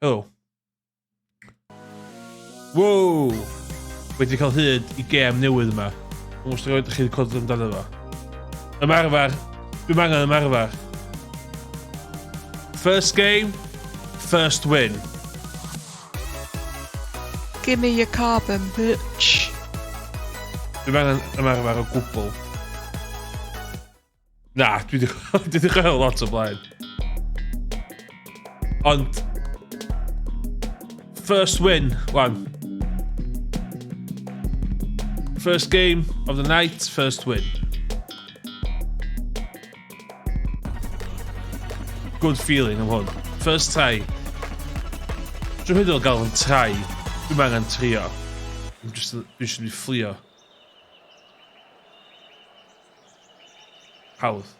Helo. Wow! Wedi cael hyd i gêm newydd yma. Dwi'n os ydych chi wedi clywed amdano fo. Ymarfer. Dwi'n angen ymarfer. First game, first win. Give me your carbon, bitch. Dwi'n angen ymarfer o gwbl. Na, dwi 'di dwi 'di chwarae lot o blaen. Ond first win, wan. First game of the night, first win. Good feeling am hwn. First try. Dwi'n meddwl gael yn try. Dwi'n angen trio. Dwi'n just, dwi eisiau mynd fflio. Hawdd.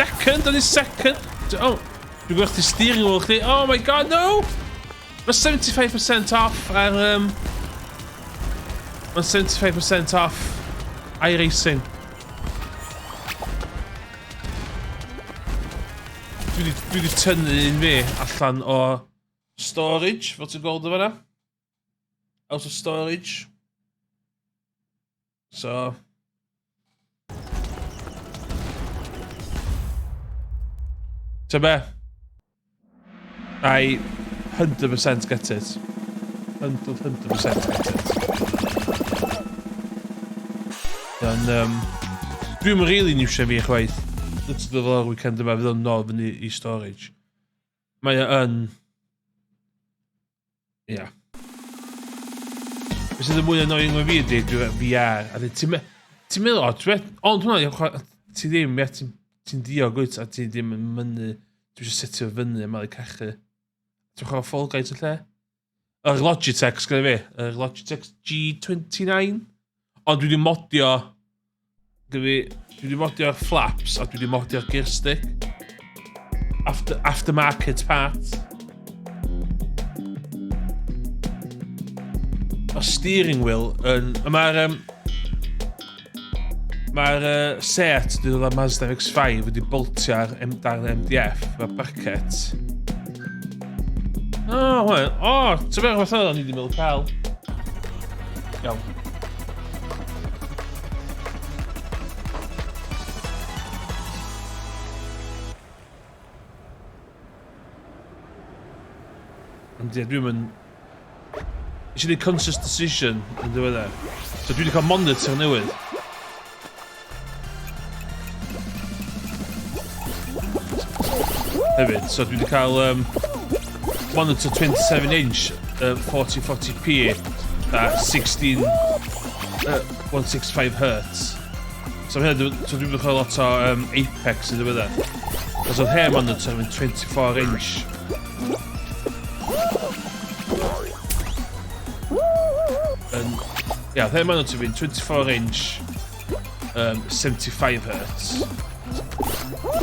Second, o'n i second. Oh, dwi'n gweld chdi steering wheel chdi. Oh my god, no! Mae 75% off ar... Mae 75% off iRacing. Dwi 'di dwi 'di tynnu un fi allan o storage, fel ti'n gweld o fan'na. Out of storage. So... Ta be? I 100% get it. 100% get it. Yn, dwi'n really niwsio fi chwaith. Literally fel o'r weekend yma, fydd o'n nôl fyny i storage. Mae o yn... Ia. Yeah. Be sydd yn mwy annoying o fi ydy, dwi VR, a ti'n ti'n meddwl, o, ti'n ond hwnna, ti ddim, ia, ti'n ti diog wyt, a ti ddim yn mynnu, dwi eisiau setio fyny a malu cachu. Ti'n chwarae Fall Guys yn lle? Yr Logitech sgynna fi, yr Logitech G29. Ond dwi wedi modio, dwi wedi modio'r flaps a dwi wedi modio'r gear stick. After, aftermarket parts. Mae'r steering wheel yn... Mae'r... Um, Mae'r set wedi dod â Mazda MX-5 wedi boltio ar M darn MDF, mae'r bracket. O, oh, wel, o, oh, ti'n meddwl fath o'n i wedi meddwl cael. Iawn. Ond ie, dwi'n mynd... Nes i wneud conscious decision yn ddiweddar. So dwi wedi cael monitor newydd. Hefyd, so dwi wedi cael monitor 27 inch 1440p a 16 165 Hz. So hynna, so dwi wedi cael lot o Apex yn ddiweddar. Os oedd hen monitor yn 24 inch. Yn, ia, yeah, hen monitor fi'n 24 inch 75 Hz.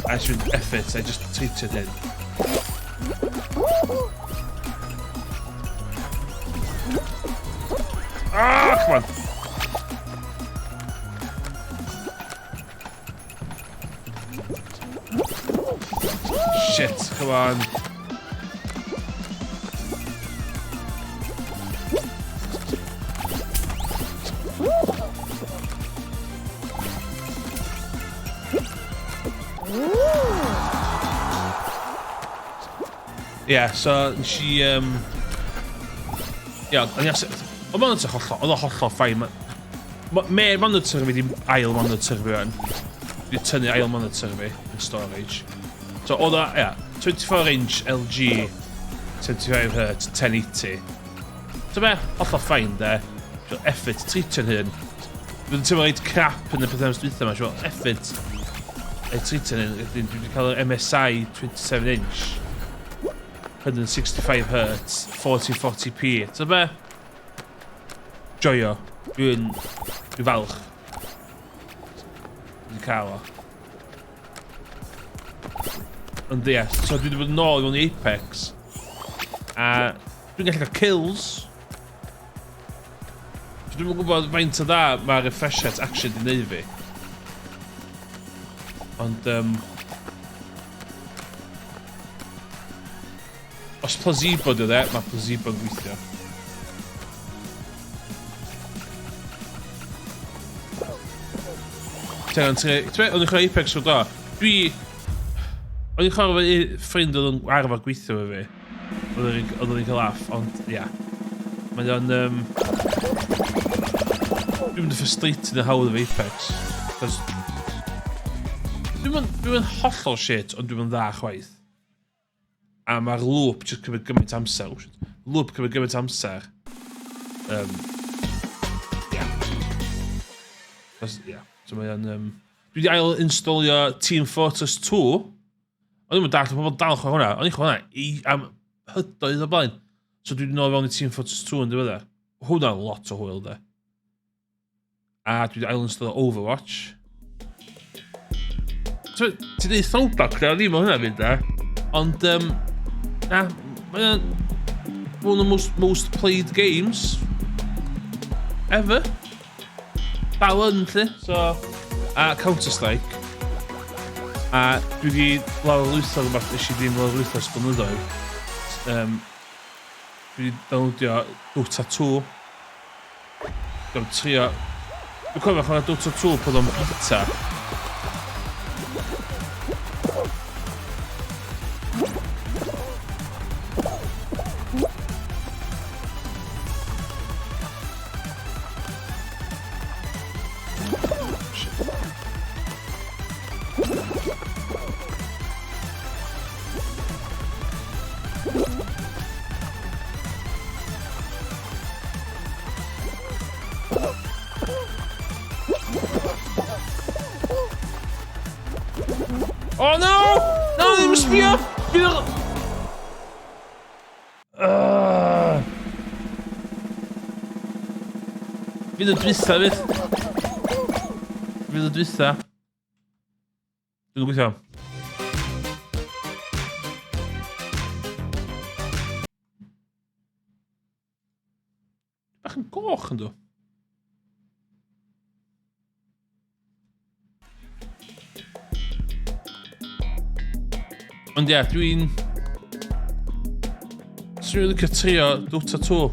A nes i'n effort, I just treated hyn. Ah, come on. Shit, come on. Ie, yeah, so nes i... Ie, o'n i Oedd monitor hollol, oedd o hollol fine. Mae'r monitor fi di ail monitor fi o'n. Di tynnu ail monitor fi yn storage. So oedd o, ie, 24 inch LG 75 Hz 1080. So be, hollol fine de. So effort, treatio'n hyn. Dwi'n teimlo reit crap yn y pethau dwytha yma, so effort. E treatio'n hyn, dwi wedi cael yr MSI 27 inch. 165 Hz, 1440p. So be? Joio. Dwi'n falch. Dwi'n cael o. Ond ie, so dwi wedi bod yn ôl i mewn i Apex. A dwi'n gallu cael kills. So dwi'm yn gwybod faint o dda mae refresh rate actually di neud fi. Ond, os placebo di o dde, mae placebo yn gweithio. Ti'n ti'n o'n i'n chwarae Apex o'r do. Dwi... O'n i'n chwarae efo ffrind oedd yn arfer gweithio efo fi. Oedd o'n cael laff, ond ia. Mae o'n... Dwi'n mynd yn frustrated yn hawdd efo Apex. Cos... Dwi'n mynd hollol shit, ond dwi'n mynd dda chwaith. A mae'r loop jyst cymryd gymaint amser. Oh, shit. Loop cymryd gymaint amser. Yeah. Yeah. So mae o'n... Dwi wedi ail installio Team Fortress 2. O'n i'n dallt pobl dal chwarae hwnna. O'n i'n chwarae hwnna i, am hydoedd o blaen. So dwi wedi nôl fewn i Team Fortress 2 yn diweddar. Hwnna'n lot o hwyl, de. A dwi wedi ail-installio Overwatch. So, ti'n dweud throwback na, ddim o hynna fynd da. Ond, na, mae o'n one of the most played games ever. Dal yn, lle. So, a Counter-Strike. A dwi wedi lawrlwytho rhywbeth nes i ddim lawrlwytho ers blynyddoedd. Dwi wedi downloadio Dota 2. Dwi'n trio... Dwi'n cofio chwarae Dota 2 pan o'n beta. Oh no! No, ddim yn sbio! Fydd... Fydd y dwytha fydd. Fydd y dwytha. Dwi'n gweithio. Bach yn goch yn dw. Ond ie, dwi'n... Swn i'n licio trio Dota 2.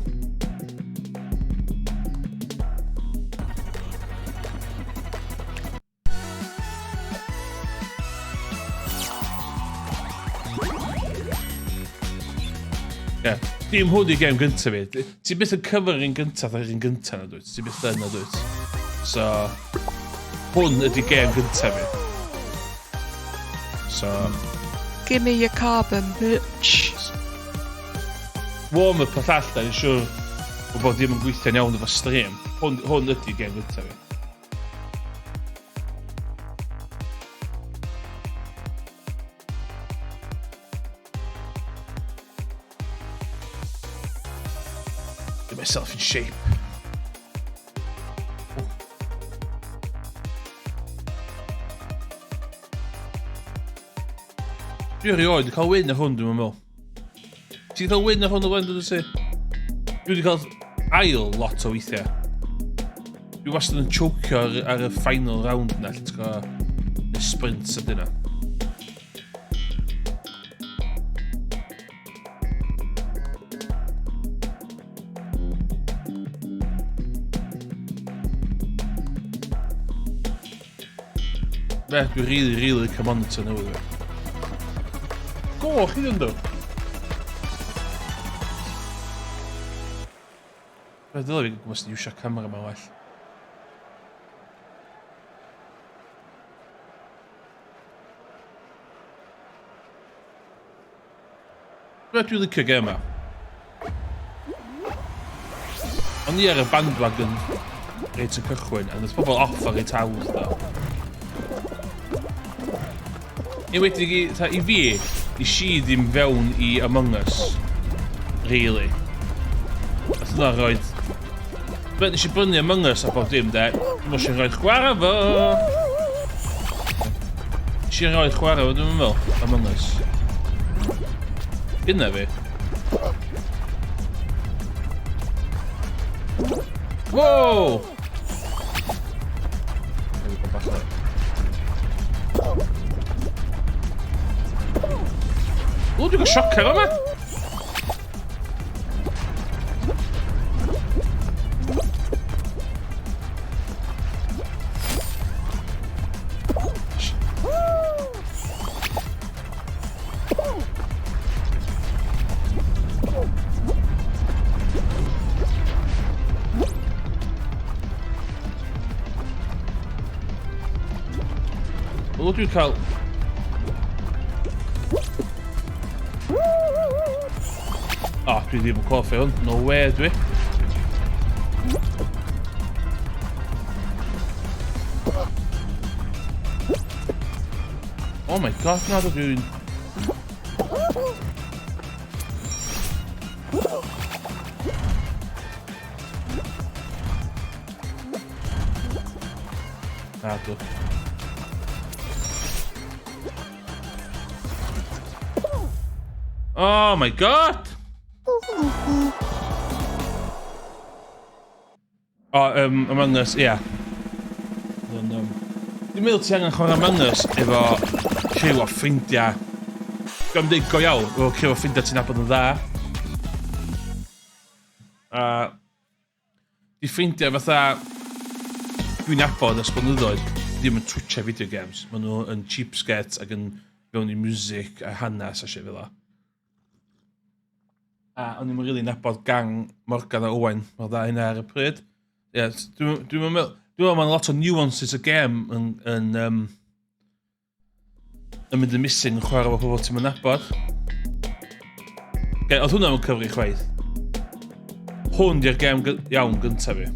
Yeah. Dim hwn i gem gyntaf fi. Ti byth yn cyfer un gyntaf ar un gyntaf na dwyt. Ti byth yn na dwyt. So, hwn ydi gem gyntaf fi. So... Give me your carbon, bitch. Warm-up a llall da, ni'n siŵr bod bod ddim yn gweithio'n iawn efo stream. Hwn ydi gem gyntaf fi. Get myself in shape. Dwi erioed wedi cael win ar hwn, dwi'n meddwl. Ti wedi cael win ar hwn o blaen, dwi'n ti? Dwi wedi cael ail lot o weithiau. Dwi wastad yn chocio ar y final round na, lle ti'n gwybod, y sprint sydyn na. Be, dwi'n really, really licio monitor newydd fi. Goch iddyn nhw. Fe ddylai fi gwybod sy'n iwsio camera ma'n well. Dwi'n licio gêm yma. O'n i ar y bandwagon reit y cychwyn, a nath pobl off ar reit hawdd, do. Enwedig i, tha, i fi, nes i ddim fewn i Among Us, really. Nath hwnna roed... Be, nes i brynu Among Us a bob dim, de. Dwi'n meddwl rhaid chwarae fo! Nes i roed chwarae fo, dwi'n meddwl, Among Us. Gynna fi. Wow! O, dwi'n gael siocer yma! Wel, dwi'n cael... O, oh, dwi ddim yn cofio hwn. No way, dwi. Oh my god, na dwi'n... Na dw. Oh my god! O, um, Among Us, ie. Yeah. Ond, um, dwi'n meddwl ti angen chwarae Among Us efo criw o ffrindiau. Dwi'n dweud go iawn, efo criw o ffrindiau ti'n nabod yn dda. A di ffrindiau fatha dwi'n nabod ers blynyddoedd ddim yn twtio video games. Maen nhw yn cheapskates ac yn fewn i music a hanes a shit fel 'a. A o'n i'm yn rili nabod gang Morgan a Owain mor dda hynna ar y pryd. Ie, yeah, dwi'n dwi meddwl, dwi'n meddwl mae'n lot o nuances y gêm yn, yn, um, yn mynd yn missing yn chwarae efo pobl ti'n mynd nabod. Okay, oedd hwnna'n cyfri chwaith. Hwn di'r gêm iawn gyntaf fi.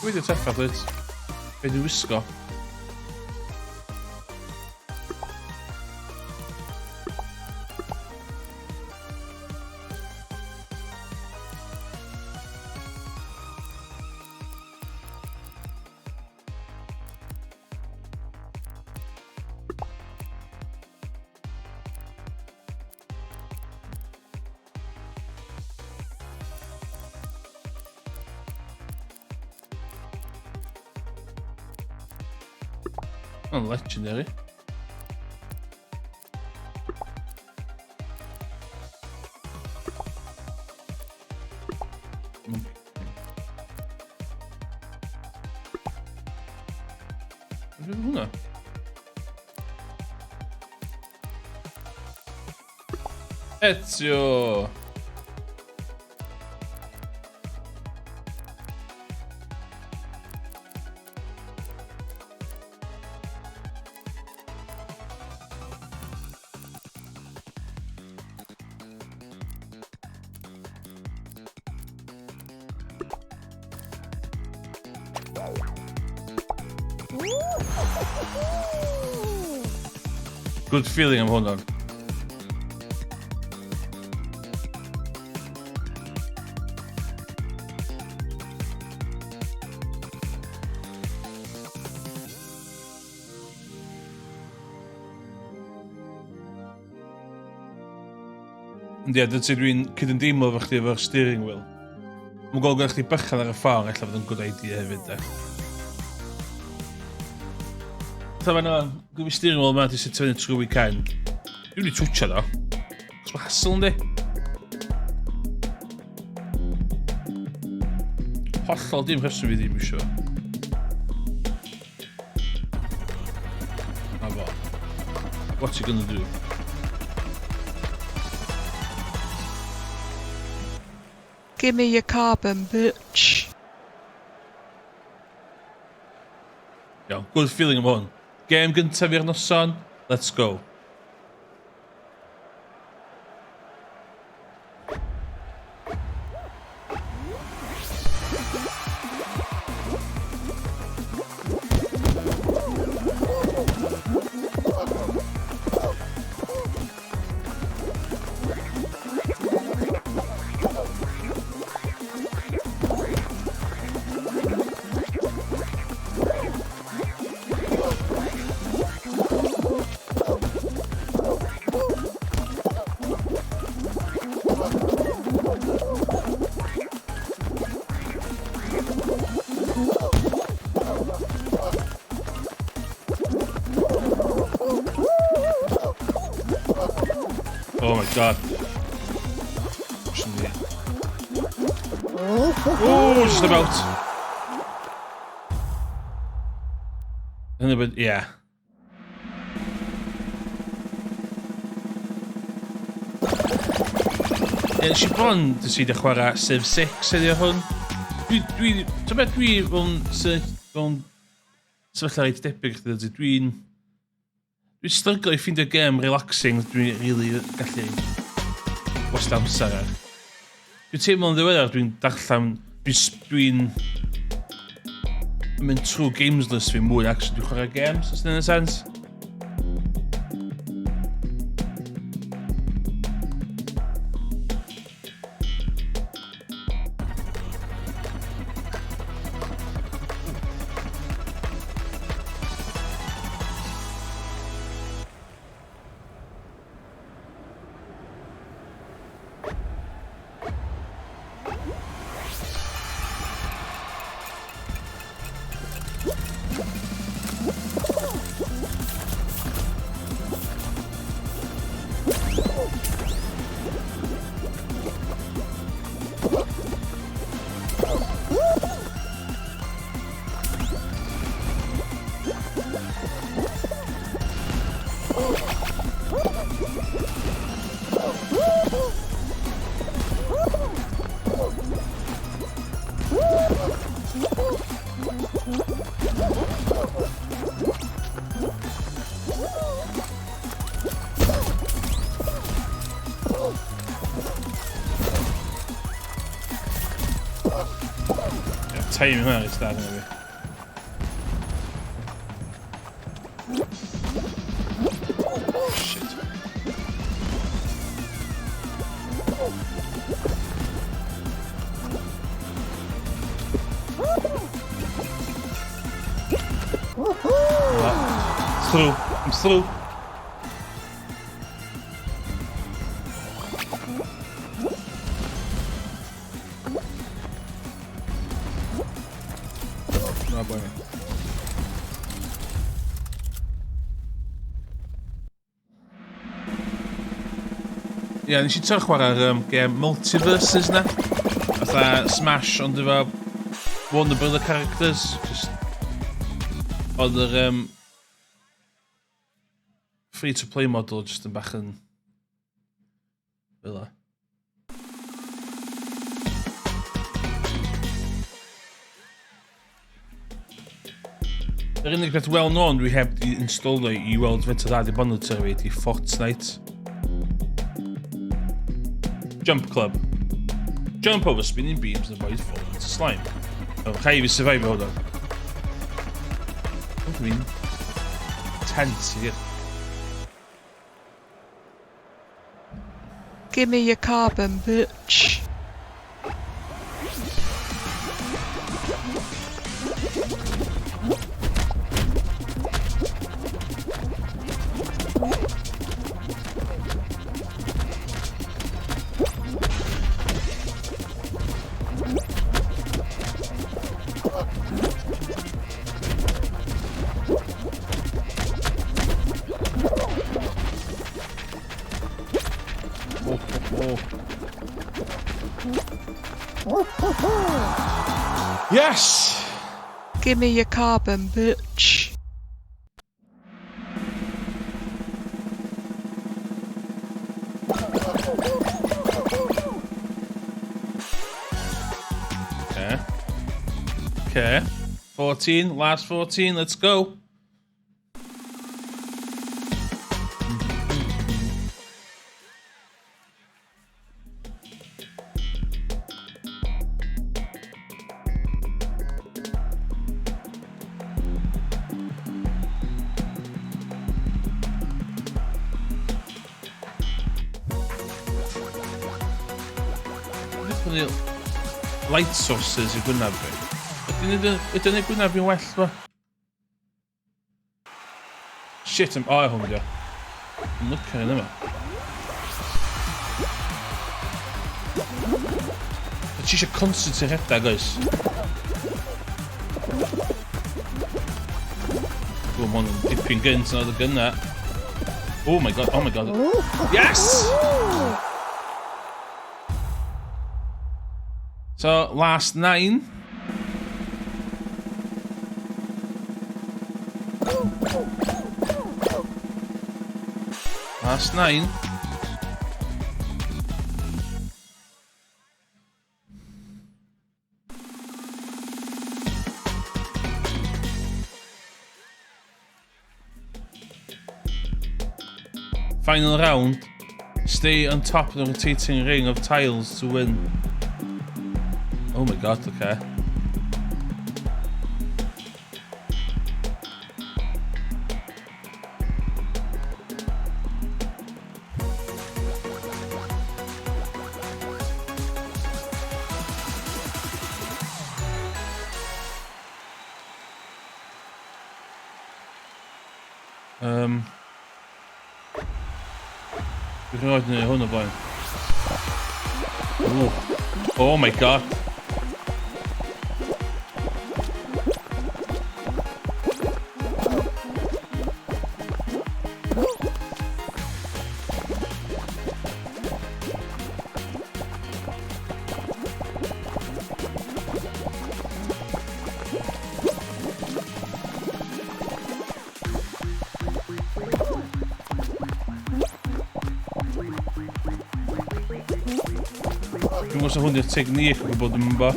Pwy 'di'r teffa dwyt? Be dwi'n wisgo? Oh, legendary. Beth hwnna? Ezio! Good feeling am hwn o'n. Ond ie, dyna dwi'n cydymdeimlo efo chdi efo'r steering wheel. Mae'n gweld gyda chdi bychan ar y ffordd, ella fod yn good idea hefyd, de. Fatha fan yma, gwybod steering wheel yma, di setio fyny trwy weekend. Dwi'n wedi twtio ddo. Cos mae hassle yndi. Hollol dim rheswm i ddim eisiau. Na fo. What you gonna do? Give me your carbon, bitch. Iawn, good feeling am hwn. Gêm gyntaf i'r noson, let's go. Oh my god. Oh, just about. Hynny bod, ie. Yeah. Nes i bron dysgu chwarae Civ 6 heddiw hwn. Dwi, dwi, ti'n beth dwi mewn, mewn sefyllfa reit debyg chdi, dwi'n Dwi'n stryglo i ffeindio gêm relaxing dwi'n really gallu wastad amser ar. Dwi'n teimlo'n ddiweddar dwi'n darllen, dwi'n dwi mynd trwy games list fi mwy actually dwi'n chwarae games, os yna'n sense. Timing hwnna reit dda fi. Shit. Through. I'm through. No, bueno. Ie, yeah, nes i trio chwarae'r gêm Multiverses na. Fatha Smash, ond efo Warner Brother characters. Just... Oedd yr free-to-play model just yn bach yn... Fel 'a. Yr unig beth well known dwi heb di installio i weld faint o dda di monitor fi di Fortnite. Jump Club. Jump over spinning beams and avoid falling into slime. Oh, rhaid fi survive hwnna. What do you mean? Tense i gyd. Give me your carbon, bitch. Yes! Give me your carbon, bitch. Okay. Okay. 14, last 14, let's go. Prynu light sources i gwynaf fi. Ydy'n neud gwynaf fi'n well, dwa? Shit, I'm... Oh, hwn di o. I'm looking yn yma. Ti eisiau constantly rhedeg, oes? O, ma' hwn yn dipyn gynt yn oedd y gynna. Oh my god, oh my god. Yes! So, last 9. Last 9. Final round. Stay on top of the rotating ring of tiles to win. Oh my god, okay. Dwi'n rhaid wneud hwn o blaen. Ooh. Oh my god. Dwi'n gwybod hwn i'r technique o gwybod yn ba.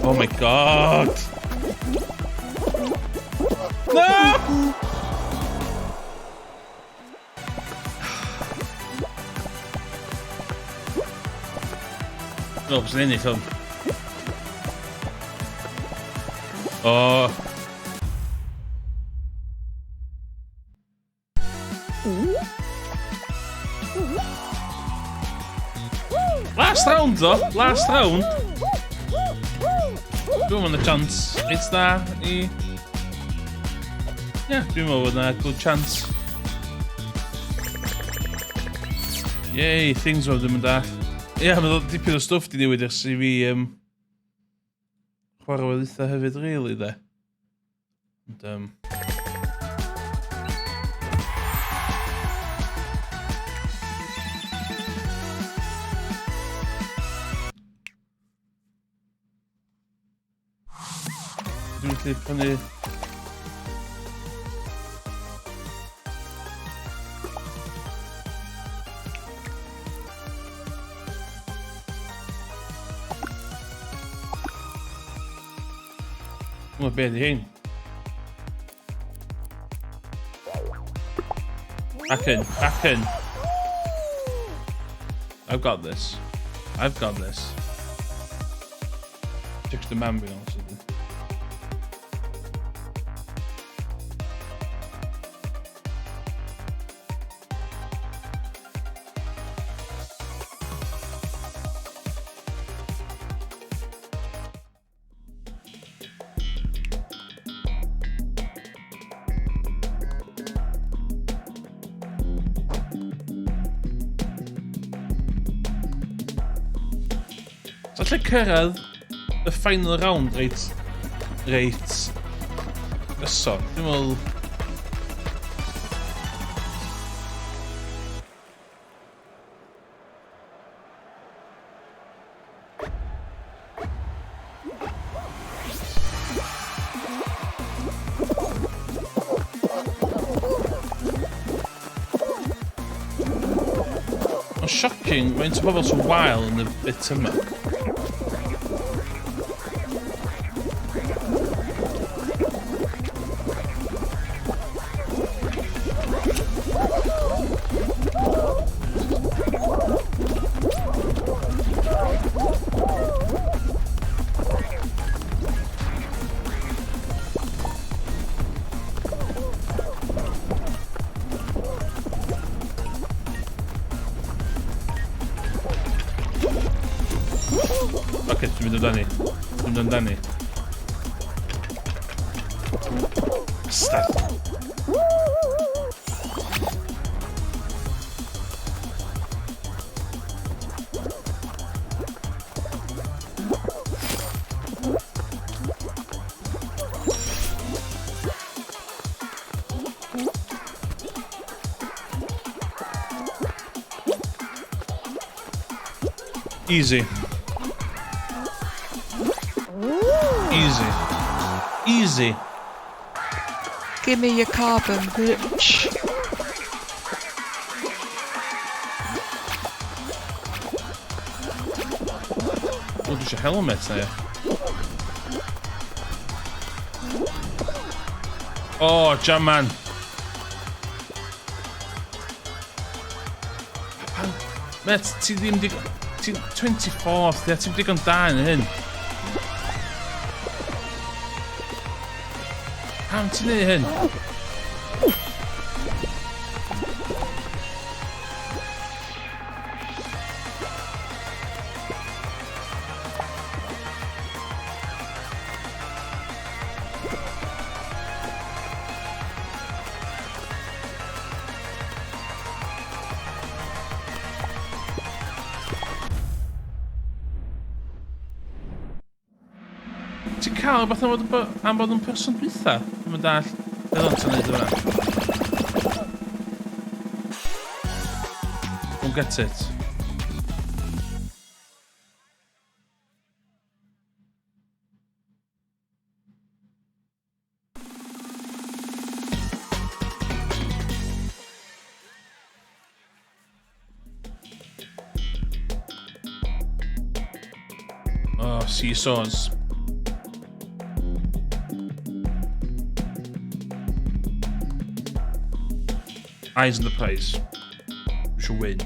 Oh my god! No! No, bys yn ennill hwn. Oh. Last round though, last round. Dwi'n meddwl y chance it's da i... Yeah, dwi'n meddwl bod na good chance. Yay, things roedd ddim yn dall. Ie, yeah, mae dipyn o stwff di newid ers i fi chwarae wedi eitha hefyd, really, de. Ond, dwi'n gallu prynu... Wel, be di hyn? Back in, back in. I've got this. I've got this. Just the man being honest with you. So allai cyrraedd y final round reit, reit gyson. Dwi'n meddwl... Mae'n shocking faint o bobl sy'n wael yn y bit yma. Oce, dwi'n mynd amdani. Dwi'n mynd amdani. Bastard. Easy. Easy. Easy. Give me your carbon, bitch. O, dwi eisiau helmet na, ia. O, Jaman. Met, ti ddim digon... Ti'n 24th, ia, ti'n digon da yn hyn. Pam ti'n neud hyn? Ti'n cael rhywbeth am fod, am bod yn person dwytha? Dwi'n mynd all. Beth o'n ti'n neud yma? Don't get it. Oh, seesaws. Eyes on the prize. We shall win.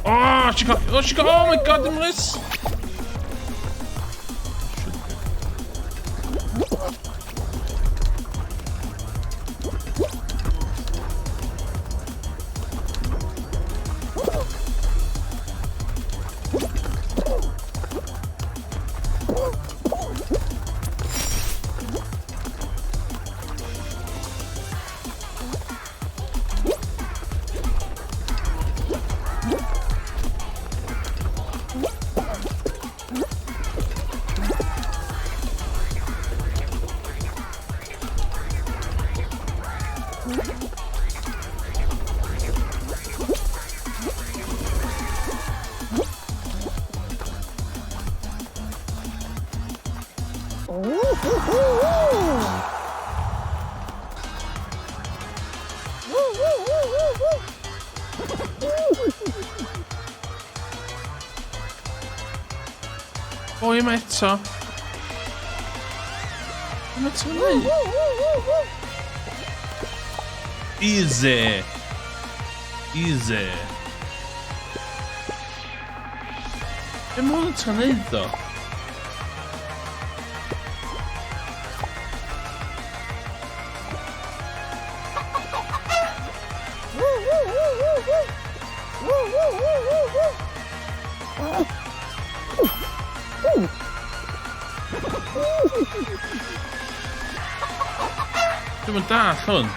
Oh, she got, oh, she got, oh my god, the miss. Boi yma eto. Be mae ti'n neud? Easy. Easy. Be mae hwn yn trio neud ddo? Dwi'm yn dall hwn.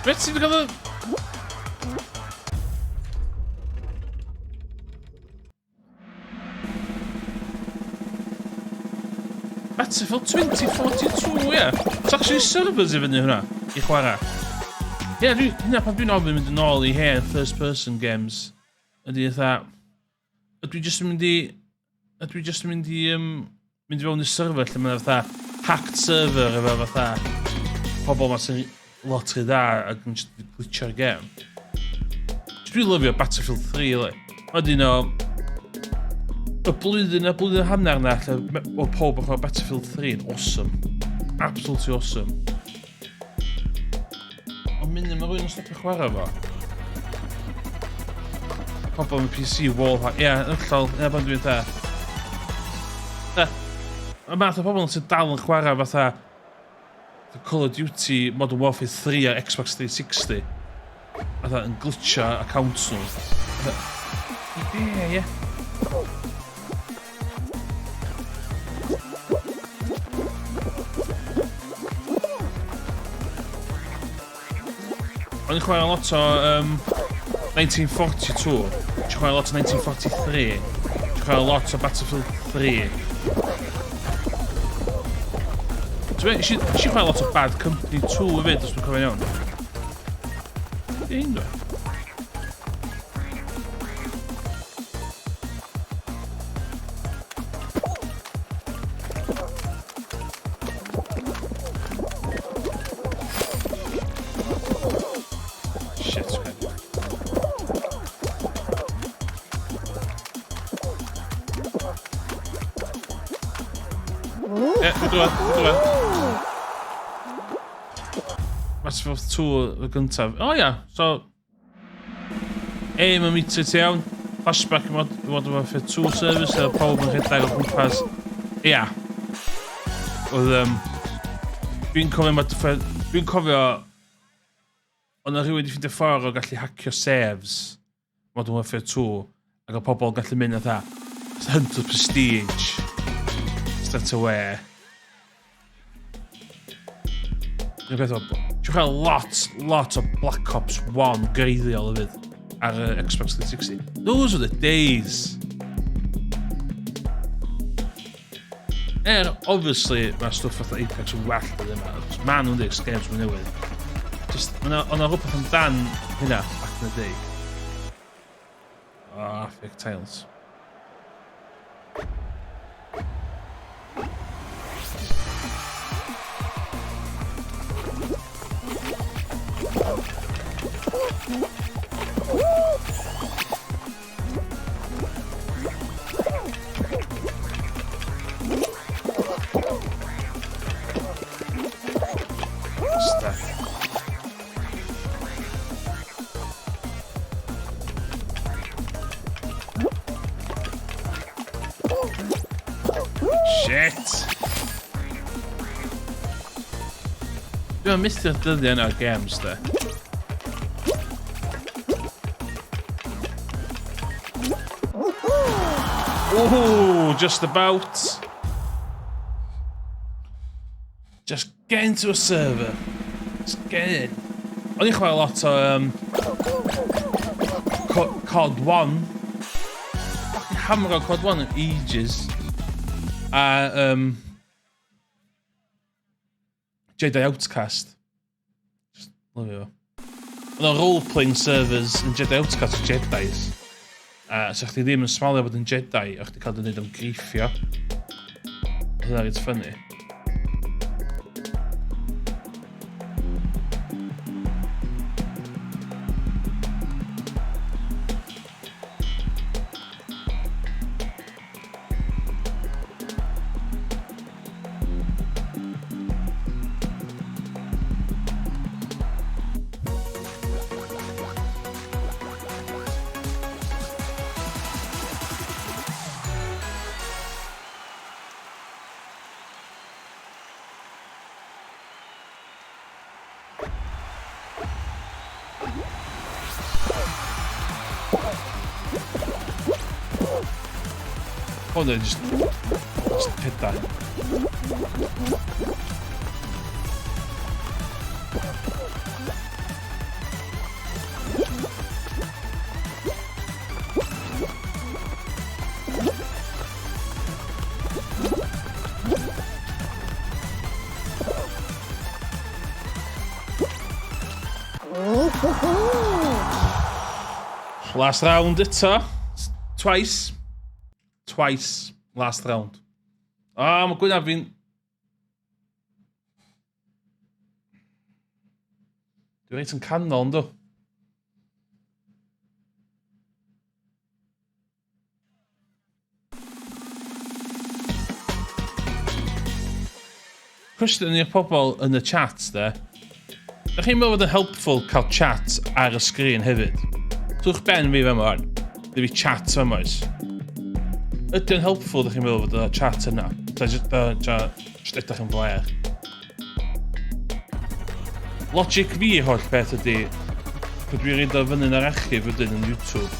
Beth sydd wedi cael y... Battlefield 2042, ie. It's actually servers i fyny hwnna, i chwarae. Ie, yeah, dwi, hynna pan dwi'n ofyn mynd yn ôl i hen first person games. Ydy fatha... Ydw i jyst yn mynd i... Ydw i jyst yn mynd i... Um, mynd i fewn i server lle mae'n fatha hacked server efo fatha pobl ma sy'n lot rhy dda ac yn just glitcho'r gêm. Dwi'n lyfio Battlefield 3, le. Mae un o... Y blwyddyn a blwyddyn hanner na lle oedd pob yn chwarae Battlefield 3 yn awesome. Absolutely awesome. Ond mynd mae rhywun yn stopio chwarae fo. Pobl yn PC wall hack. Ie, yeah, yn hollol. Ie, pan dwi'n dda. Y math o pobl sy'n dal yn chwarae fatha Call of Duty Modern Warfare 3 ar Xbox 360. Fatha yn glitcha accounts nhw. Fatha, i be, ie? O'n i'n chwarae lot o um, 1942, o'n chwarae lot o 1943, o'n chwarae lot o Battlefield 3. Ti'n meddwl, nes i chwarae lot o Bad Company 2 hefyd, os dwi'n cofio'n iawn. Un, dwi. Shit, okay. Ie, dwi'n dod, dwi'n dod. Mass Effect 2 y gyntaf. O ia, so Ei, mae'n meter ti iawn. Flashback i Modern Warfare 2 service, efo pawb yn rhedeg o gwmpas. Ia. Oedd, um, dwi'n cofio, dwi'n cofio, oedd na rhywun wedi ffeindio ffordd o gallu hacio saves Modern Warfare 2, ac oedd pobl yn gallu mynd fatha, hunt of prestige, straight away. Un peth o... Ti'n chwarae lot, lot o Black Ops 1 greiddiol hefyd ar y Xbox 360. Those were the days. Er, obviously, mae stwff fatha Apex yn well dyddiau yma. Achos ma nhw'n dweud games mwy newydd. Just, mae yna rhywbeth amdan hynna back in the day. Ah, fake tiles. Stuff. Shit! Dwi'n methu'r dyddiau yna o games, de. Ooh, just about. Just get into a server. Just get in. O'n i'n chwarae lot o um, COD 1. Fucking hamro COD 1 yn ages. A um, Jedi Outcast. Just lyfio fo. Oedd o'n role-playing servers yn Jedi Outcast o Jedis. A so chdi ddim yn smalio bod yn Jedi, o chdi cael dy wneud am griffio. Oedd hynna reit funny. Hwn yn just, just pethau. Last round eto. Twice. Twice. Last round. Ah, mae gwynaf fi'n... Dwi'n reit yn canol, ynddo? Cwestiwn i'r pobl yn y chat, de. Ydych chi'n meddwl bod yn helpful cael chat ar y sgrin hefyd? Trwch ben fi fe mor. Dwi fi chat fe oes. Ydy o'n helpful, ydych chi'n meddwl bod y chat yna? Ta just, just edrych yn flair. Logic fi holl beth ydy, pryd dwi'n reid o fyny yn yr archif wedyn yn YouTube,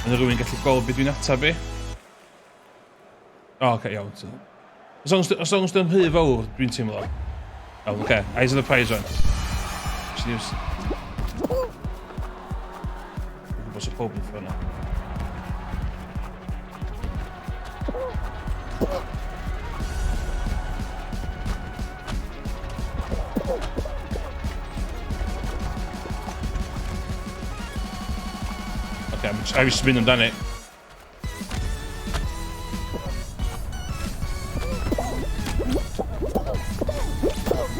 yna rhywun gallu gweld beth dwi'n atab i. O, oh, okay, iawn. So. As long as, as long as dwi'n rhy fawr, dwi'n teimlo. Iawn, oce. Okay. Eyes on the prize one. Just use... Dwi'n gwybod sy'n pob yn ffyna. Okay, I'm just mynd amdani.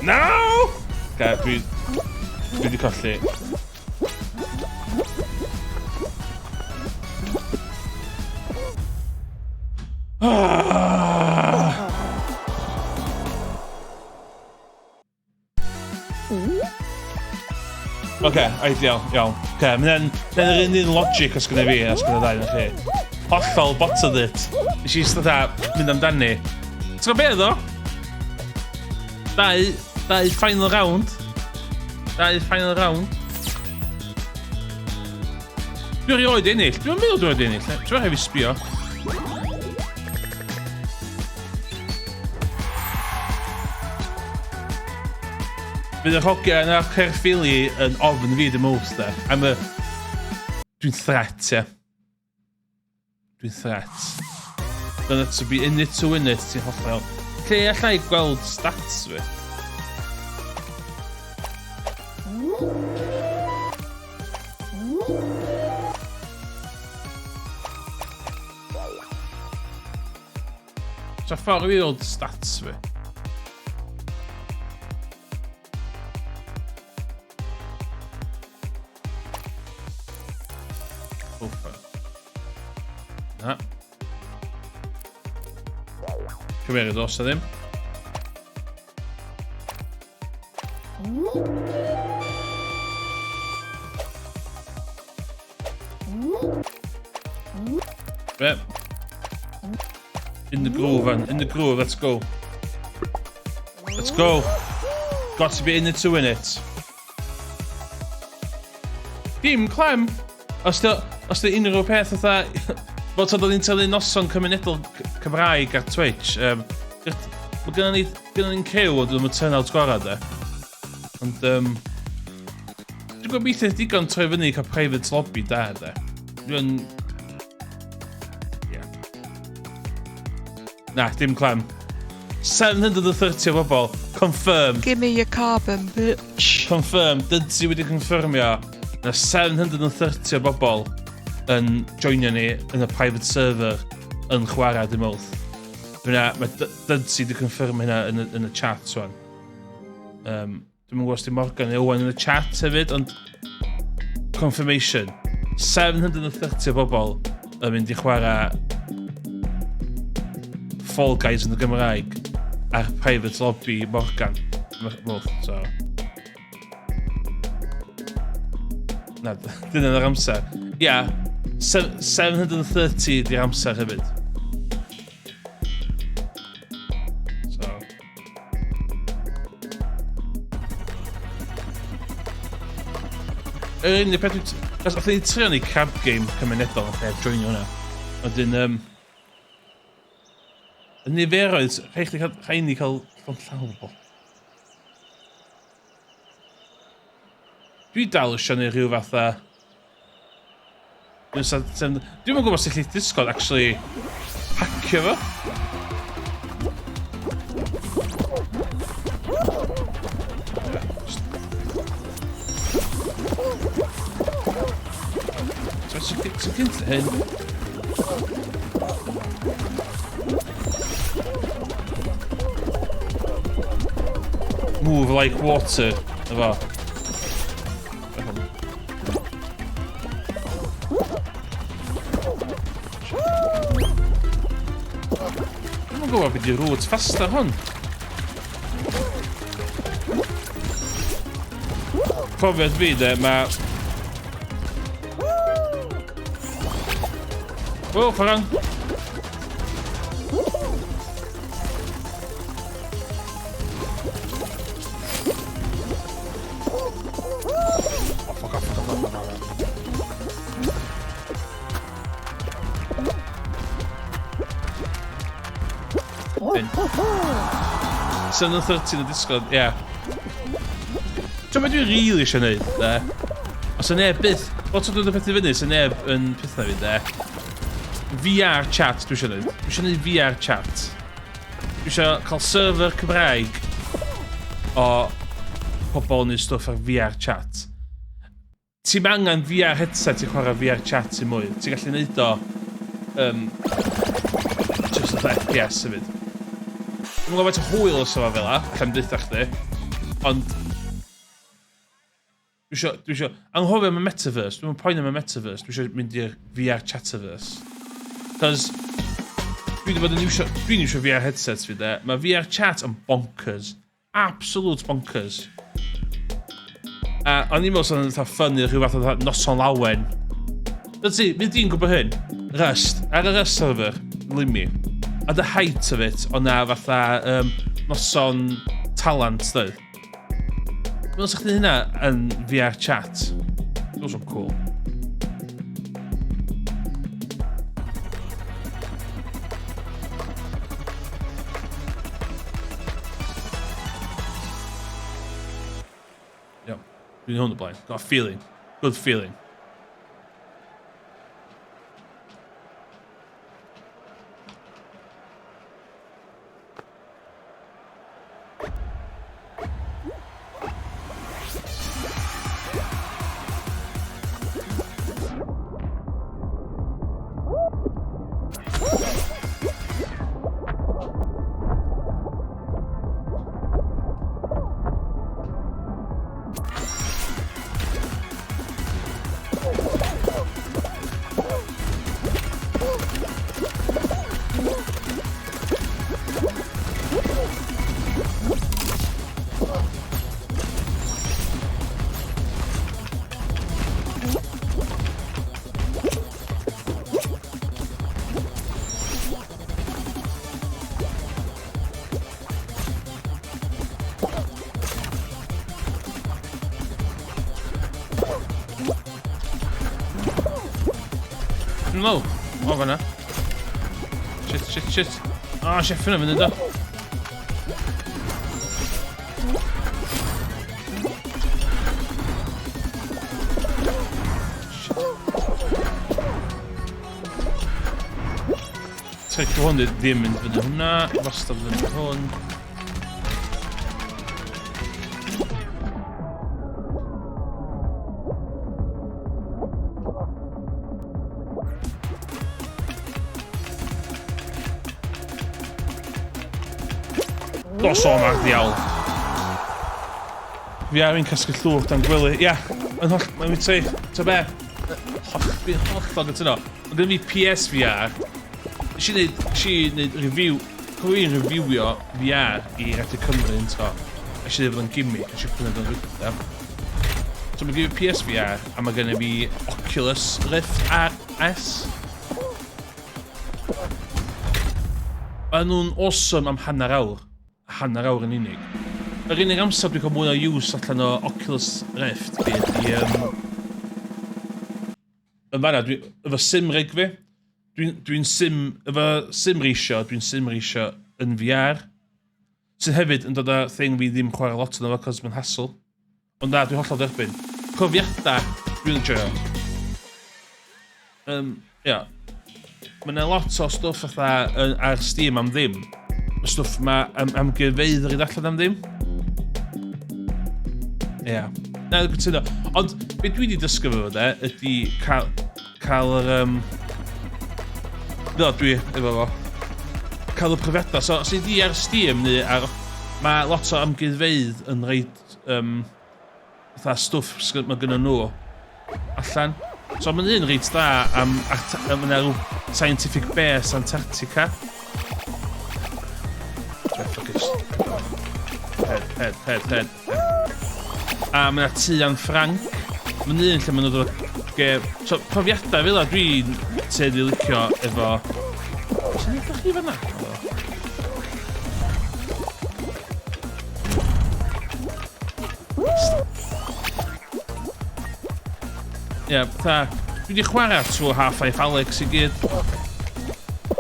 No! Okay, dwi... Dwi wedi colli. Ah! Oce, ideal, iawn. Oce, mae'n yr un un logic os gyda fi, os gyda ddau yn chi. Hollol bottled it. Nes i jyst fatha mynd amdani. Ti'n gwybod beth ddo? Dau, dau final round. Dau final round. Dwi erioed ennill. Dwi'n meddwl dwi erioed ennill. Dwi'n rhaid fi sbio. Bydd yr hogia yna Caerffili yn ofn fi the most, de. I'm a... Dwi'n threat, ie. Yeah. Dwi'n threat. Dyna to be in it to win it, ti'n hollol iawn. Lle allai gweld stats fi? So ffordd i fi weld stats fi? Profile. Na. Cymeryd os na ddim. Be? In the groove, man. In the groove, let's go. Let's go. Got to be in it to win it. Dim clem. Os dy, os dy unrhyw peth fatha... Fel tad o'n i'n talu noson cymunedol Cymraeg ar Twitch, um, mae gynnon ni, gynnon ni'n cyw ond dwi'n turnout gorau de. Ond, um, Dwi'n gobeithio digon troi fyny i cael private lobby da, de. Dwi'n... Yeah. Na, dim clem. 730 o bobl. Confirm. Give me your carbon, bitch. Confirm. Dydsi wedi confirmio na 730 o bobl yn joinio ni yn y private server yn chwarae dim wrth. Fyna, mae Dydsi wedi confirm hynna yn y, yn y chat swan. Um, Dwi'n gwybod os di Morgan neu Owen yn y chat hefyd, ond confirmation. 730 o bobl yn mynd i chwarae Fall Guys yn y Gymraeg ar private lobby Morgan. Mwth, so. Na, dyna'n yr amser. Ia, yeah, 730 di'r amser hefyd. So. Yr unig peth dwi'n... Os oedd ni'n trio ni crab game cymunedol, ond heb joinio hwnna. Wedyn, um, y niferoedd, rhaid chdi cael, rhaid ni cael llond llaw o bobl. Dwi dal eisiau neud rhyw fatha... Dwi'n Dwi'm yn gwybod sut lle Discord actually hacio fo. Ti'n cynt hyn? Move like water, efo. Dwi'm yn gwybod beth di route faster hwn. Profiad fi de, mae... O, ffordd Oh, fuck off, fuck off, fuck off, fuck off. Bin. 7.30 yn y Discord, ie. Yeah. Ti'n meddwl dwi'n rili eisiau gwneud, de? Os yna neb byth, lot o dod o pethau fyny, sy'n neb yn pethau fi, de. VR chat dwi eisiau gwneud. Dwi eisiau gwneud VR chat. Dwi eisiau cael server Cymraeg o pobl yn neud stwff ar VR chat. Ti'n angen VR headset i chwarae VR chat i mwy. Ti'n gallu neud o um, just fatha FPS hefyd. Dwi'n gwybod faint o hwyl os yma fel la, allan deutha chdi. Ond Dwi isio, dwi isio, anghofio am y metaverse, dwi'n poeni am y metaverse, dwi isio mynd i'r VR chatterverse. Cos, dwi wedi bod yn iwsio, dwi'n iwsio VR headsets fi de, mae VR chat yn bonkers. Absolute bonkers. A o'n i'n meddwl sy'n fatha ffynnu rhyw fath o noson lawen. Dyna ti, mi di'n gwybod hyn. Rust, ar y Rust server, Limi. At the height of it, o'na fatha um, noson talent, dweud. Dwi'n meddwl chdi hynna yn VR chat. Those are cool. Iawn. Dwi'n hwn o blaen. Got a feeling. Good feeling. No! O, fanna. Shit, shit, shit. O, oh, chef yna fyny do. Ti'n hwn ddim mynd fyny hwnna, wastad fyny hwn. Dos o ma'r diawl. Fi ar fi'n casglu llwch dan gwely. Ia, yn holl... Mae'n fi ti, ta be? Holl, fi'n hollol gytuno. Mae gen fi PSVR. Nes i wneud, nes i wneud review, cofio fi'n reviewio VR i Radio Cymru yn to. Nes i ddweud bod yn gimmick, nes i prynu fo'n dwytha. So mae gen fi PSVR a mae gen fi Oculus Rift RS. Maen nhw'n awesome am hanner awr. Hanner awr yn unig. Yr unig amser dwi'n cael mwy o use allan o Oculus Rift fi ydi... Um, yn fanna, dwi, efo sim rig fi, dwi'n dwi sim, efo sim reisio, dwi'n sim reisio yn VR. Sydd hefyd yn dod â thing fi ddim chwarae lot yn efo, cos mae'n hassle. Ond na, dwi'n hollol derbyn. Profiadau, dwi'n enjoyo. Ia. Yeah. Mae yna lot o stwff fatha ar Steam am ddim. Y stwff mae am, amgueddfeydd yn allan am ddim. Ia. Yeah. Na, dwi'n cytuno. Ond, be dwi wedi dysgu fo de, ydy cael, cael yr... No, dwi efo fo. Cael y profiadau. So, os i di ar Steam neu ar... Mae lot o amgueddfeydd yn rhaid fatha stwff mae gynnu nhw allan. So mae'n un reit dda am, am yna rhyw scientific base Antarctica. Head, head, head, head. A mae yna tŷ Anne Frank. Mae'n un lle maen nhw'n dod ge... So, profiadau fel yna dwi'n tueddu licio efo... Sy'n edrych chi fan'na? Ie, yeah, fatha... Dwi wedi chwarae trwy Half-Life Alyx i gyd.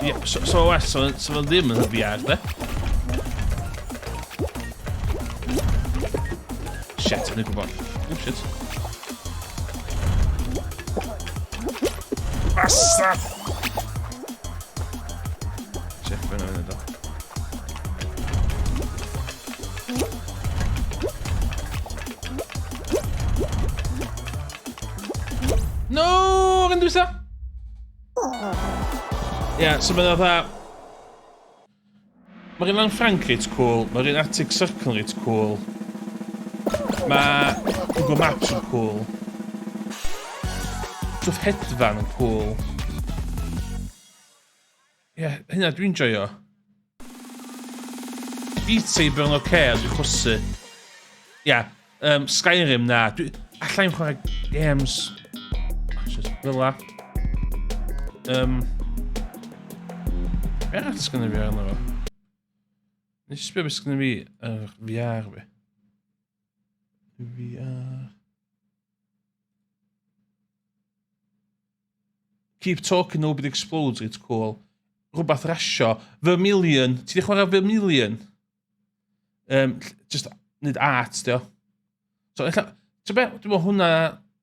Ie, yeah, so, so well, so, so fel ddim yn VR, de. Shit, o'n i'n gwybod. Oh, shit. Bastard! Shit, fe'n mynd o. No, yn dwytha! Ie, yeah, so mae'n fatha... Mae'r un Frank reit cool, mae'r un Arctic Circle reit cool. Mae Google Maps yn cool. Stwff hedfan yn cool. Ie, yeah, hynna dwi'n joio. Beat Saber yn oce, okay, dwi'n chwysu. Ie, yeah, Skyrim na. Dwi, allai'n chwarae games. Oh, just fel la. Be arall sgynny fi arno fo? Nes i sbio beth sgynny fi ar VR fi. VR. Keep talking, nobody explodes, it's cool. Rhywbeth rasio. Vermilion. Ti di chwarae Vermilion? Just nid art, dio. So, ella, ti'n be, dwi'n meddwl hwnna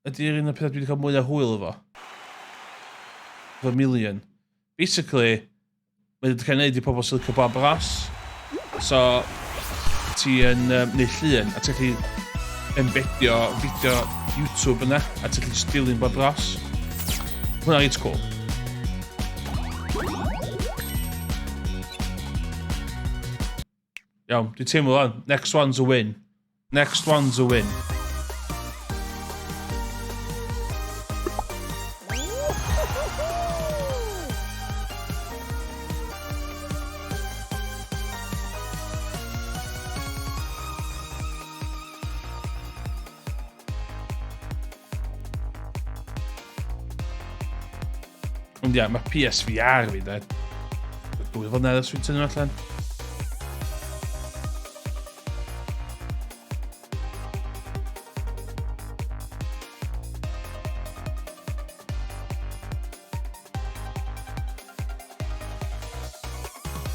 ydy'r un o'r pethau dwi wedi cael mwy o hwyl efo. Vermilion. Basically, Mae wedi cael ei wneud i pobl sy'n licio Bob Ross. So, ti yn neud llun, a ti'n gallu embedio fideo YouTube yna, a ti'n gallu just dilyn Bob Ross. Hwna reit cool. Iawn, dwi'n teimlo lan. Next one's a win. Next one's a win. Ond ia, mae PSVR fi, de. 2 flynedd ers fi'n tynnu allan.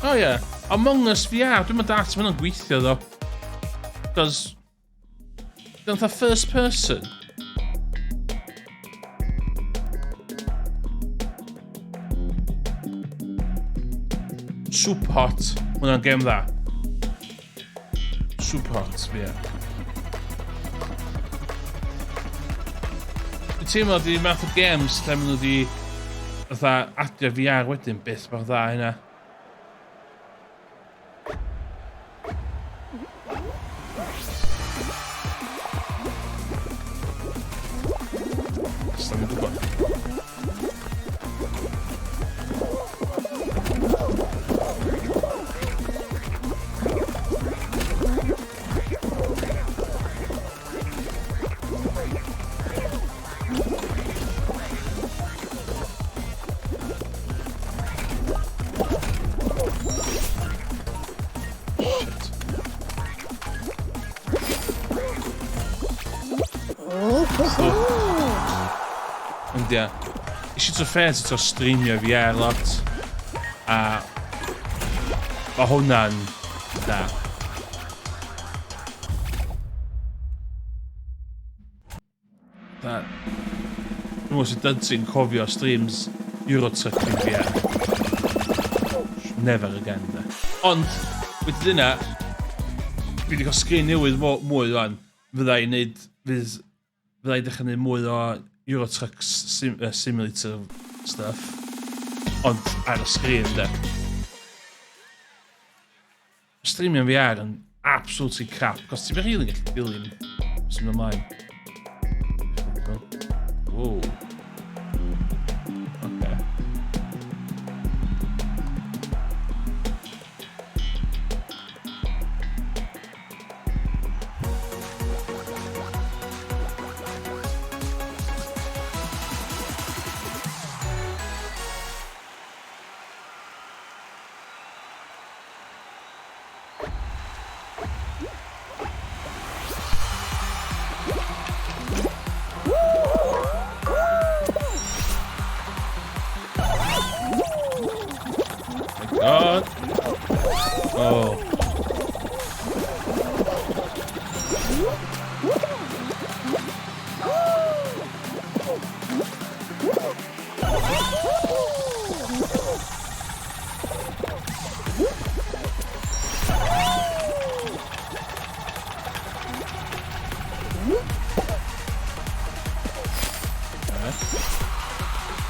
Oh yeah. Among Us VR, dwi'n mynd at, mae'n gweithio ddo. Cos Dwi'n fatha first person. Super Hot, hwnna'n gêm dda. Super Hot, fi. Dwi'n teimlo di math o games lle maen nhw di fatha adio VR wedyn byth mor dda hynna. Os da ni'n gwybod. Shit. So, ond ia, eisiau to fair to streamio VR lot. A mae hwnna'n... Na. Da. Dwi'n meddwl sydd Dudsy'n cofio streams Euro Truck yn VR. Never again, de. Ond, wedi dyna, dwi wedi cael sgrin newydd mwy rwan. Fydda i'n neud, fydd, fydda i'n dechrau neud mwy o Euro Truck sim, Simulator stuff. Ond ar y sgrin, de. Streamio VR yn absolutely crap, cos ti'n rili gallu dilyn sy'n mynd ymlaen. Whoa. Okay. God. Oh.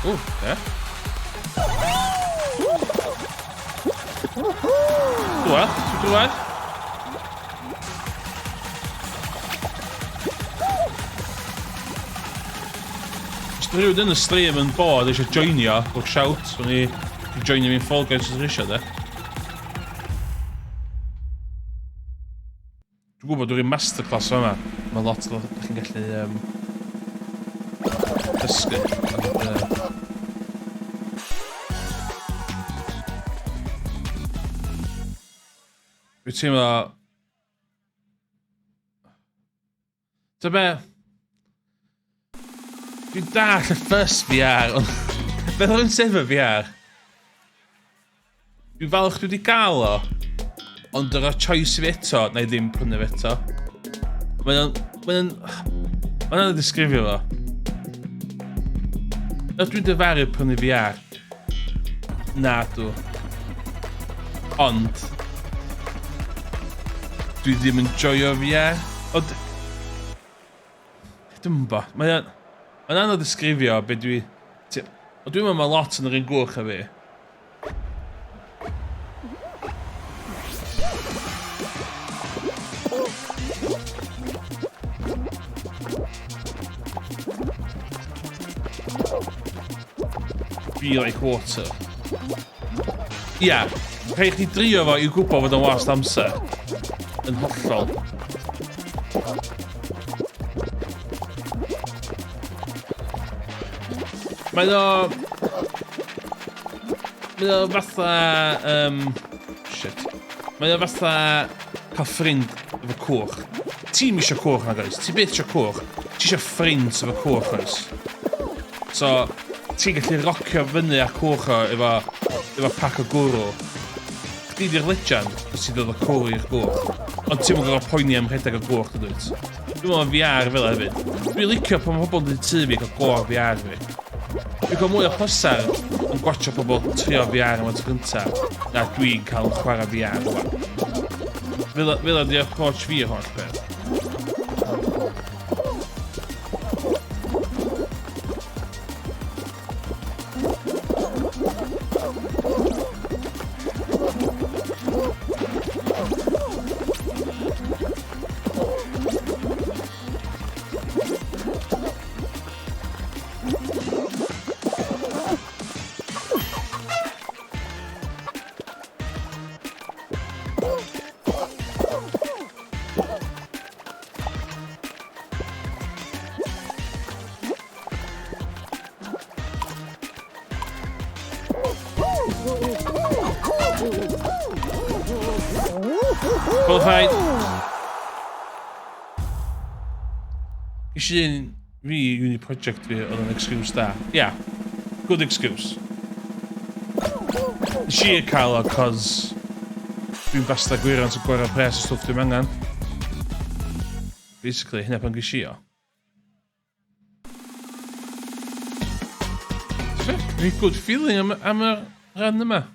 O, e? Dwad, ti'n dwad? Os dwi rhywun yn y stream yn bod eisiau joinio, gwch shout, o'n i joinio fi'n Fall Guys os eisiau de. Dwi'n gwybod dwi'n masterclass yma. Mae lot o chi'n gallu um, dysgu. Ond, dwi'n teimlo... Ta be? Dwi'n dall y ffys VR, ond... Beth o'n sef y VR? Dwi'n falch dwi wedi gael o, ond dyna choice i fi eto, na i ddim prynu fe eto. Mae'n... Mae'n... Mae'n anodd disgrifio fo. Ydw dwi'n dyfaru prynu VR? Na dw. Ond... Dwi ddim yn joio VR. Ond... Dwi'n bo. Mae'n... Mae'n anodd disgrifio be dwi... Ond dwi'n meddwl mae lot yn yr un gwch a fi. Be like water. Ia, yeah, rhaid chdi drio fo i gwybod fod o'n wast amser. Yn hollol. Mae o... Mae o fatha... Um, shit. Mae o fatha cael ffrind efo cwch. Ti'n isio cwch na guys. Ti byth isio cwch. Ti isio ffrind efo cwch oes. So, ti'n gallu rocio fyny ar cwch o efo, efo pac o gwrw. Chdi di'r legend, os ti'n dod o cwrw i'r gwch. Ond ti'n mynd gorfod poeni am rhedeg o gwch, dydwyt. Dwi'n meddwl VR fel hefyd. Dwi'n licio pan mae pobl yn dweud tŷ fi cael go VR fi. Dwi'n cael mwy o pleser yn yn gwatcha pobl trio VR am y tro gynta, na dwi'n cael yn chwarae VR rwan. Fel ydi approach fi yr holl beth. Qualified. Ges i un fi uni project fi oedd yn excuse da. Yeah, good excuse. Nes i cael o cos dwi'n bastard gwirion sy'n gwario pres o stwff dwi'n angen. Basically, hynna pan ges i o. Dwi'n good feeling am y rhan yma.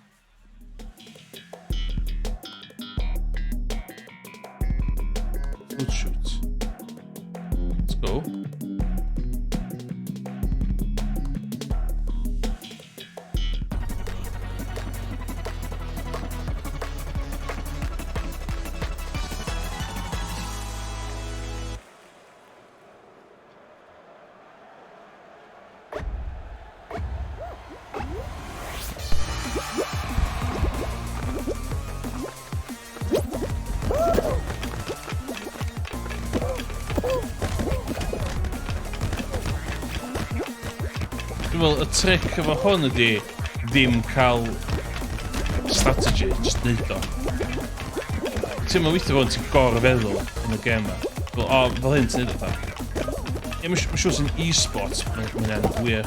Good shoot. Let's go. Dwi'n meddwl y tric efo hwn ydi ddim cael strategy, just neud o. Ti'n meddwl weithio fod ti'n gorfeddwl yn y gêm yma. Fel, o, fel hyn ti'n neud o fatha. Ie, mae'n siŵr sy'n e-sport, mae'n wir.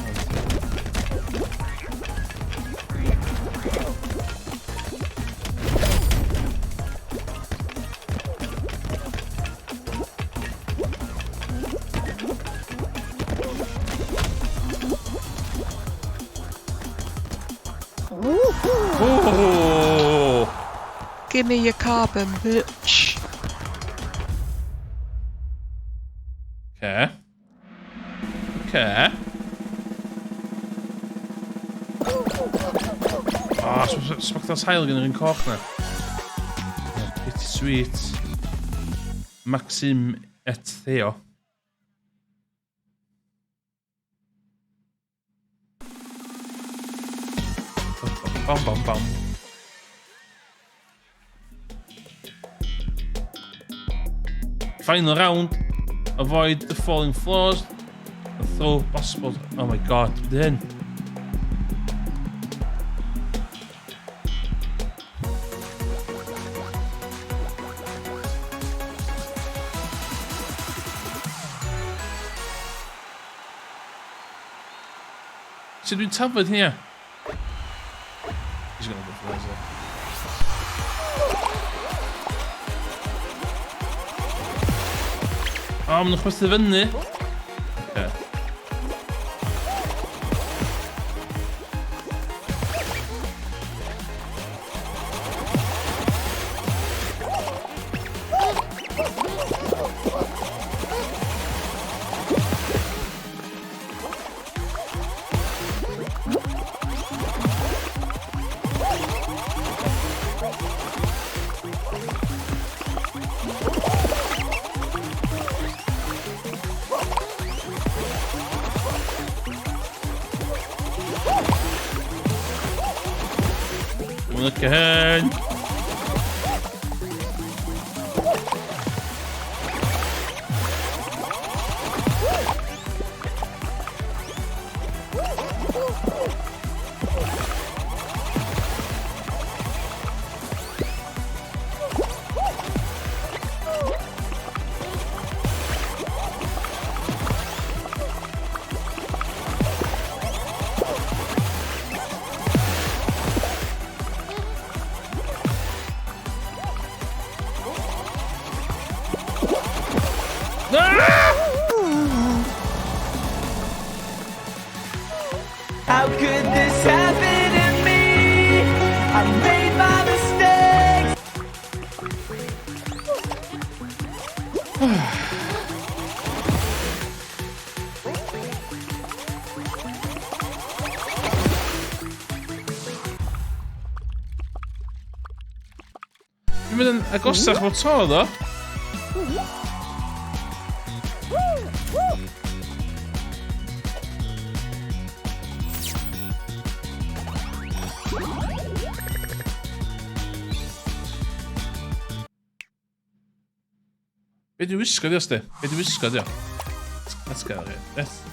Oh! Give me your carbon, bitch. Okay. Okay. Oh, sbacda's hael gen yr un coch na. Pretty sweet. Maxim et Theo. Bam, bam, bam. Final round. Avoid the falling floors. And throw possible. Oh my god, hyn. Sut dwi'n tafod hynny? He's gonna go for those there. O, maen nhw'n chwythu fyny. Okay. Look ahead. How could this happen? Dwi'n mynd yn agosach fo to, ddo. Be dwi'n wisgo di os di? Be dwi'n wisgo di o? Let's go here. Let's...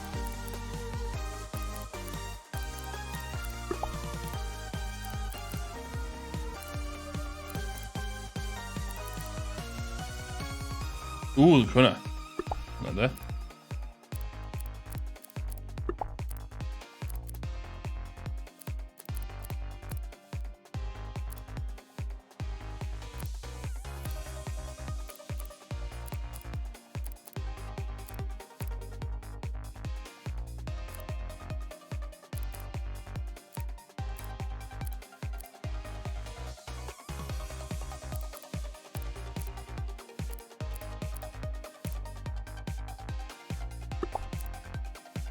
Ww, look hwnna. Hwnna de.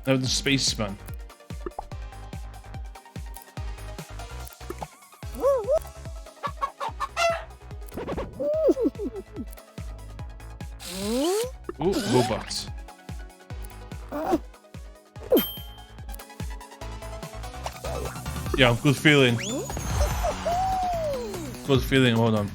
Now the spaceman. Ooh, robot. Iawn, good feeling. Good feeling hold on.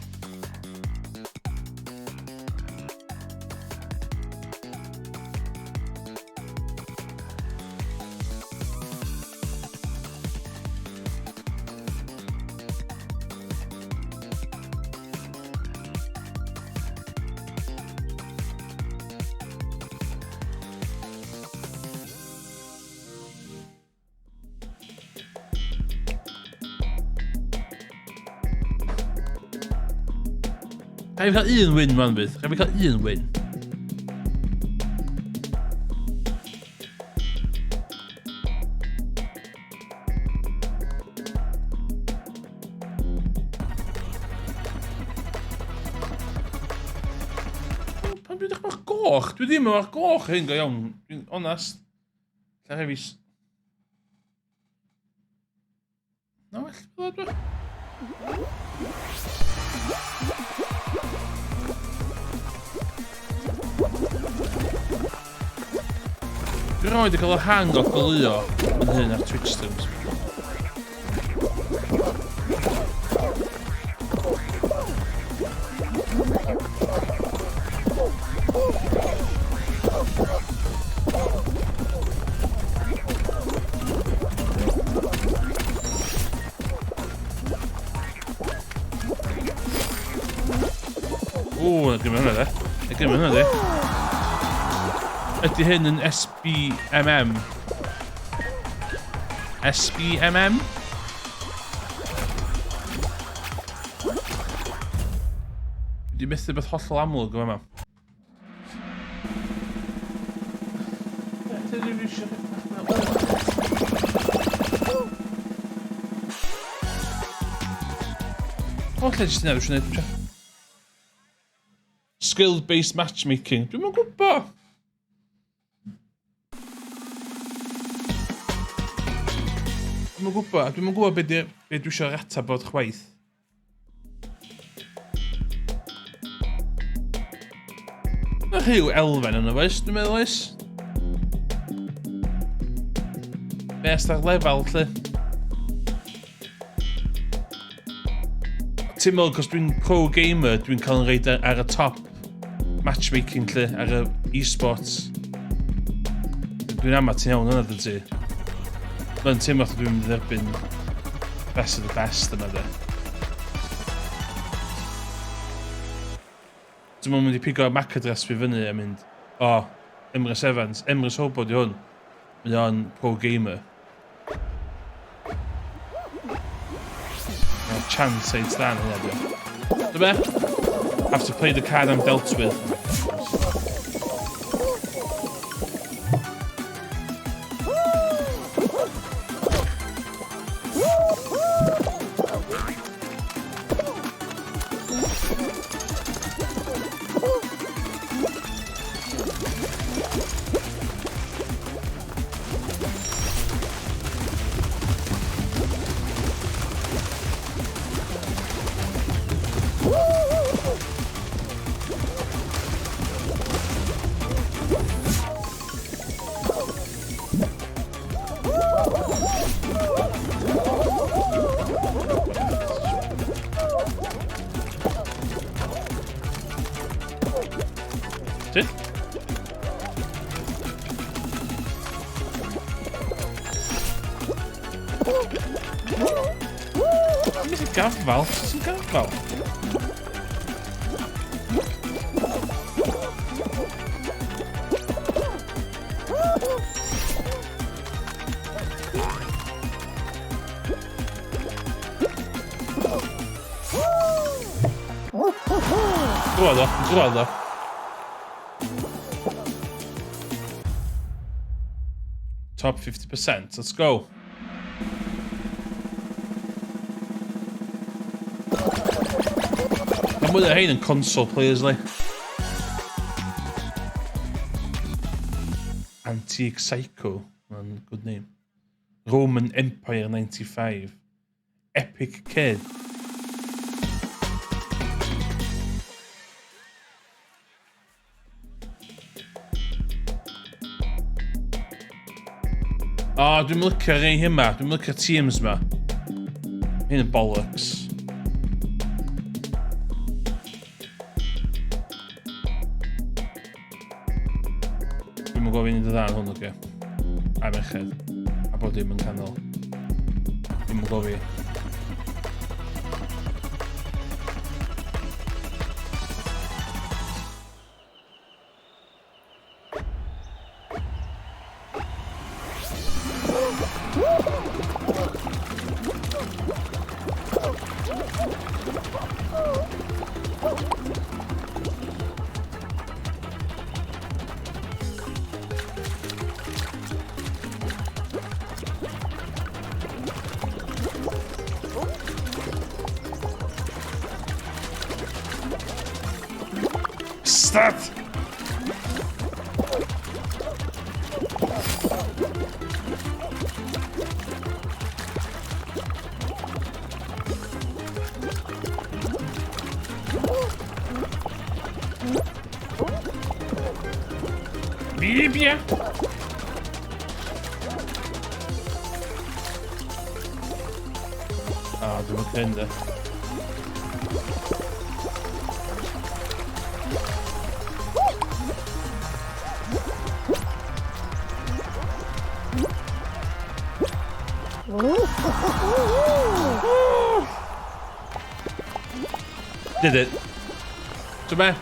Ga i cael un win man bydd. Ga i cael un win. Pan dwi'n dechrau goch? Dwi ddim yn goch hyn go iawn. Dwi'n onest. Lle rhaid fi... Na well, dwi. Dwi'n rhaid i cael y hang o goleuo yn hyn ar Twitch streams. Ww, na gymryd hwnna de. Na gymryd hwnna de. Ydy hyn yn SBMM? SBMM? Dwi methu beth hollol amlwg yma. O, lle jyst yna, dwi'n gwneud. Skill-based matchmaking. Dwi'm yn gwybod. Dwi'm yn gwybod. Dwi'm yn gwybod be, di, be dwi eisiau atab bod chwaith. Mae rhyw elfen yna oes, dwi'n meddwl oes. Best ar lefel, lle. Ti'n meddwl, cos dwi'n pro gamer, dwi'n cael yn reid ar y top matchmaking lle, ar y e-sports. Dwi'n ama ti'n iawn yna, dyn ti. Mae'n teimlo fatha dwi'n mynd i dderbyn best of the best yma, de. Dwi'n mynd i pigo MAC address fi fyny a mynd, o, oh, Emrys Evans, Emrys Hobo di hwn. Mae o'n pro gamer. Mae chance reit dda yn hynna, dwi. Dyma be? Have to play the card I'm dealt with. Ti? Dwi'n methu gafal. Sut ti'n gafal? Drwodd o, drwodd o. Top 50%, let's go. Mae mwy o hein yn console players, li. Antique Psycho, man, good name. Roman Empire 95. Epic Kid. O, oh, dwi'n lycio rei hyn ma. Dwi'n lycio teams ma. Hyn yn bollocks. Dwi'n mynd gofyn i dy dda yn hwn, oce. A merched. A bod dim yn canol. Dwi'n mynd gofyn. Stop! Bibia! Ah, dwi'n mynd de. Did it. Ti'n be?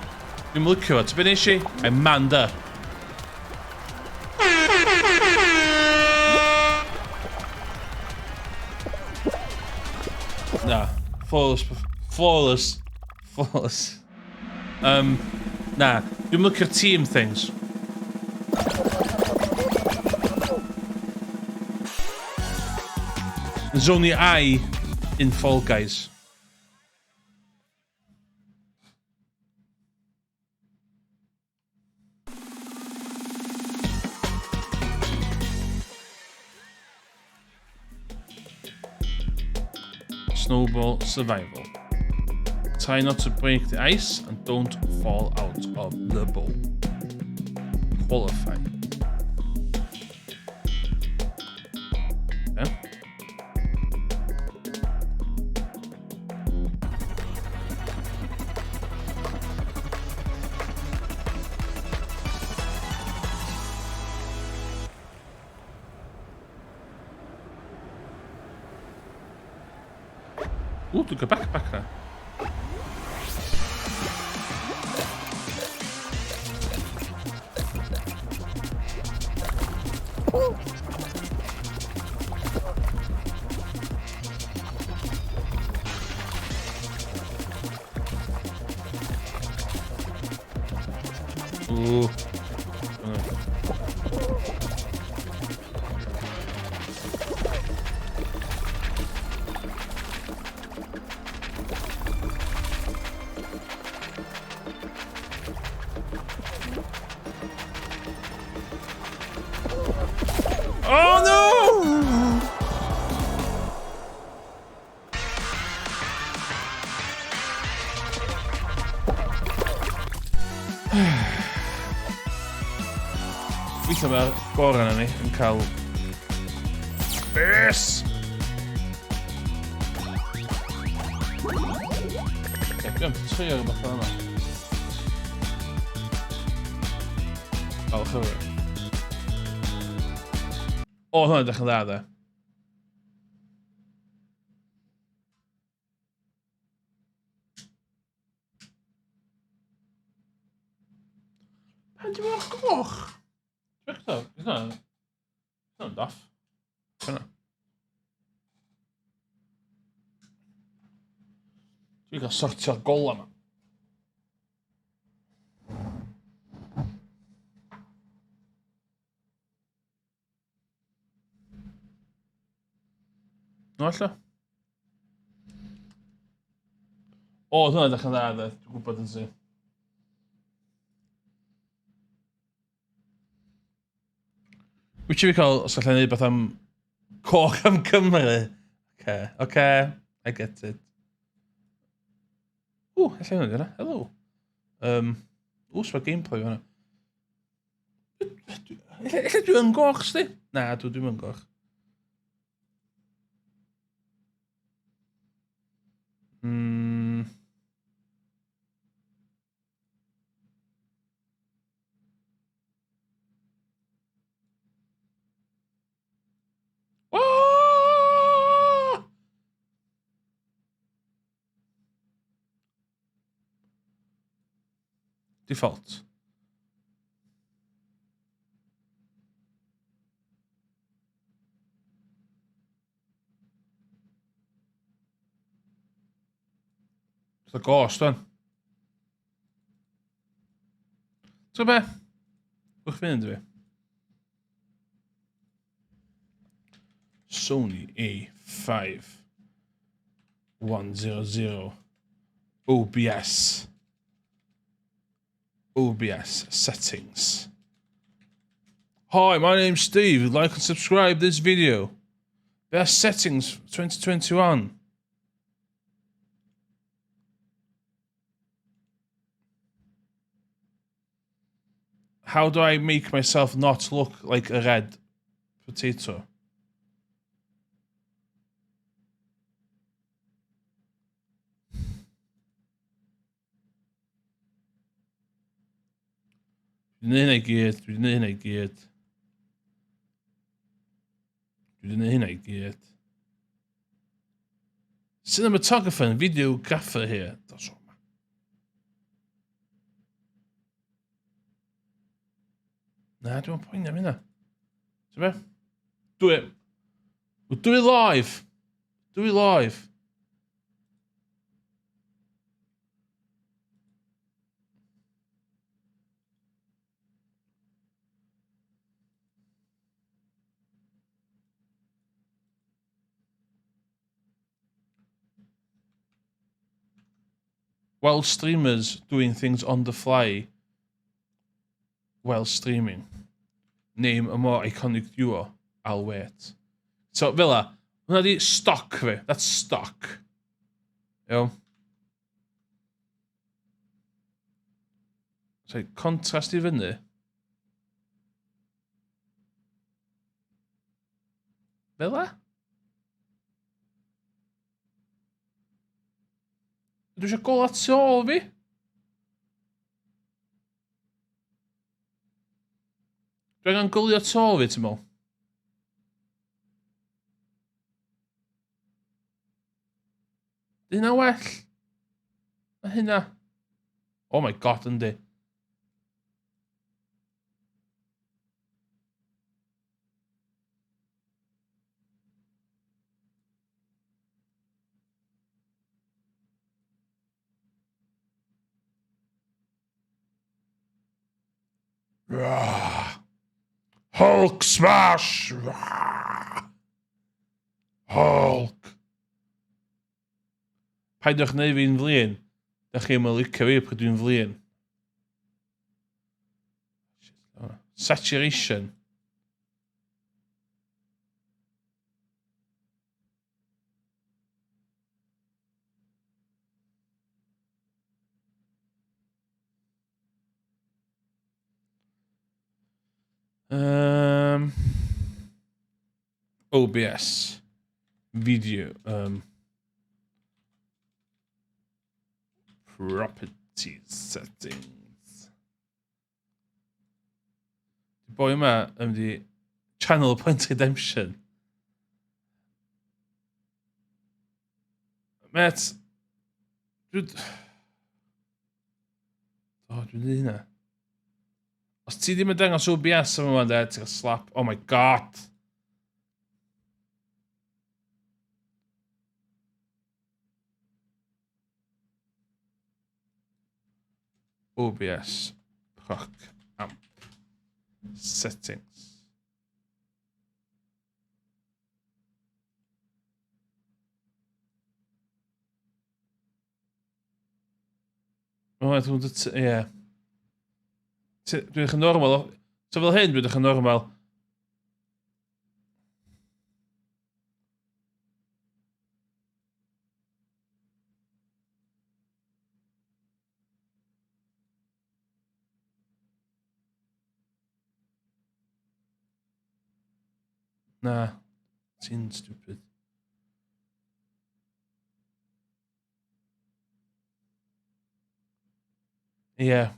Dwi'n licio fo. Ti'n be nes i? I manned up. Na. Flawless. Flawless. Flawless. Na. Dwi'n licio'r team things. There's only I in Fall Guys. Snowball Survival. Try not to break the ice and don't fall out of the bowl. Qualify. Yeah. Ooh, dwi'n cael backpack na. Ooh. Oh no! Weithio mae'r gorau na ni yn cael... Yes! Ie, dwi'n trio rhywbeth fel yna. Falch o fi. O, hwnna'n edrych yn dda, dde. Pan ti'n meddwl goch? Dwi'n meddwl, hynna'n... Hynna'n daff. Hynna. Dwi'n cael sortio'r gola yma. No, allo. O, oedd hwnna'n edrych yn dda, dde. Dwi'n gwybod yn sy'n. Wyt ti fi cael, os allai neud beth am coch am Cymru? Okay, okay, I get it. Ww, allai hwnna dyna. Hello. Ww, sma gameplay hwnna. Ella dwi yn goch, sti? Na, dwi ddim yn goch. Oh! Default. Fatha ghost, wan. Ti'n be? Gwch fynd fi. Sony A5 100 OBS OBS settings. Hi, my name's Steve. Like and subscribe this video. Best settings 2021. How do I make myself not look like a red potato? Dwi 'di neud hynna i gyd, dwi 'di neud hynna i gyd. Dwi 'di neud hynna i gyd. Cinematographer and videographer here. Dos o ma. Na, dwi'n poeni am hynna. Ti'n be? Do it. We'll do it live. Do it live. While streamers doing things on the fly while streaming. Name a more iconic duo. I'll wait. So, fel la, hwnna di stock fi. That's stock. Iawn. So, contrast i fyny. Fel la? Dwi eisiau gola tu ôl fi. Dwi angen golio tu ôl fi, ti'n meddwl? Di hynna well? Na hynna. Oh my god, yndi. Hulk smash! Hulk! Paidiwch neu fi'n flin. Da chi ddim yn licio fi pryd dwi'n flin. Saturation. OBS. Video. Properties settings. Boi yma yn mynd i Channel Point Redemption. Met, dwi'n... O, dwi'n dweud hynna. Os ti ddim yn dangos OBS am yma, de, ti'n cael slap. Oh my god! OBS proc amp settings. O, dwi'n dweud, ie. Dwi'n edrych yn normal. So fel hyn, dwi'n edrych yn normal. Na, ti'n stupid. Ie. Yeah.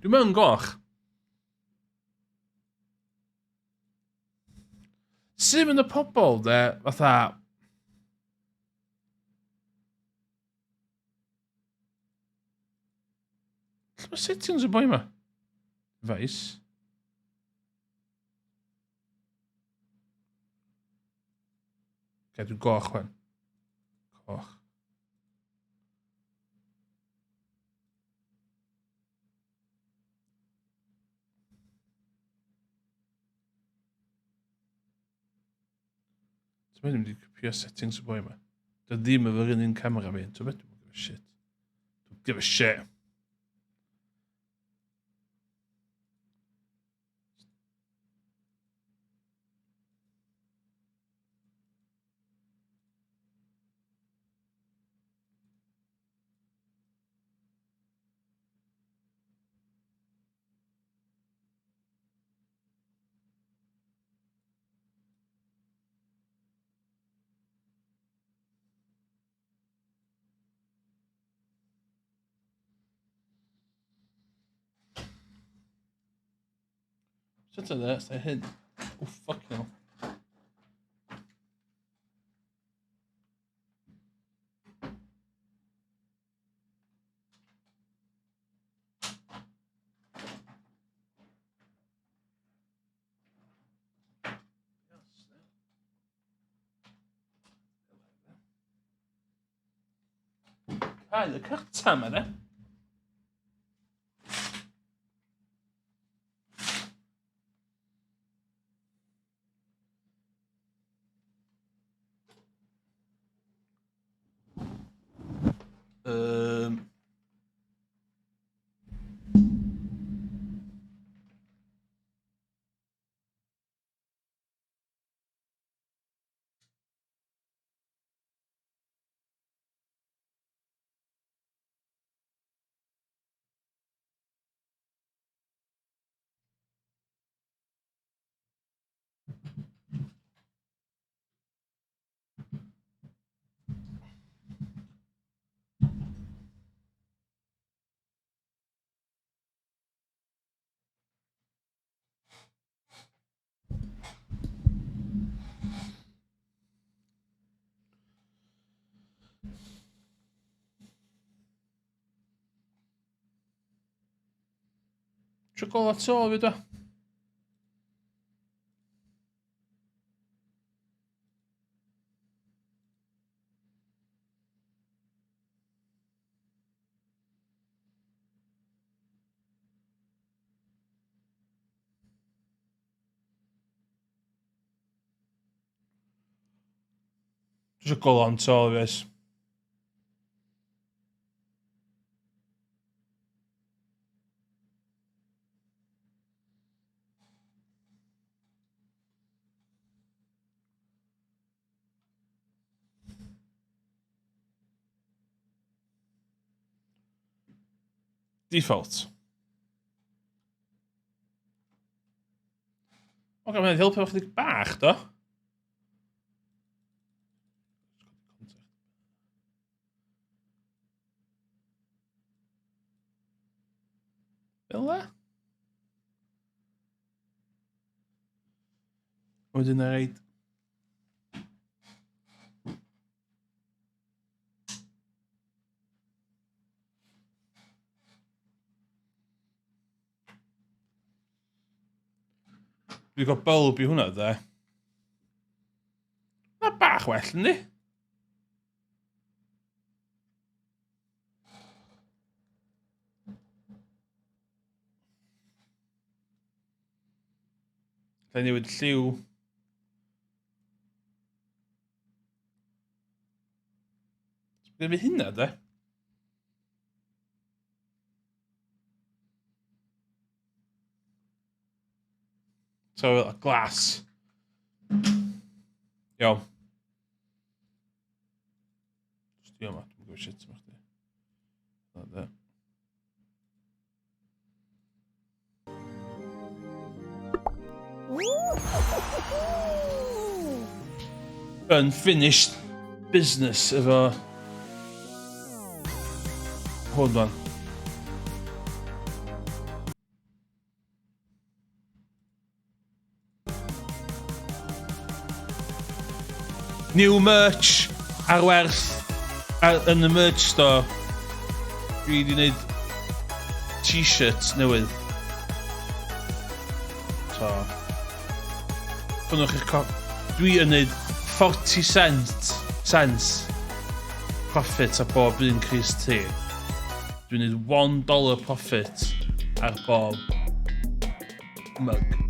Dwi'n mewn goch. Sut mynd y pobl, de, fatha... Lle mae settings y boi yma? Device. Oce, dwi'n goch wan. Coch. Ti'n meddwl wedi copio settings y boi yma? Dy ddim efo'r un un camera fi. Ti'n meddwl, dwi'n give a shit. Don't give a shit. Sut yna, sa'i hyn. Oh, fuck no. Cael y cyrta yma, de. Trio gola to fi da. Dwi eisiau golau yn to, guys. Default. Oce, okay, mae'n helpu efo chydig bach, do. Fel la? Wedyn na reid. Dwi'n cael bulb i hwnna, dde. Mae bach well, yndi? Alla i newid lliw. Gen fi hynna, de? So, glas. Iawn. Just yma, dwi'n gwybod shit yma chdi. Na, de. Unfinished business efo hwn fan. New merch ar werth ar, yn y merch store. Dwi wedi gwneud t-shirts newydd. So, prynwch eich co... Dwi yn gwneud 40 cent, cents profit ar bob un Chris T. Dwi'n gwneud $1 dollar profit ar bob mug.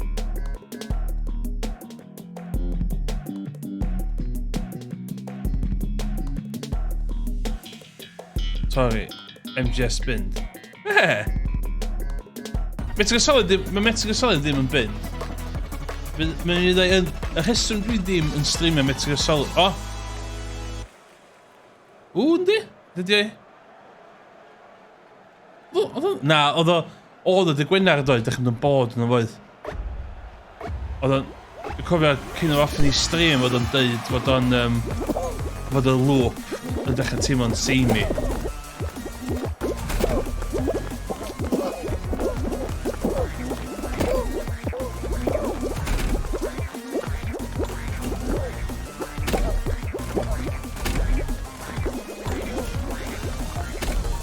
Sorry, MGS bind. Be? Metal Gear Solid ddim, mae Metal Gear Solid ddim yn bind. Mae'n ei ddweud, y rheswm dwi ddim yn streamio Metal Gear Solid... O! Oh. Ww, yndi? Dydy e? Oedd o... Na, oedd o... Oedd o dy Gwener doedd, dych chi'n bod yn y foedd. Oedd o'n... Dwi'n cofio cyn o off i stream fod o'n deud fod o'n... Um, fod y loop yn dechrau teimlo'n samey.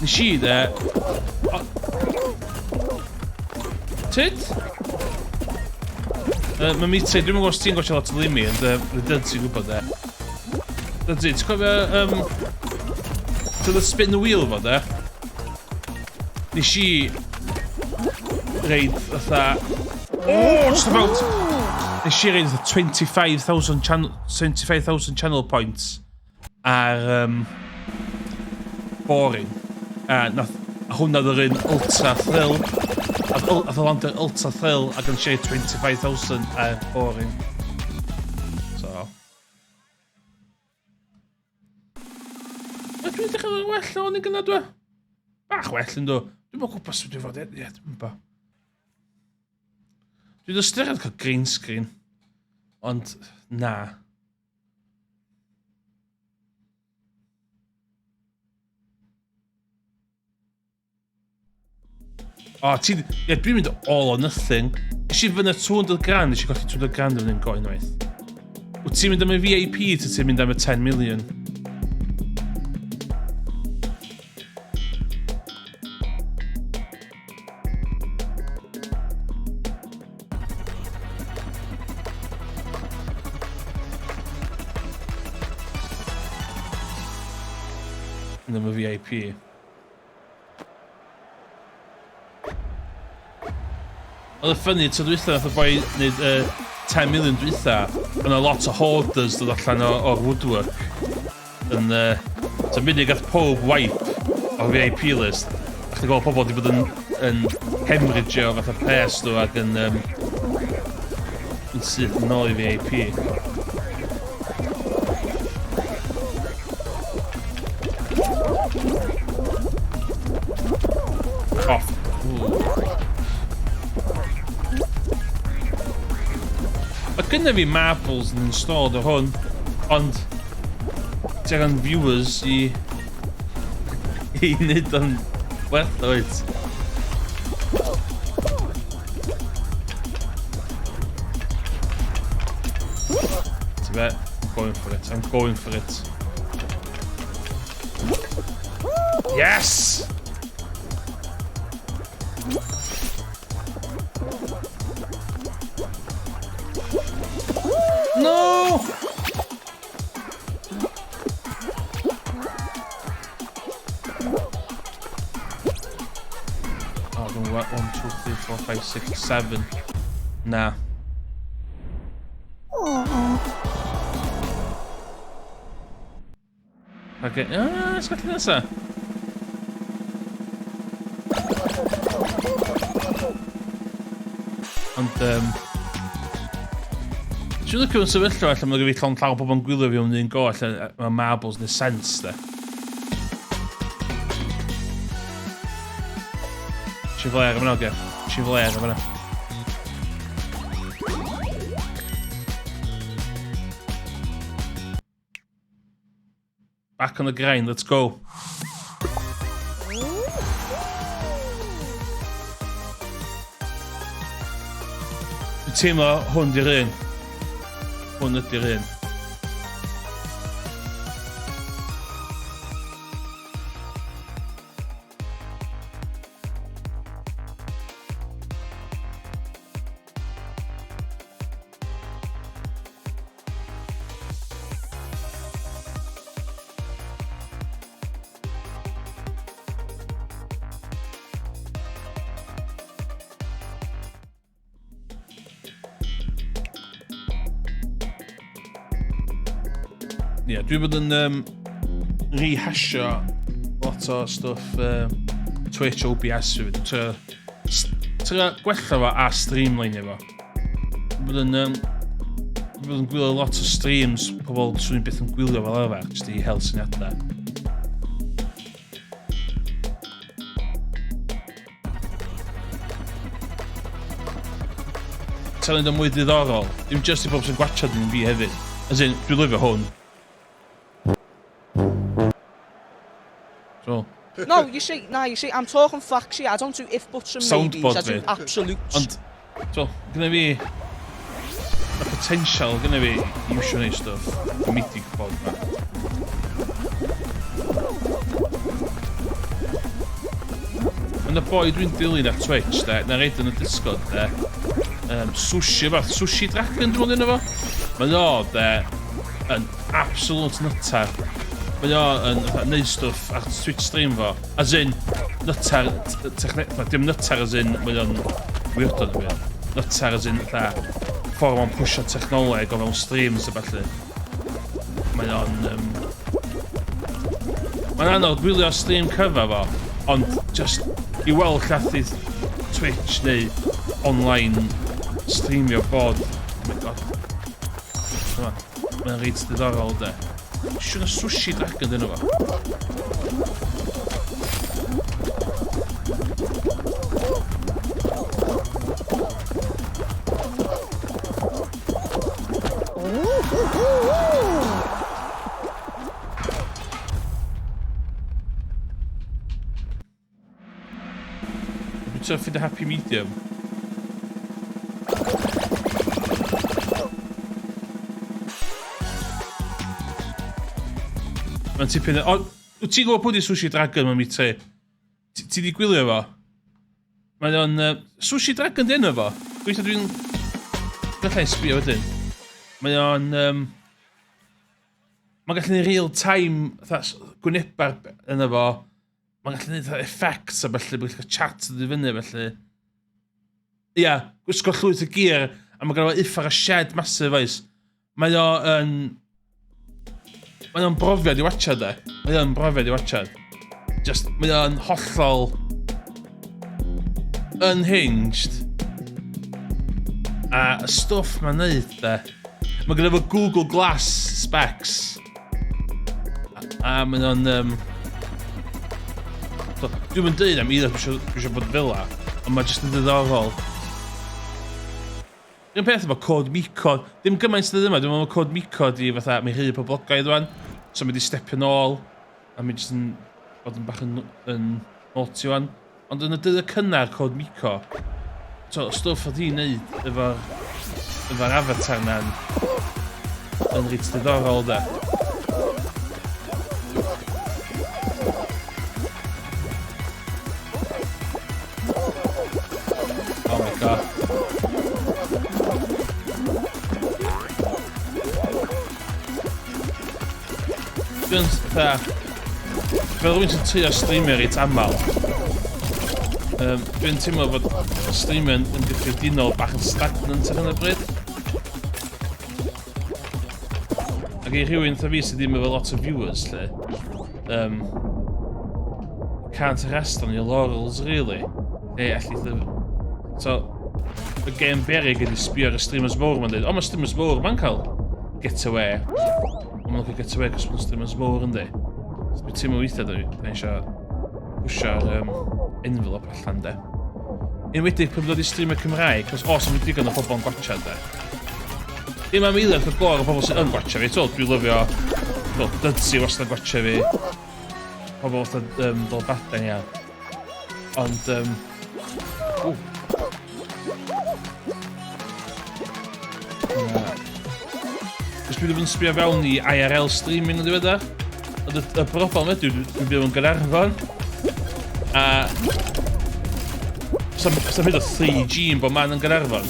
Nes i de... O... Tyd? Mae mi te, dwi'n gwybod os ti'n gwachio lot o Limi, ond uh, dyd ti'n gwybod de. Dyd ti'n cofio... Um, to the spin the wheel fo de? Nes i reid fatha... Oh, just about! Nes i reid fatha 25,000 channel, 25,000 channel points ar boring. A nath, a hwnna oedd yr un ultra thrill. Nath o landio'r ultra thrill ac yn share 25,000 ar boring. So. Mae dwi'n dechrau yn well o'n i'n gynnar dwi. Bach well yn dwi. Dwi'n meddwl gwybod sut dwi'n fod, ie, dwi'n meddwl. Dwi'n ystyried cael green screen. Ond, na. O, oh, ti... Ie, dwi'n mynd all or nothing. Nes i fyny 200 grand, nes i golli 200 grand yn un go unwaith. Wyt ti'n mynd am y VIP, ta ti'n mynd am y 10 million? Mynd am y VIP. Oedd y ffynnu, tro dwytha nath y boi wneud 10 million dwytha, oedd yna lot o hoarders dod allan o'r woodwork. Yn, so munud gath pob wipe o'r VIP list, a chdi gweld pobl wedi bod yn hemorrhageo fatha pres nhw ac yn syth yn ôl i VIP. Off. Mae gynna fi marbles yn installed ar hwn, ond ti angen viewers i wneud o'n werth o wyt. Ti'n be? I'm going for it. I'm going for it. Yes! No! Oh, dwi'n gwybod. 1, 2, 3, 4, 5, 6, 7. Na. Okay. Ah, sgwellu nesa. Ond, Dwi'n licio yn sefyllfa allan mae'n gyda fi llond llaw o bobl yn gwylio fi mewn un go allan mae marbles neu sense de. Ti'n flair am yna, oge. Ti'n flair am yna. Back on the grind, let's go. Dwi'n teimlo hwn di'r un. Hwn ydy'r un. Ie, yeah, dwi bod yn rehashio lot o stwff Twitch OBS fi. Dwi'n trio gwella fo a streamline fo. Bod yn, bod yn gwylio lot o streams pobl swn i'n byth yn gwylio fel arfer, jyst i hel syniadau. Ta'n neud o'n mwy diddorol. Dim just i bobl sy'n gwachod yn fi hefyd. As in, dwi'n lyfio hwn. So. No, you see, nah, you see, I'm talking facts here. I don't do if, buts and maybes. Soundboard I do fi. absolutes. Ond, so, gyda fi y potential gyda fi i iwsio neud stwff comedic bod ma. Ond y boi dwi'n dilyn ar Twitch, de, na reid yn y Discord, de, sushi fath, Sushi Dragon dwi'n meddwl fo. Mae o, de, yn absolute nutter. Mae o yn fatha neud stwff ar Twitch stream fo. As in, nutter, dim nutter as in, mae o'n weirdo na fi. Nutter as in, fatha, ffordd mae'n pwysio technoleg o fewn streams a ballu. Mae o'n... Mae'n anodd gwylio stream cyfa fo, ond just i weld llathu Twitch neu online streamio bod. Oh my god. Mae'n reit diddorol, de. Siwr na Sushi Dragon dyn nhw fo. Dwi'n trio ffind a happy medium. Mae'n tipyn o... Wyt ti'n gwybod pwy di Sushi Dragon mae'n mitri? Ti di gwylio fo? Mae o'n... Sushi Dragon di enw fo? Gweithio dwi'n... Gallai sbio wedyn. Mae o'n... Mae'n gallu neud real time gwynebar yna fo. Mae'n gallu neud effects a felly, mae'n gallu chat yn fyny felly. Ia, gwisgo llwyth o gear, a mae gynno fo uffar a shed massive oes. Mae o yn... Mae o'n brofiad i watchad de. Mae o'n brofiad i watchad. Just, mae o'n hollol unhinged. A y stwff mae'n neud de. Mae gynno fo Google Glass specs. A mae o'n... So, dwi'm yn deud am iddo, dwi eisiau bod fel la, ond mae jyst yn ddiddorol. Un peth efo Code Miko, dim gymaint sydd yma, dwi'n meddwl mae Code Miko di fatha, mae'n rhy poblogaidd wan, so mae di stepio nôl, a mae jyst yn bod yn bach yn naughty wan. Ond yn y dydd y cynnar Code Miko, so, stwff oedd hi'n neud efo'r avatar na'n yn reit diddorol, de. Oh my god. Dwi'n fatha... Fel rhywun sy'n trio streamio reit aml, um, dwi'n teimlo fod streamio yn, yn gyffredinol bach yn stagnant ar hyn o bryd. Ac i rhywun fatha fi sydd ddim efo lot o viewers, lle, can't rest on your laurels, really. Lle alli... So, y gêm berig ydi sbio ar y streamers mowr ma'n dweud, o mae streamers mowr ma'n cael get away. Ond ma'n cael get away cos mae'n streamers mowr yndi. So dwi'n teimlo weithiau da ni eisiau pwsio'r envelope allan de. Enwedig pan dod i streamer Cymraeg, cos os am digon o bobl yn gwachio de. Dim am eiliad o glor o bobl sydd yn gwachio fi, so dwi'n lyfio, well, Dudsi wastad yn gwachio fi. Pobl wastad Dolbaden, ia. Ond, ww. Na. Cos dwi ddim yn sbio fewn i IRL streaming yn ddiweddar. Ond y, y broblem ydy, dwi'n byw yn Gaernarfon. A... Sam, sam hyd o 3G yn bod man yn Gaernarfon.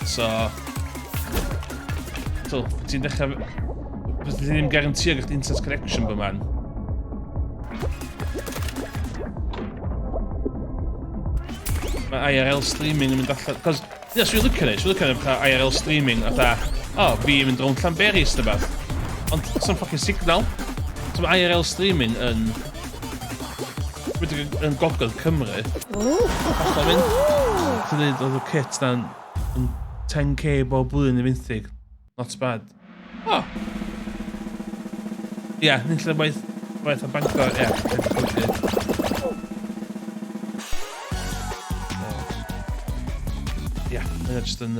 So... So, ti'n dechrau... Ti ddim garantio ga'l internet connection bod man. Mae IRL streaming yn mynd allan... Cos, ie, yeah, swn i'n licio neud, swn i'n licio neud fatha IRL streaming, fatha, o, oh, fi yn mynd rownd Llanberis neu beth. Ond, some fucking signal. So mae IRL streaming yn... Wedi yn gogledd Cymru. Hollol mynd. Ti'n dweud, oedd y kit na'n yn 10k bob blwyddyn i fenthyg. Not bad. O! Oh. Ia, yeah, nid lle waith, waith am Bangor, ia. Yeah, Ia, mae'n just yn...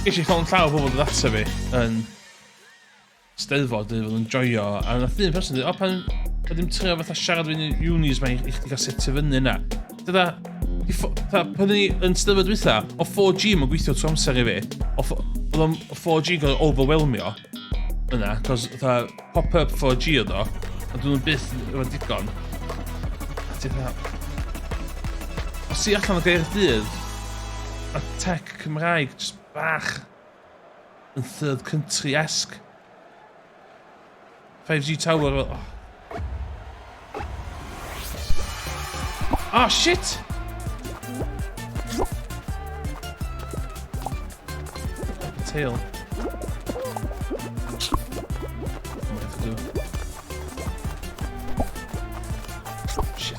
Ges i llond llaw o bobl dod ato fi yn Steddfod, dweud fod yn joio, a nath un person dweud, o pan pan ddim trio fatha siarad fi'n unis mae i chdi gael setio fyny yna. Dyna, fatha, pan ni yn Steddfod dwytha, o 4G mae'n gweithio trwy amser i fi. O, oedd o'n 4G yn cael overwhelmio yna, cos fatha pop-up 4G oedd o, a dyn nhw'n byth efo digon. A ti fatha... Os ti allan o Gaerdydd, a tech Cymraeg just bach yn third country-esque. 5G tower fel... Oh. Oh, shit! Tail. Shit.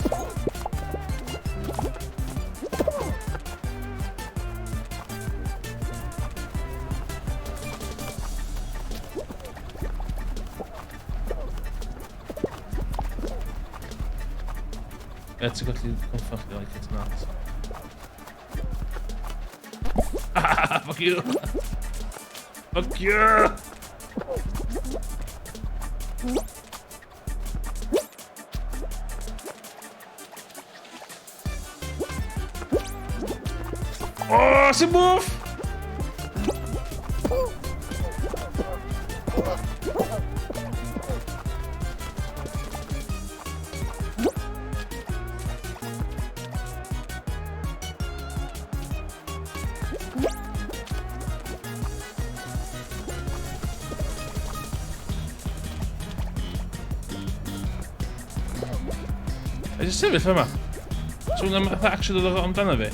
Ie, ti'n gallu confirm chdi like it or not. Fuck you! Fuck you! Oh, sy'n move! A jyst sefyll yma. So hwnna'n fatha actually dod amdano fi.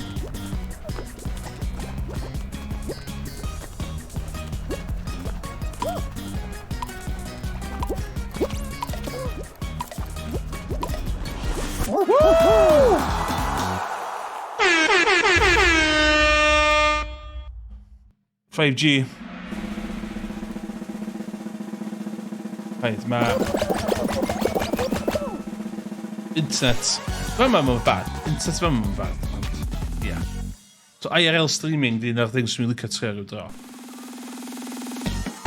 Woo! 5G. Rhaid, mae... Internet. Fe ma mae'n bad. Internet fe mae'n bad. Ond, ia. Yeah. So IRL streaming di un o'r things dwi'n licio trio rhyw dro.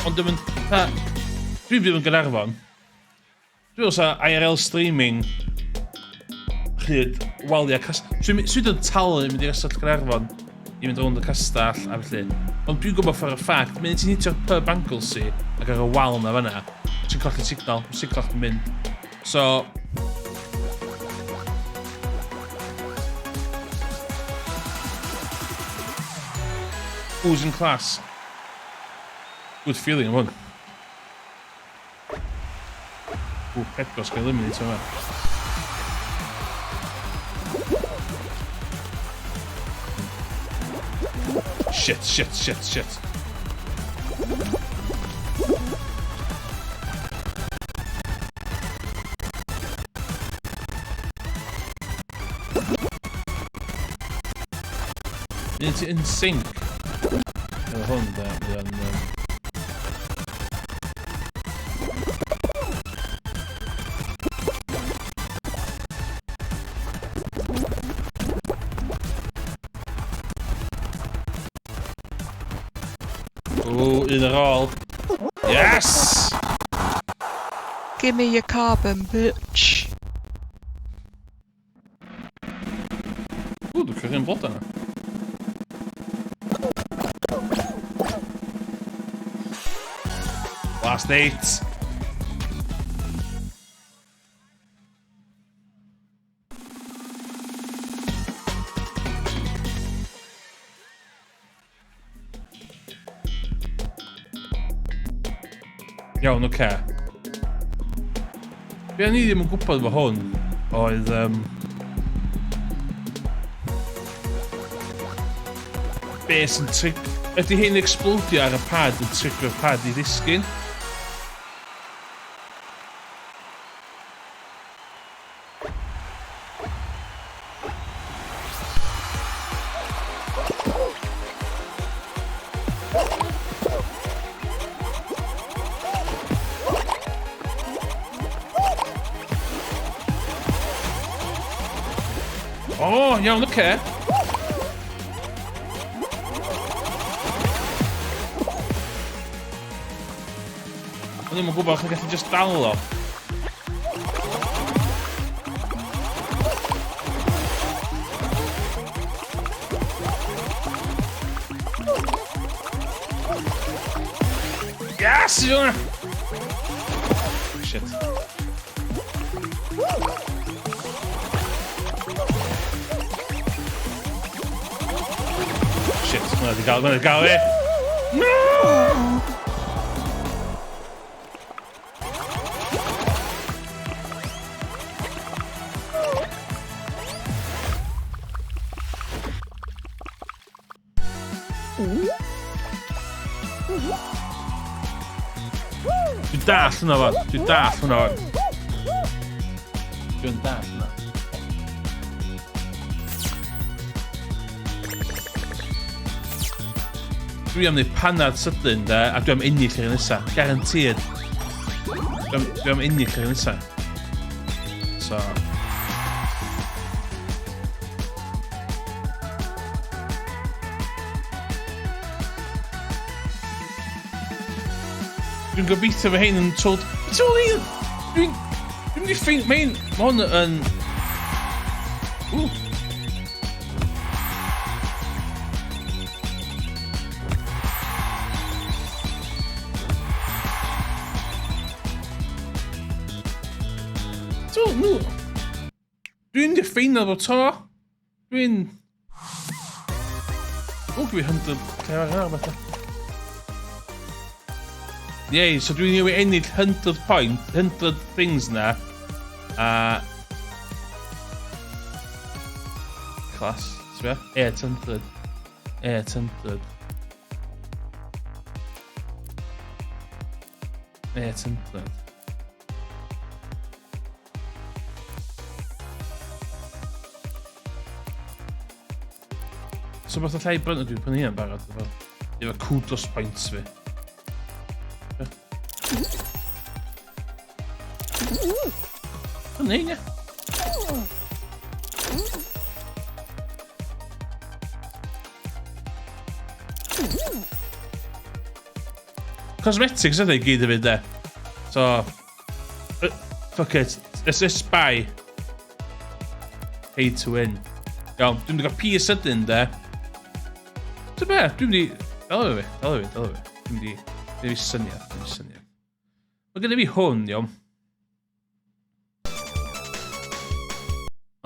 Ond dwi'n mynd... Dwi'n byw yn Gaernarfon. Dwi'n meddwl sa IRL streaming hyd waliau cas... Dwi'n yn talu mynd i Gastell Gaernarfon. i mynd rownd y castell a felly. Ond dwi'n gwybod for a fact, mynd ti'n hitio'r pub Anglesey ac ar y wal na fanna, ti'n colli signal, mae signal chdi'n mynd. So, Who's in class? Good feeling am hwn. Ww, Pepos gael eliminate yma. Shit, shit, shit, shit. Un ti in sync. Efo hwn, da, mae o'n... Um... Ww, un ar ôl. Yes! Give me your carbon, bitch. Ww, dwi'n cael un blodau yna. Last eight. Iawn, oce. Okay. Be o'n i ddim yn gwybod efo hwn oedd... Um, be sy'n trig... Ydy hyn explodio ar y pad yn trigger pad i ddisgyn? O, oh, iawn, oce. Okay. O'n i'm yn gwybod chi'n gallu just dal o. Yes! Yna! Shit. Shit, mae'n wedi gael, mae'n wedi gael e! No! Dwi'n dall hwnna fan. Dwi'n dall hwnna fan. Dwi'n dall hwnna. Dwi am wneud panad sydyn, de, a dwi am ennill yr un nesa. Guaranteed. Dwi am, dwi am ennill yr un nesa. So... Dwi'n gobeithio fy hein yn told... Ti'n meddwl Dwi'n... Dwi'n mynd i ffein... Mae'n... Mae hwn yn... Ww. Ti'n meddwl... Dwi'n mynd i'r ffeinal bob tro. Dwi'n... O, dwi'n 100 lle ar beth. Yay, so dwi'n newid ennill 100 point, 100 things na. A... Class, ti'n 800. 800. 800. So beth allai brynu, dwi'n prynu hynna'n barod, efo, efo kudos points fi. Prynu hynna. Cosmetics ydy gyd hefyd, de. So, fuck it. It's a spy. Pay to win. Iawn, dwi'n mynd i gael pee sydyn, de. Ti'n be? Dwi'n mynd i... Dal efo fi, dal efo fi, dal efo fi. Dwi'n mynd i... Dwi'n mynd i syniad, dwi'n mynd i syniad. Mae gen i fi hwn, iawn.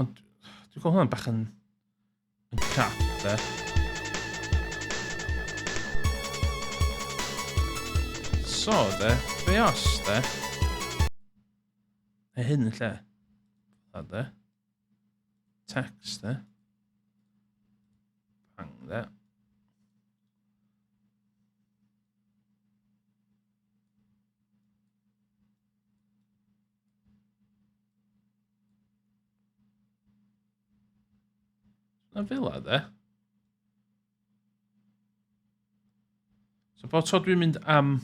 Ond dwi'n gweld hwnna'n bach yn... yn crap, de. So, de, be os, de? E hyn yn lle. A, de. Text, de. Bang, de. Na fel la, de. So bod tro dwi'n mynd am...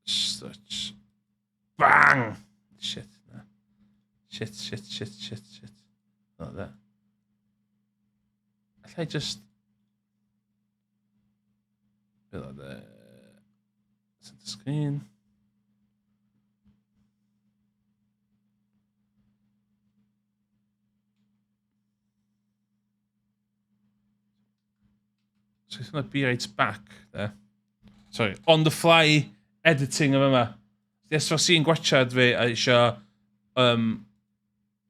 Stretch. Bang! Shit, na. Shit, shit, shit, shit, shit. Fel de. Allai just... Fel de. Center screen. So it's gonna be right back there. Sorry, on the fly editing yma yma. Yes, os i'n gwachad fi a eisiau um,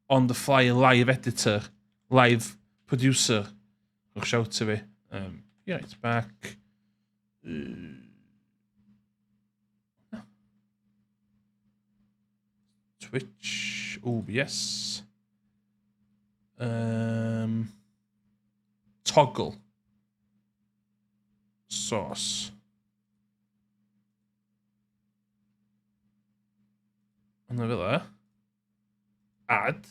on the fly live editor, live producer, rhowch shout i fi. Um, be right back. Twitch, OBS. Um, toggle. Source. Hwna fel e. Add.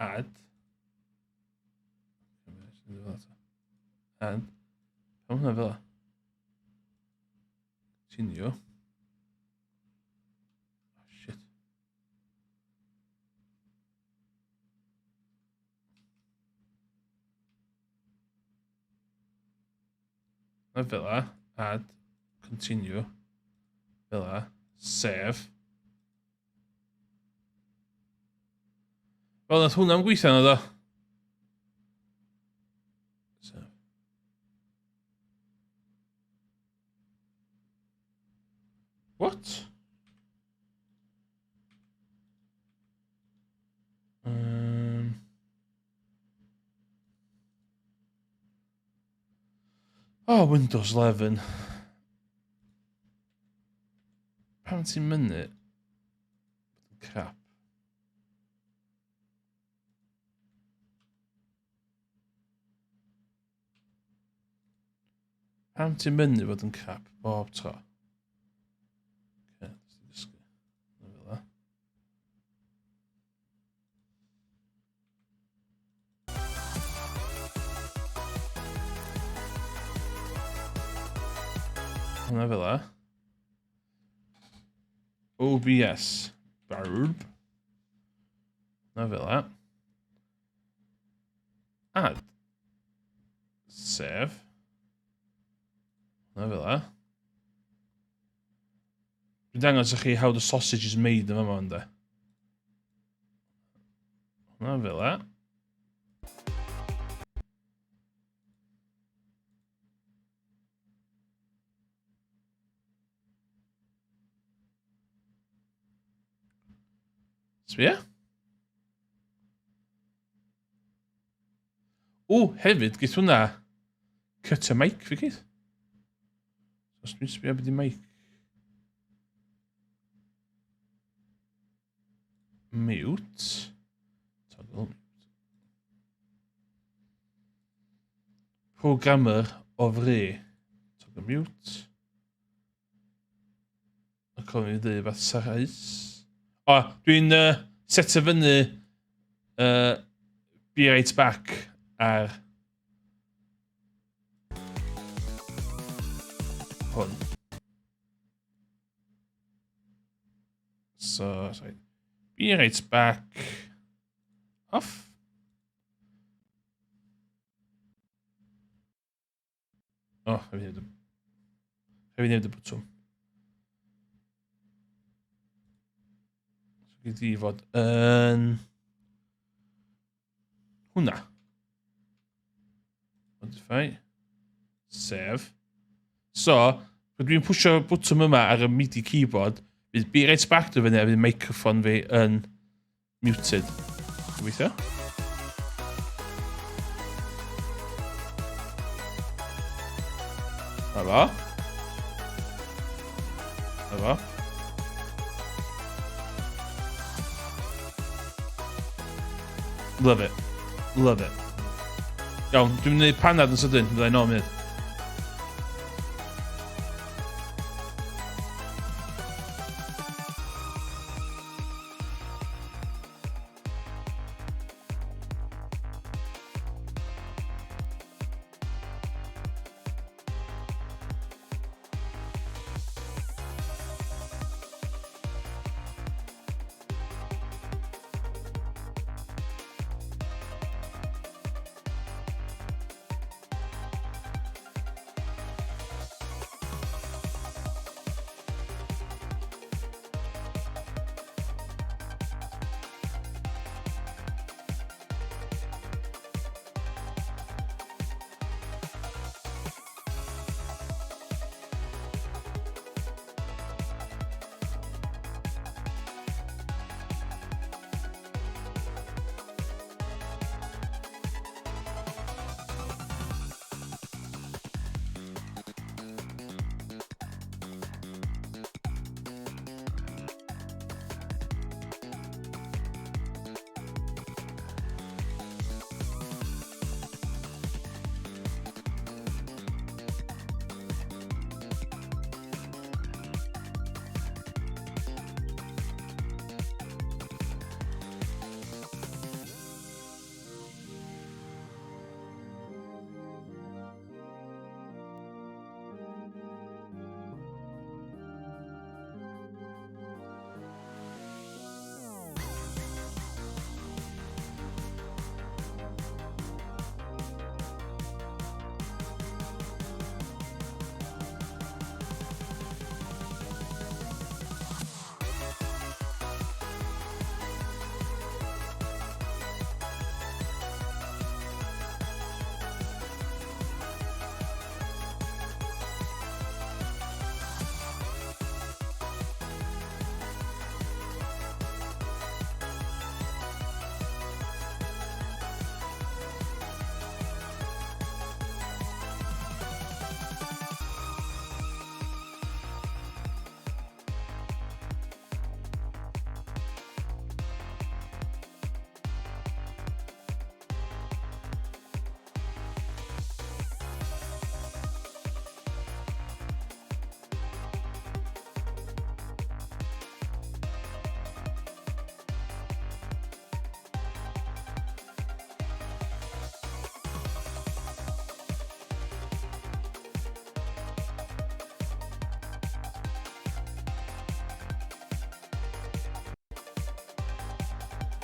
Add. Add. Pam hwnna fel e? Continue. Oh, shit. Na fel a, add, continue, fel a, save. Wel, nath hwnna'n gweithio na do. Save. What? Um... Oh, Windows 11. Pam ti'n mynnu? Crap. Pam ti'n mynnu fod yn crap bob tro? Okay, let's dysgu. Na fel 'a. Hwnna fel 'a. OBS. Barb. Na fel 'a. Add. Save. Na fel 'a. Dwi'n dangos i chi how the sausage is made yn fama ynde. Hwna fel 'a. Sbia? O, hefyd, geith hwnna cut y mic fi, geith. Os dwi'n sbio beth i mic. Mute. Toggle mute. Programmer o fri. Toggle mute. A cofio fi dweud fath sarhaus. O, dwi'n uh, setio fyny uh, Be Right Back ar hwn. So, sorry. Be right back. Off. O, oh, rhaid fi newid y bwtwm. Gei di fod yn... Hwna. Modify. Save. So, pryd dwi'n pwysio bwtwm yma ar y MIDI keyboard, bydd Be Right Back dod fyny a bydd microphone fi yn muted. Gobeithio. Na fo. Na fo. Love it. Love it. Iawn, dwi'n mynd i wneud panad yn sydyn, fyddai'n ôl munud.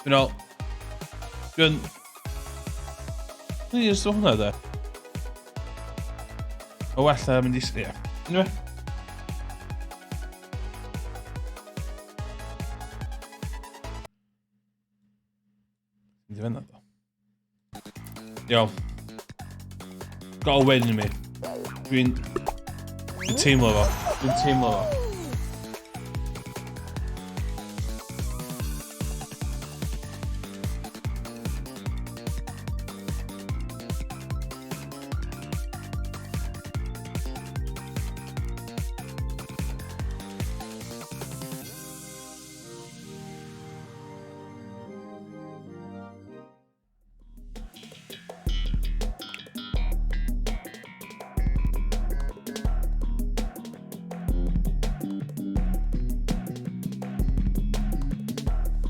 Dwi'n ôl. Dwi'n... Dwi'n ystod hwnna, da. O well na mynd i... Ie. Anyway. Mynd i fyna, do. Iawn. Got a win i mi. Dwi'n... Dwi'n teimlo fo. Dwi'n teimlo fo.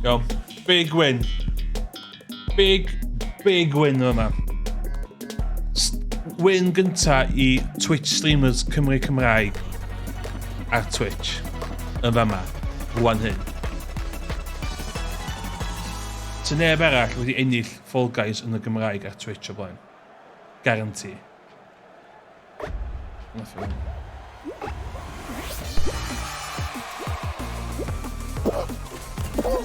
Iawn. Big win. Big, big win yma. Win gynta i Twitch streamers Cymru Cymraeg ar Twitch yn fama, rwan hyn. Sy neb arall wedi ennill Fall Guys yn y Gymraeg ar Twitch o blaen. Guarantee. Nothing. Oh!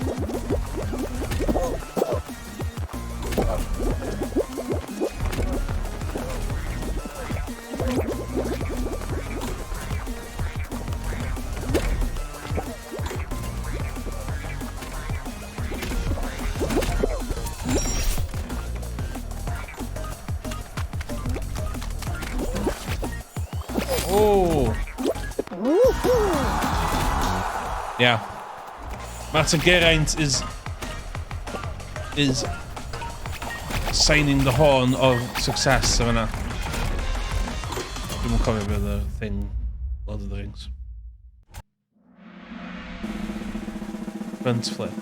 Yeah. Martin Geraint is signing the horn of success yma. Dwi'm yn cofio beth y thing Lord of the Rings. Front flip.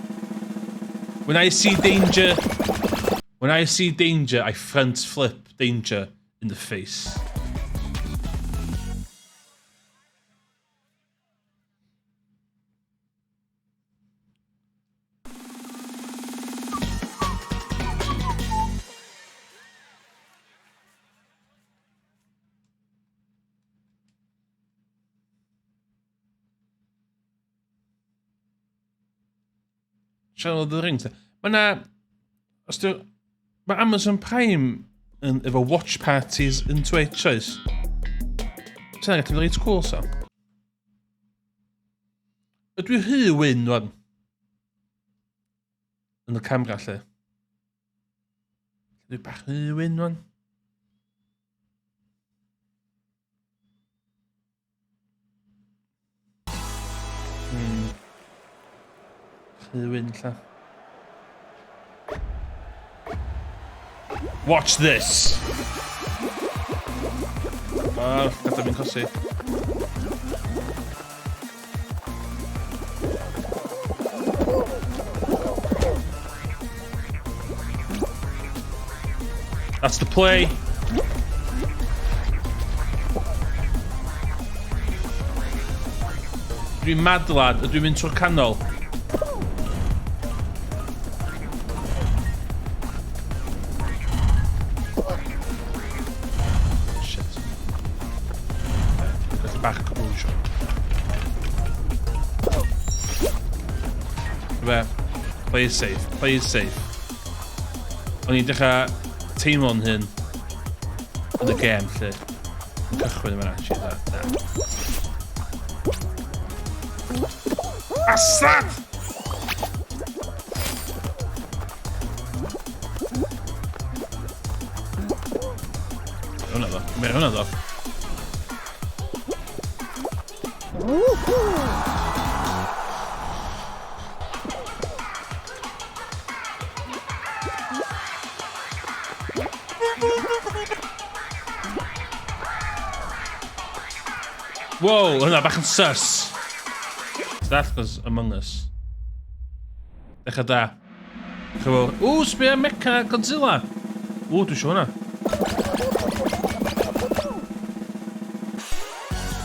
When I see danger, when I see danger, I front flip danger in the face. Siarad of the Rings. Mae na... Os dwi... Mae Amazon Prime yn, efo watch parties yn Twitch, oes? Sy'n gallu bod reit cool, so. Ydw i rhy wyn, wan? Yn y camera, lle. Ydw i bach rhy wyn, wan? Rhy wyn, lla. Watch this! Ah, gadael fi'n cosi. That's the play. Dwi'n mad lad, ydw i'n mynd trwy'r canol. Shit. Gallu bach composure. Fe, play it safe, play it safe. O'n i'n dechrau teimlo'n hyn yn y gêm, lle. Yn cychwyn yma, actually, da. Na. Bastard! Hwnna ddo. Mae hwnna ddo. Wow, hwnna bach yn sus. That was Among Us. Dechrau da. Dechrau fawr. Ww, sbio Mecha Godzilla. Ww, dwi eisiau hwnna.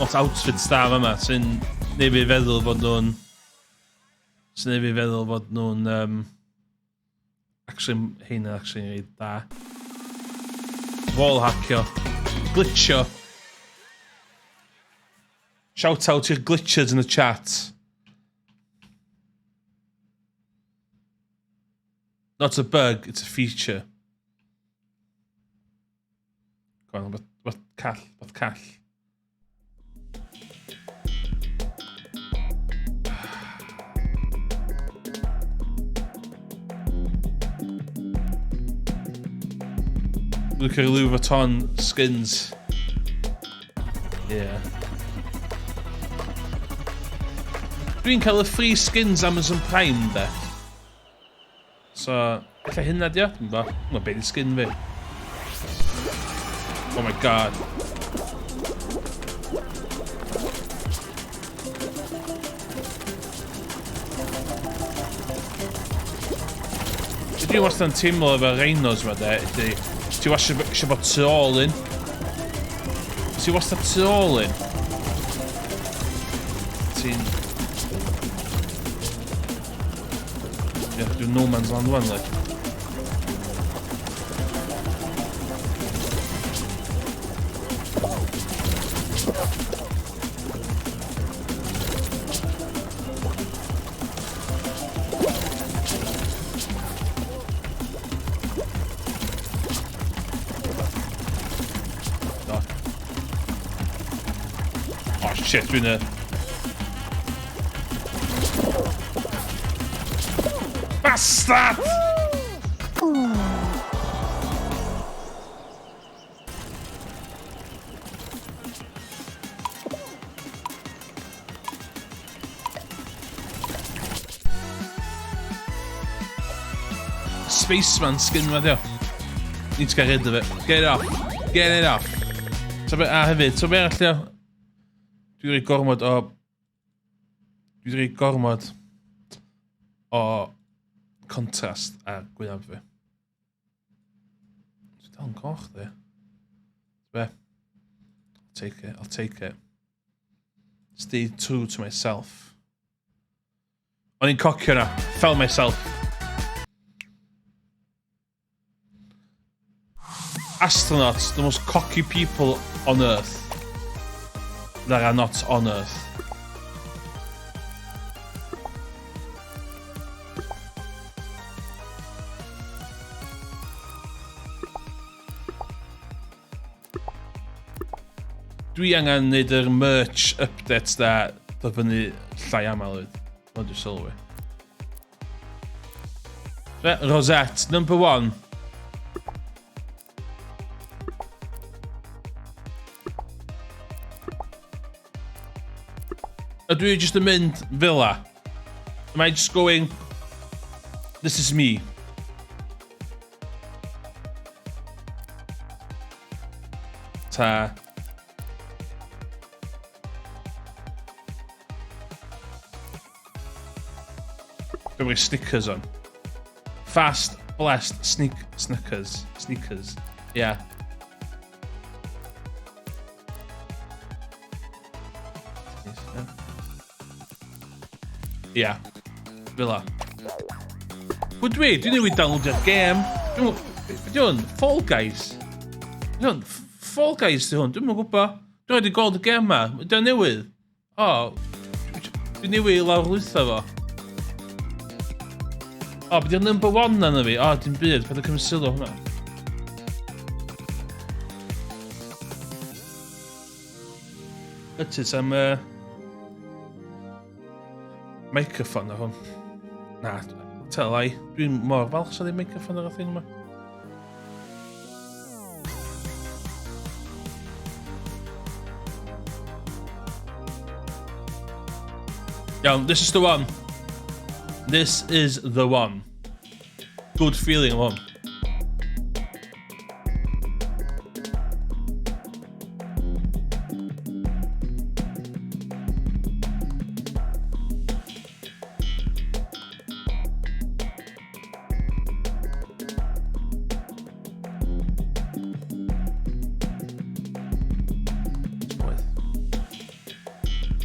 Lot outfits da yma sy'n neud fi feddwl bod nhw'n... Sy'n neud fi feddwl bod nhw'n... Actually, heina actually reit da. Wall hackio. Glitcho. Shout out i'r glitchers in the chat. Not a bug, it's a feature. Go on, what call, what call. Look at Louis Vuitton skins. Yeah. Dwi'n cael y free skins Amazon Prime, de. So, ella hynna di o? Dwi'n bo. Dwi'n beth i skin fi. Oh my god. Dwi wastad yn teimlo efo rhinos yma, de, ydy, ti wastad eisiau bod tu ôl un. Ti wastad tu ôl un. Ti'n... Ie, dwi'n no man's land wan, like. Oh shit, dwi'n y... Bastard! Spaceman skin ma dio. Need to get rid of it. Get it off. Get it off. So be, a hefyd, so be arall dio? Dwi wedi gormod o... Dwi wedi gormod o contrast ar gwynaf fi. Dwi dal yn goch ddi. Be? I'll take it, I'll take it. Stay true to myself. O'n i'n cocio na. Fell myself. Astronauts, the most cocky people on earth. That are not on earth. Dwi angen neud yr merch updates da dod fyny llai aml hefyd. Mae'n dwi'n sylwi. Rosette, number one. Ydw i just yn mynd fel la? Am I just going, this is me? Ta. Dwi'n rhoi stickers on. Fast, blessed, sneak, sneakers. Sneakers. Yeah. Yeah. Fel la. Pwy dwi? Dwi newydd downloadio'r gêm. Dwi'n... Be di hwn? Fall Guys? Be di hwn? Fall Guys di hwn? Dwi'm yn gwybod. Dwi wedi gweld y gêm ma. Ydy o'n newydd? O, dwi newydd lawr lwytho fo. O, be di'r number one na fi? O, dim byd. Paid â cymryd sylw hwnna. Gutted am microphone ar hwn. Na, tell lie. Dwi'n mor falch sydd ddim microphone ar y thing yma. Iawn, this is the one. This is the one. Good feeling am hwn.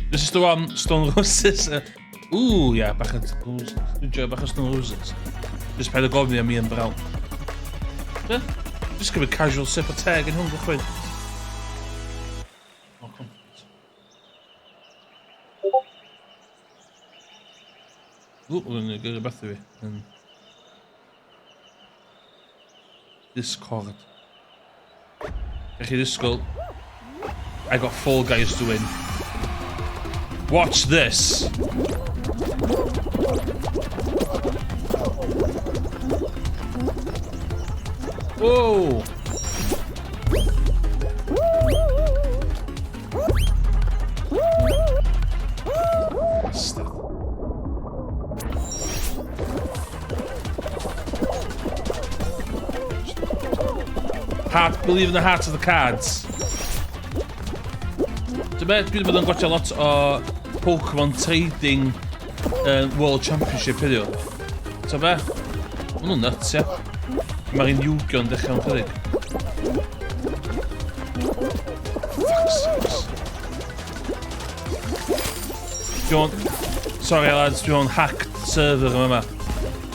This is the one, Stone Roses. Ooh, yeah, bach yn... Dwi'n joio bach o Stone Roses. Just paid o gofyn am Ian Brown. Yeah? Just give a casual sip o te gen hwn gychwyn. Oh, confidence. Ww, oedd yn gyrru beth i fi. Yn Discord. Gallwch chi ddisgwyl. I got Fall Guys to win. Watch this. Whoa! Bastard. Heart, believe in the heart of the cards. Dwi'n meddwl, dwi wedi bod yn gwatsio lot o Pokemon Trading World Championship heddiw. Ta be? Maen nhw'n nuts, ia. Mae'r un Yu-Gi-Oh yn dechrau yn chydig. Fuck's sakes. Dwi'n... Sorry lads, dwi'n hacked server yma yma.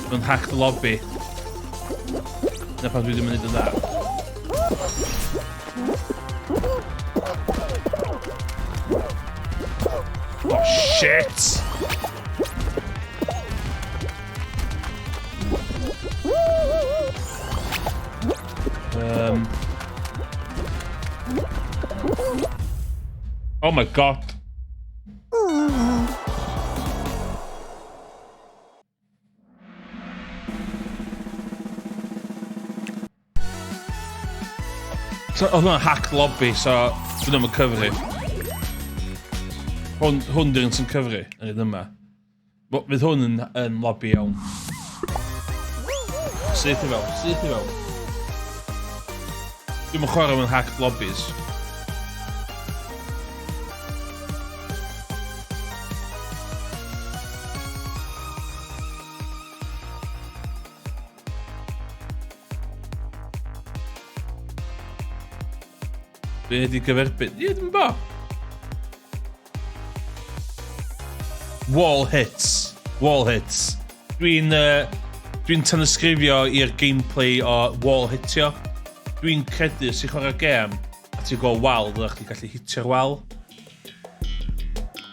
Dwi'n hacked lobby. Na pan dwi ddim yn neud yn dda. Oh shit! Um, Oh my god. So, oedd hwnna'n hack lobby, so dwi'n ddim yn cyfri. Hwn, hwn di'r un sy'n cyfri, yn un yma. Bo, fydd hwn yn, yn lobby iawn. Syth i fewn, syth i fewn. Dwi'n yn chwarae mewn hacked lobbies. Be ydi gyferbyn? Ie, dwi'n bo. Wall hits. Wall hits. Dwi'n uh, dwi'n tanysgrifio i'r gameplay o wall hitio. Dwi'n credu os ti'n chwarae gêm a ti'n gweld wal, ddylech chdi gallu hitio'r wal.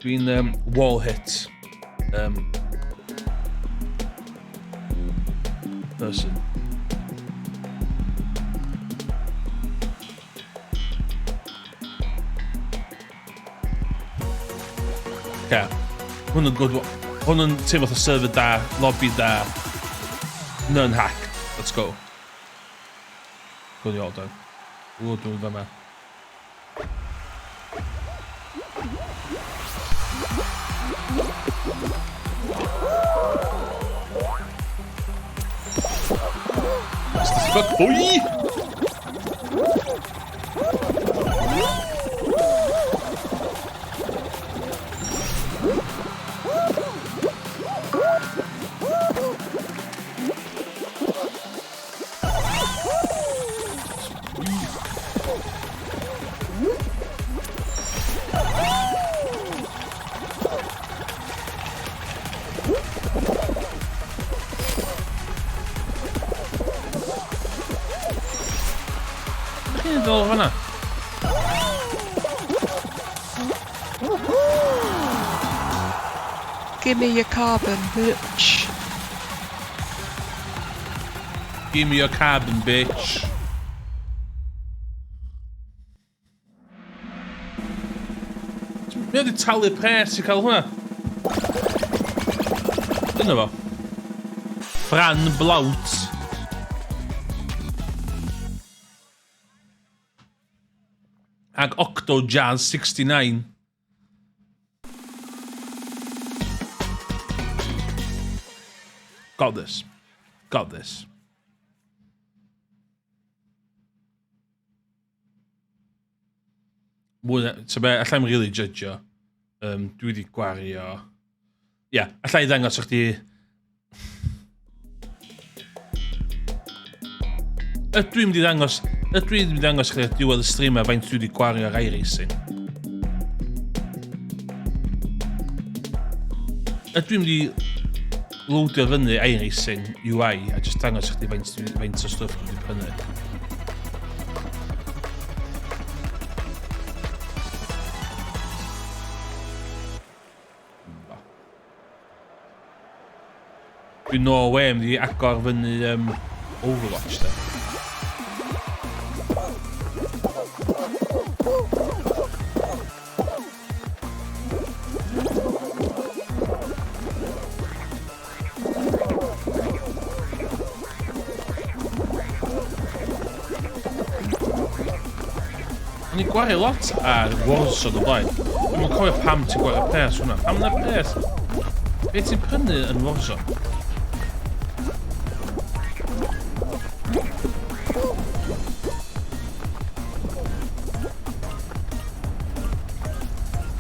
Dwi'n um, wall hit. Um, person. Oce. Hwn yn good one. Hwn yn teimlo fatha server da, lobby da. None hacked. Let's go. Go the old one. Ww, dwi'n fyma. Fuck boy! Chi'n dod fanna? Give me your carbon, bitch. Give me your carbon, bitch. Mae wedi talu pres i cael hwnna. Dyna fo. Fran Blawt. Ag Octo Jazz 69. Got this. Got this. Mwy na... So be, allai'm really judgeio. Um, dwi wedi gwario... Ia, yeah, allai ddangos i chdi... Ydw i'n mynd i ddangos... Ydw i'n mynd i ddangos chdi ar diwedd y stream a faint dwi wedi gwario ar iRacing. Ydw i'n mynd i loadio fyny iRacing UI a just dangos chdi faint, faint o stwff dwi wedi prynu. Dwi'n no way mynd i agor fyny um, Overwatch, de. O'n i'n gwario lot ar Warzone o blaen. Dwi'm yn cofio pam ti'n gwario pres hwnna. Pam na pres? Be ti'n prynu yn Warzone?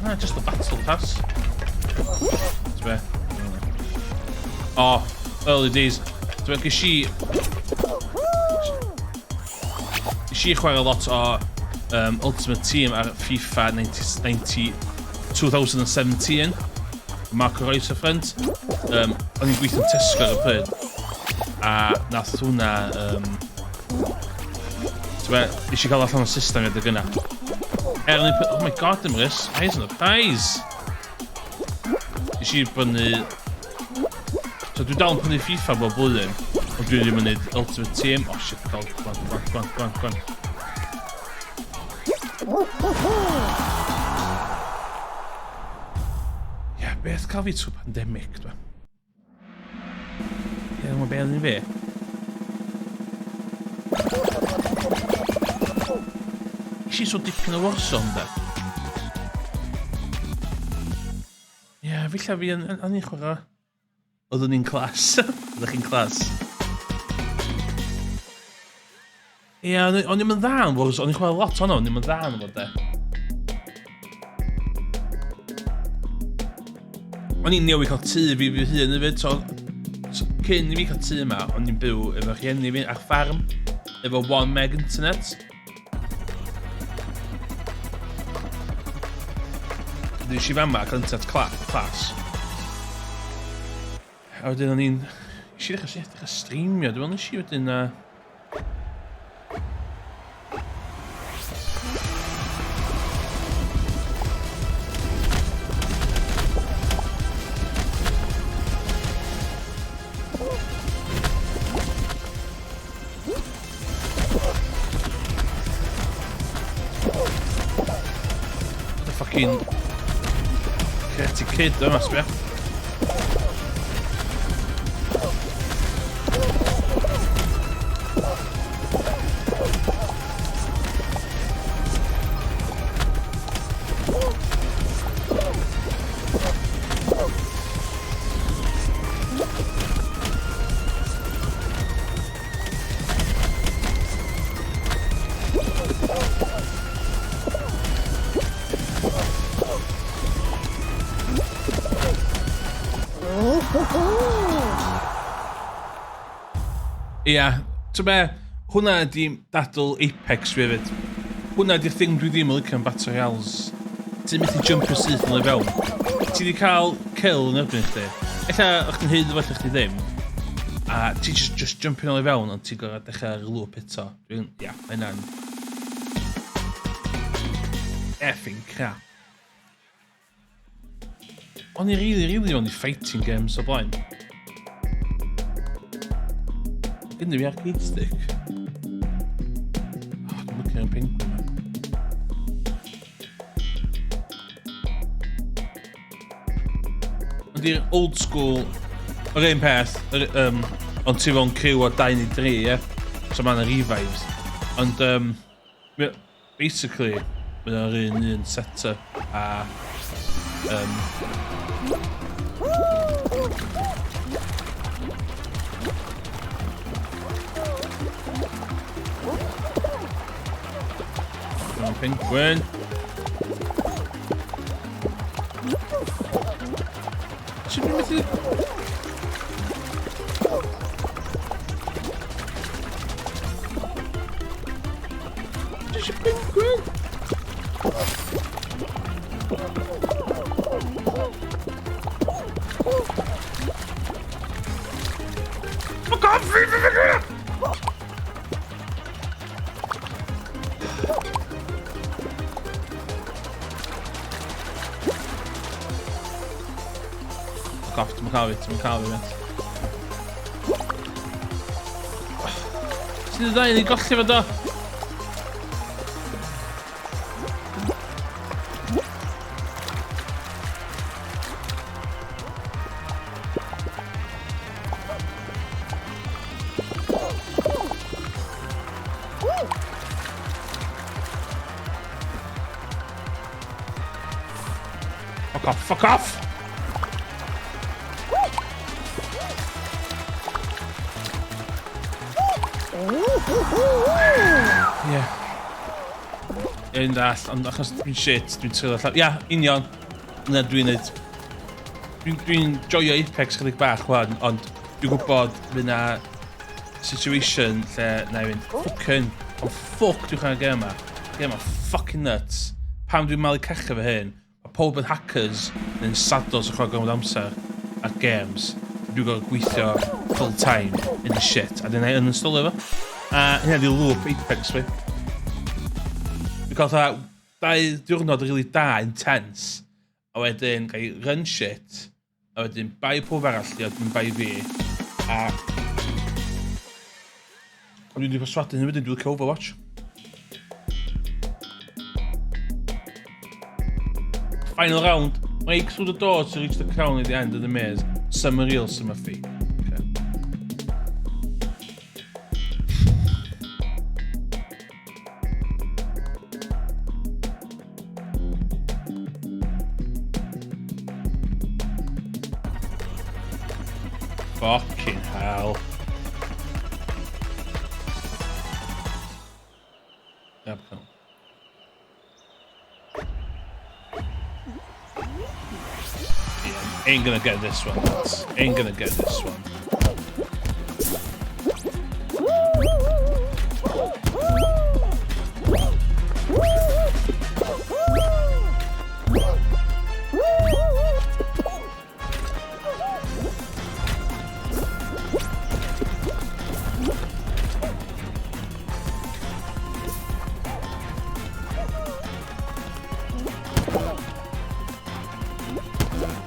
Na, just the battle pass. Ti'n be? Oh, early days. Ti'n be, ges i... Nes i chwarae lot o um, Ultimate Team ar FIFA 90, 90, 2017. Marco Reus y ffrind. Um, o'n i'n gweithio'n Tesco ar y pryd. A nath hwnna... Um, Ti'n be, nes i gael allan o'r system i adeg yna. Er, o'n i'n... Oh my god, Emrys. Eyes on the prize. Nes i brynu... So dwi dal yn prynu FIFA bob blwyddyn, ond dwi ddim yn neud Ultimate Team. Oh shit, go on, go on, go on, go on, go on. Beth cael fi trwy pandemic, dwi? Ie, mae'n beth i fi. Nes i so dipyn o Warzone, da. Ie, yeah, filla fi yn, yn, yn i chwarae. Oeddwn i'n clas. Oeddech chi'n clas. Ie, yeah, o'n i'n dda yn Warzone, o'n i'n chwarae lot ono, o'n i'n dda yn fod de. O'n i'n newid cael tŷ fi fy hun hefyd, so, so cyn i fi cael tŷ yma, o'n i'n byw efo rhieni fi ar ffarm, efo 1 meg internet. Nes i fama cael internet clas. A wedyn o'n i'n... Nes i ddechrau, ddechrau streamio, dwi'n meddwl nes i wedyn... The fucking Karate Kid yma, sbia. Ia, ti'n be, hwnna ydi dadl Apex fi hefyd. Hwnna ydi'r thing dwi ddim yn licio am Battle Royales. Ti'n methu jumpio syth yn o'i fewn. Ti wedi cael kill yn erbyn chdi. Ella o'ch chdi'n haeddu fo, ella chdi ddim. A ti just, just jumpio nôl i fewn, ond ti'n gorfod dechrau ar y loop eto. Dwi'n, ia, mae hynna'n effing crap. O'n i really, really o'n i fighting games o blaen. Gynnu fi arcade stick. Oh, dwi'n lycio yn penguin ma. Ond i'r old school, yr un peth, yr, ond ti fewn criw o 2 neu 3, ie? So mae'n revives. Ond, basically, mae o'n yr un un setup a Come on, penguin. Sut dwi'n methu... Dwi eisiau penguin! Fuck off, fi, fi, fi, fi! Fuck off, ti'n cael fi, ti'n cael fi, mate. Ti'n dda i ni golli fo do? Fuck off, fuck off! Ie. Un dall, ond achos dwi'n shit, dwi'n trio allan. Ia, union. Na dwi'n neud. Dwi'n dwi joio Apex chydig bach wan, ond dwi'n gwybod fydd na situation lle na i fynd, fucking, oh fuck dwi'n chwarae gêm yma. Gêm yma fucking nuts. Pam dwi'n malu cachu fy hyn? Mae pob yn hackers neu'n sados yn chwarae gormod amser ar games. Dwi'n gorfod gweithio full time in the shit. A dyna i uninstallio fo. A hynna di loop Apex fi. Dwi'n cael fatha dau diwrnod really da, intense. A wedyn gael i run shit. A wedyn bai pob arall di, a dwi'n bai fi. A dwi'n wedi perswadu hyn wedyn, dwi'n licio Overwatch. Final round. Break through the door to reach the crown at the end of the maze. Some are real, some are fake. Okay. Fucking hell. Yeah, ain't gonna get this one. Ain't gonna get this one.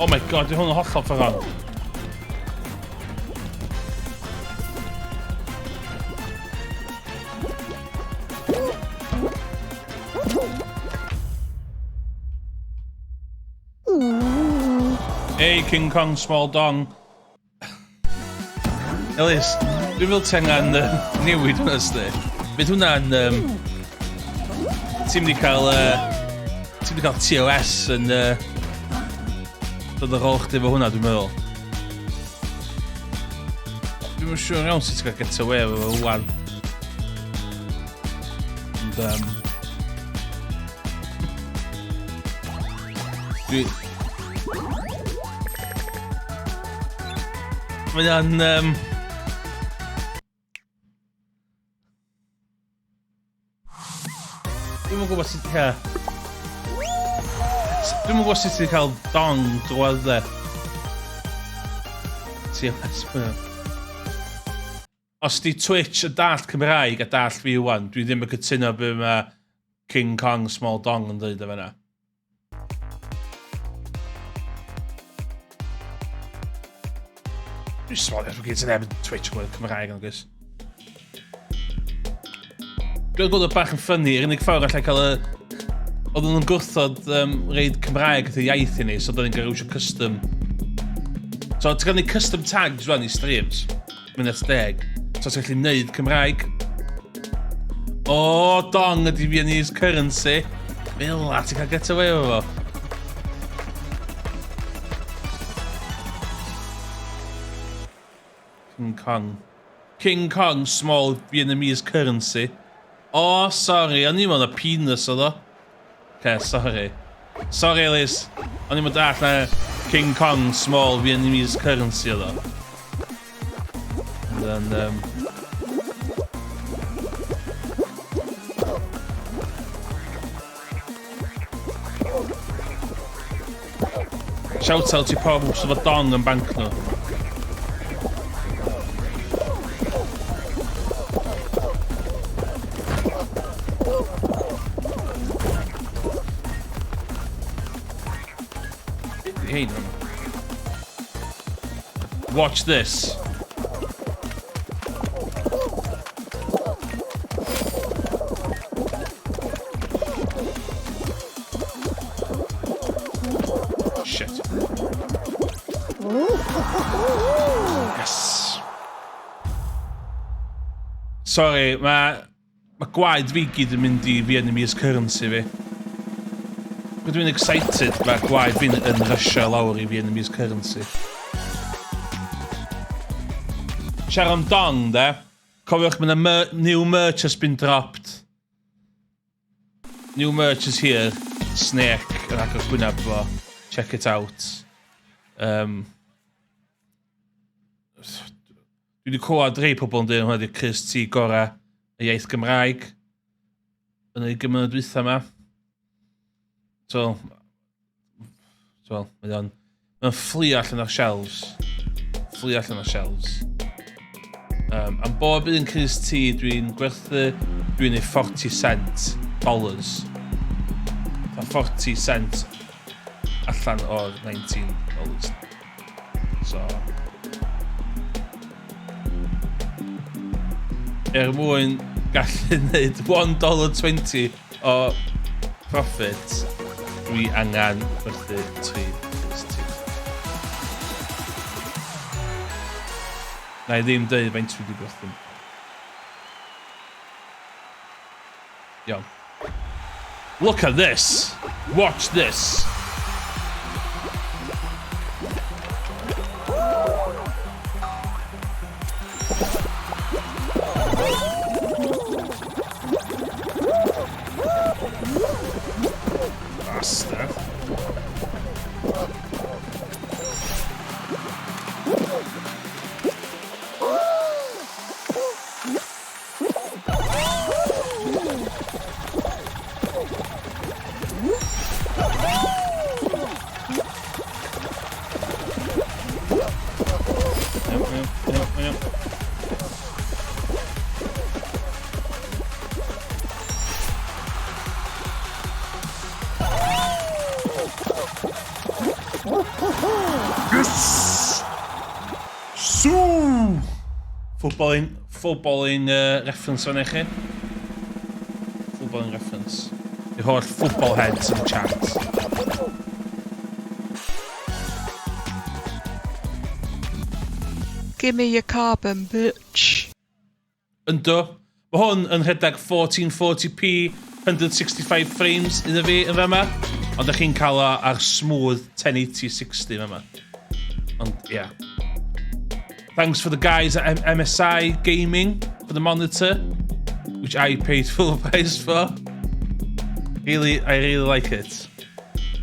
Oh my god, di hwn yn hollol ffordd Hey, King Kong, small dong. Elis, dwi'n meddwl ti angen newid hwnna sdi. Fydd hwnna'n... Um, ti'n mynd i cael... ti'n mynd i cael TOS yn... dod ar ôl chdi efo hwnna, dwi'n meddwl. Dwi'n yn siŵr iawn sut ti'n cael get away efo fo wan. Ond, dwi... Mae o'n... Dwi'm yn gwybod sut... Ie. Dwi'm yn gwybod sut ti'n cael dong drwodd de. TOS Os di Twitch yn dallt Cymraeg a dallt fi wan, dwi ddim yn cytuno be mae King Kong Small Dong yn dweud efo yna. Dwi'n sori, dwi'n gyd sy'n neb yn Twitch yn gwybod Cymraeg yn gwrs. Dwi'n gweld o bach yn ffynnu, yr unig ffordd allai cael y... Oedden nhw'n gwrthod reid Cymraeg wrth y iaith i ni, so oedden ni'n gael iwsio custom. So ti'n cael ni custom tags rwan i streams, mynd at deg. So ti'n gallu neud Cymraeg. O, dong ydi Viennese currency. Fel la, ti'n cael get away efo fo. King Kong. King Kong, small Vietnamese currency. O, oh, sorry, o'n i'n meddwl na penis oedd o. Okay, sorry. Sorry, Elis. O'n i'n meddwl na King Kong, small Vietnamese currency oedd o. And then, Shout out i pawb sydd efo dong yn banc nhw. Hein. Watch this. Shit. Yes. Sorry, mae gwaed fi gyd yn mynd i Vietnamese currency fi. Dwi'n excited, mae gwaed fi'n yn rysio lawr i Vietnamese currency. Siarad am dong, de. Cofiwch, mae yna new merch has been dropped. New merch is here. Snake yn agor gwyneb fo. Check it out. Dwi wedi clywed rhai pobl yn dweud hwnna ydy'r crys T gorau y iaith Gymraeg yn y gymuned dwytha yma. So, mae o'n fflio allan o'r shelves. Fflio allan o'r shelves. Am bob un crys T dwi'n gwerthu, dwi'n ei 40 cent dollars. 40 cent allan o'r $19. So, er mwyn gallu gwneud $1.20 o profit, Dwi angen gwerthu 3 clust ti. Na i ddim dweud faint dwi wedi gwerthu. Iawn. Look at this! Watch this! Bastard. Iawn, iawn, iawn, iawn. Yes! Sw! Footballing, footballing reference fan i chi. Footballing reference. I'r holl football heads yn y chat. Give me your carbon, bitch. Ynddo. Mae hwn yn rhedeg 1440p, 165 frames iddo fi yn fama. Ond ydych chi'n cael o ar smooth 1080-60 fama. Ond, yeah. Thanks for the guys at MSI Gaming for the monitor, which I paid full price for. Really, I really like it.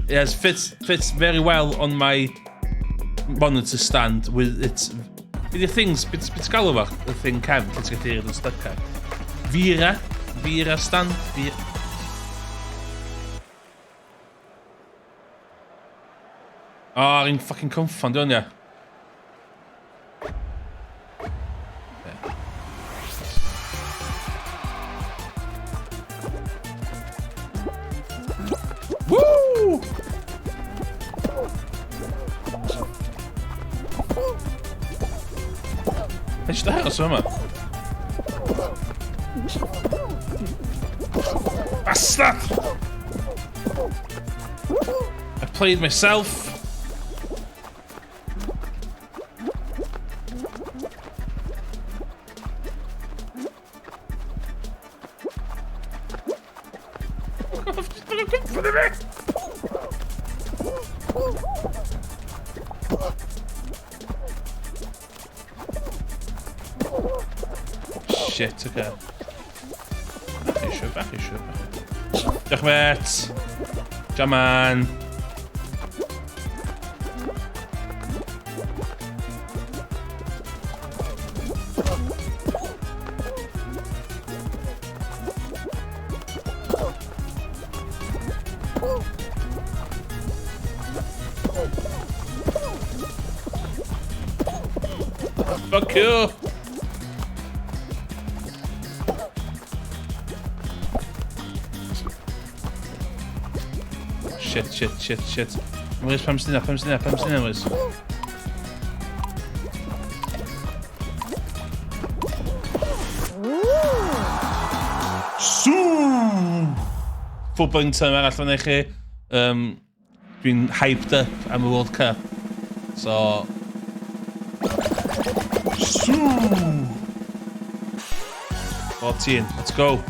It has fits very well on my monitor stand with its. Be the things, beth ti'n galw fo? Y thing cefn, lle ti'n gallu rhaid yn stuck ar. Vera? Vera stand? Vera. O, oh, un fucking cwmffon, di hwn, ia. Woo! Eisiau dangos yma. Bastard! I played myself. Shit, okay. Bach eisiau, bach eisiau, bach. Diolch, mate. Jaman. Fuck you! Shit, shit, shit, shit. Lewis, pam sy'n pam sy'n pam sy'n Lewis? Sw! Footballing term arall fan i chi. Dwi'n hyped up am y World Cup. So... Sw! 14, let's go.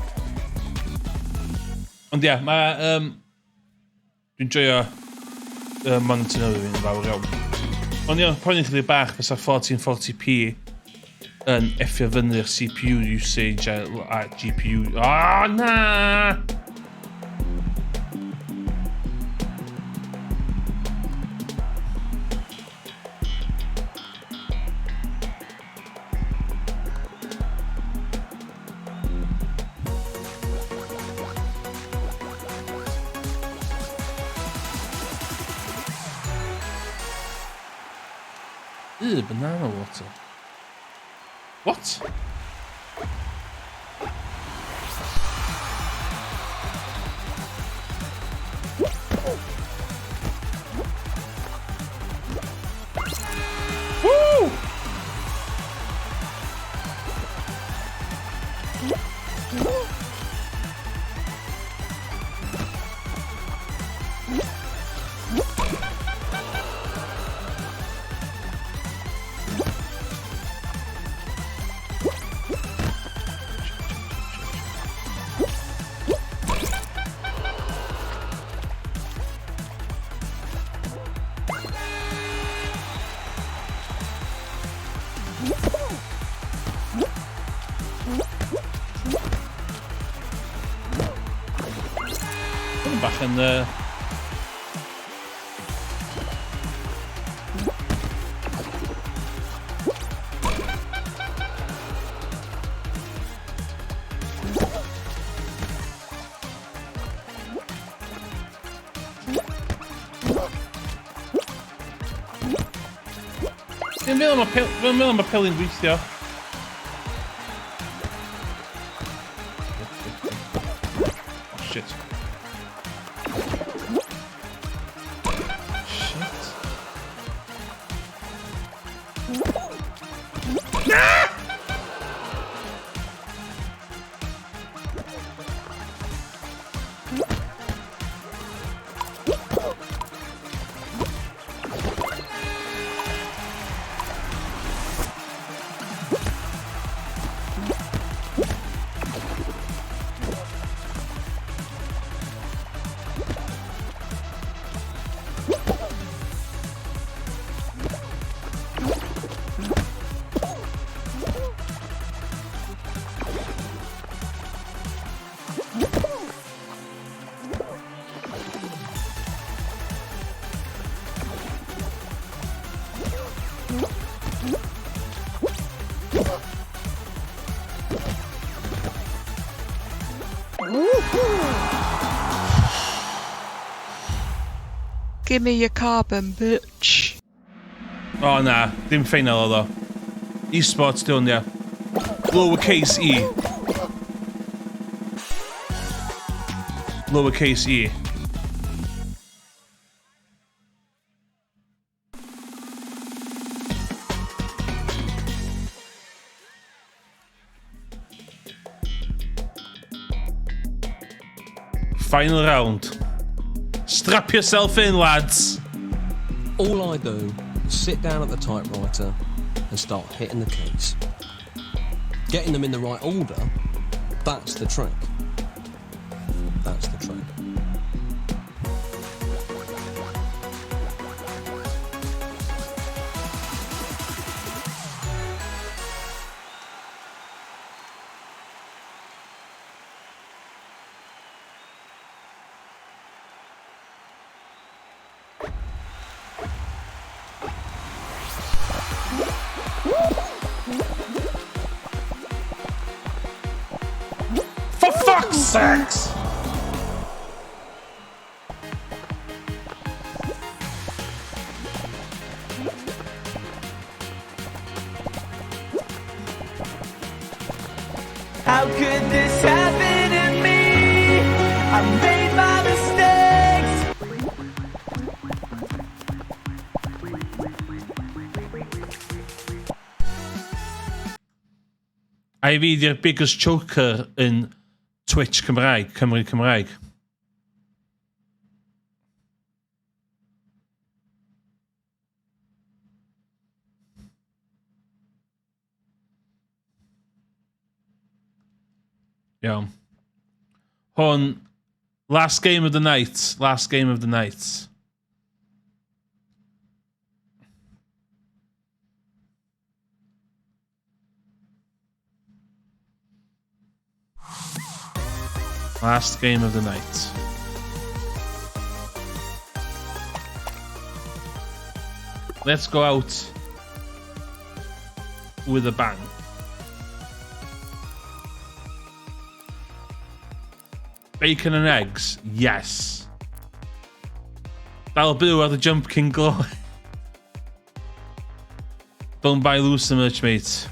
Ond ia, mae... Dwi'n joio monitor newydd fi'n fawr iawn. Ond ia, poeni chydig bach fysa 1440p yn effio fyny'r CPU usage a GPU. O, oh, na! Ew, banana water. What? Woo! Mae'n... Uh... Dwi'n meddwl mae pel... Dwi'n meddwl mae peli'n gweithio. Oh, shit. Shit. Na! Give me your carbon, bitch. O oh, na, dim ffeinal oedd o. E-sports di hwn, ia. Lowercase e. Lowercase e. Final round. Strap yourself in, lads. All I do is sit down at the typewriter and start hitting the keys. Getting them in the right order, that's the trick. That's the trick. For fuck's sakes! How could this happen to me? I made my mistakes. A i fi di'r biggest choker yn Twitch Cymraeg, Cymru Cymraeg. Iawn. Hwn, last game of the night. Last game of the night. Last game of the night. Let's go out with a bang. Bacon and eggs? Yes. Dal byw ar the Jump King Glory. Don't buy loose merch, mate.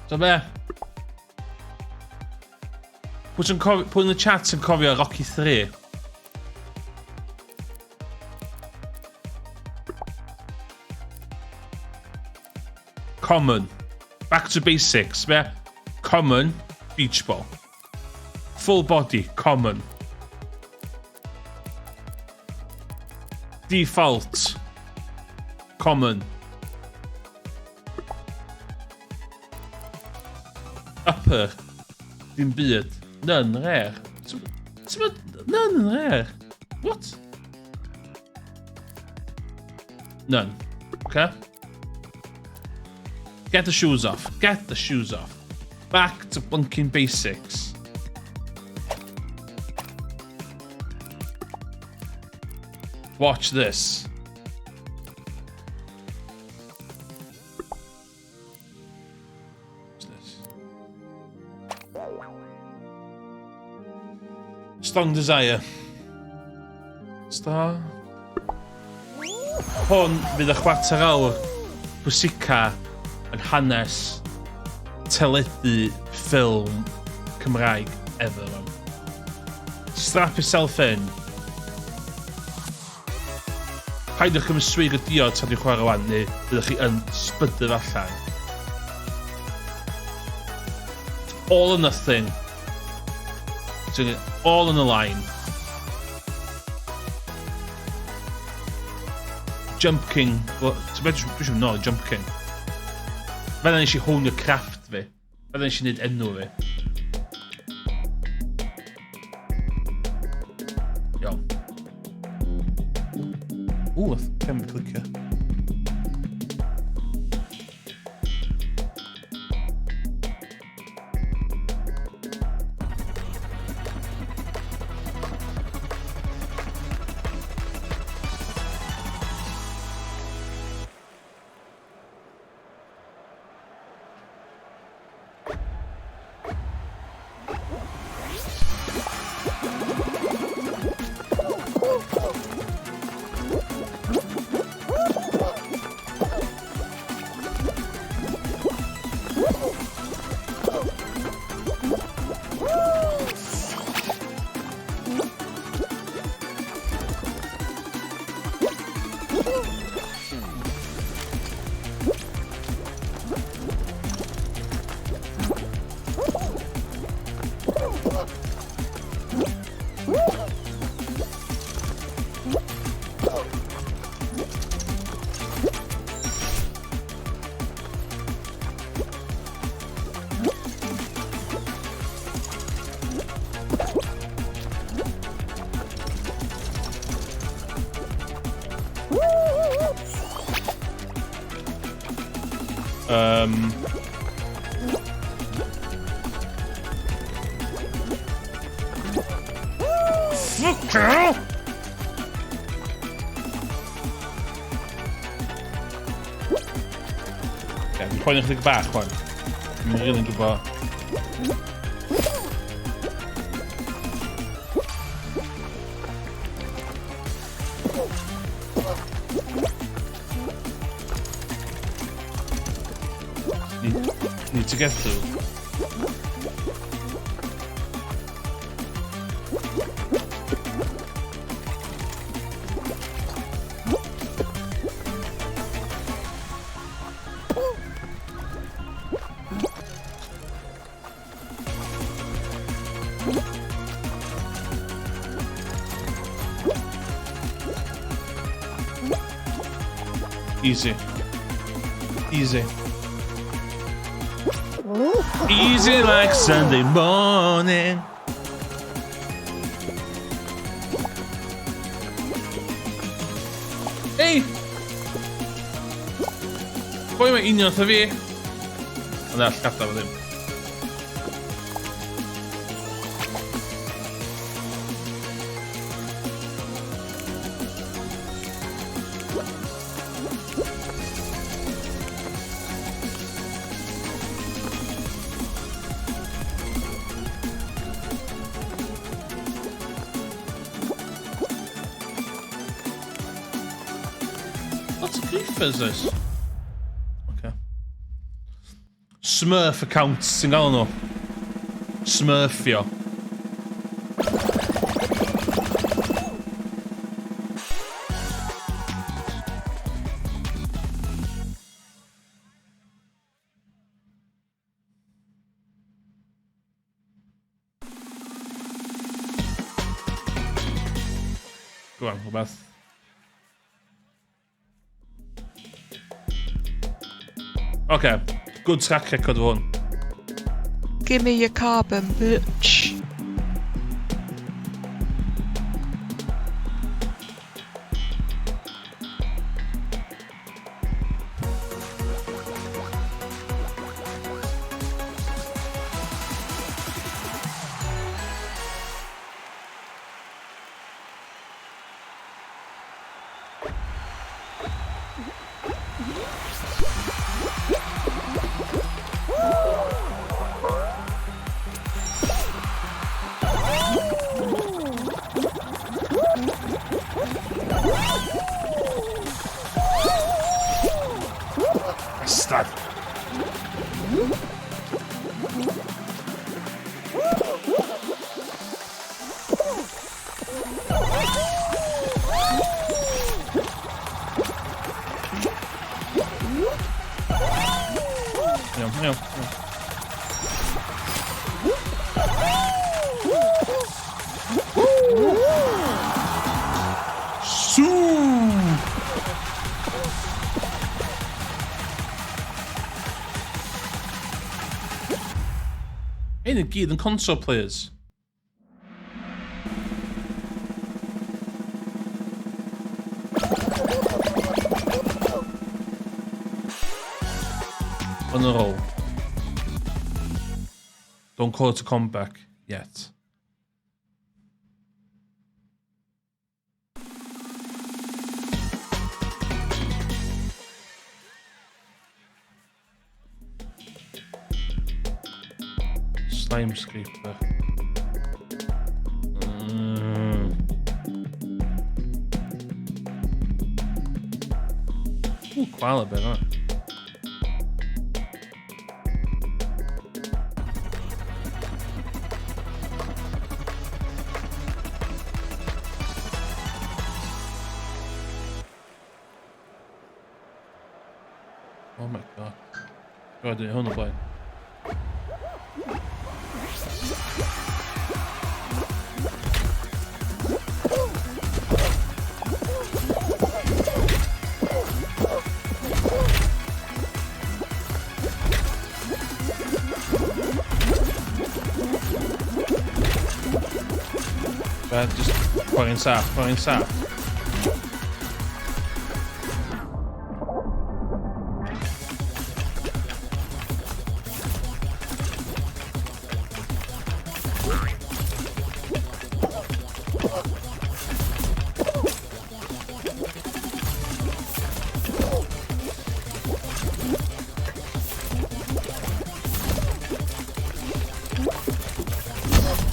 So be? Pwy sy'n cofio, pwy yn y chat sy'n cofio Rocky 3? Common. Back to basics, be? Common, beach ball. Full body, common. Default, common. Upper, dim byd. None, rare. Ti'n None yn rare. What? None. Okay. Get the shoes off. Get the shoes off. Back to bunking basics. Watch this. Strong Desire. Star. Hwn fydd y chwarter awr pwysica yn hanes teledu ffilm Cymraeg ever. Man. Strap yourself in. Paidwch cymryd swig o diod tra dwi'n chwarae wan, neu byddwch chi yn sbydr allan. All or nothing. All on the line. Jump King. Wel, ti'n beth, dwi eisiau nôl i Jump King. Fel nes i hwn y craft fi. Fel nes i wneud enw fi. Iawn. Ww, cefn clicio. Fuck hell! Ie, dwi'n poeni chydig bach, wan. Dwi'n rili'n gwybod. Need to get through. Easy. Easy. Easy like Sunday morning. Hey! Boi mae union wrtho fi. Ond all gadael fo ddim. Lots of griefers, oes? Okay. Smurf accounts sy'n gael nhw. Smurfio. Go on, rhywbeth. Okay, good track record fo hwn. Give me your carbon, bitch. Hyn i gyd yn console players. On a roll. Don't call it a comeback yet. Slime scraper. Ooh, koala bear, huh? Oh my god. Rhaid i hwn o blaen. Be, just chwarae'n saff, chwarae'n saff.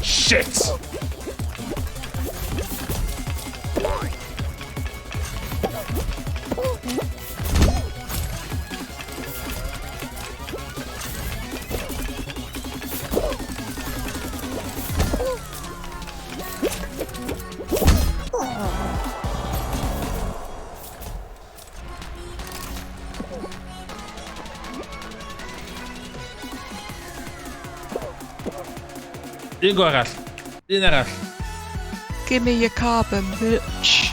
Shit! Un go arall. Un arall. Give me your carbon, bitch.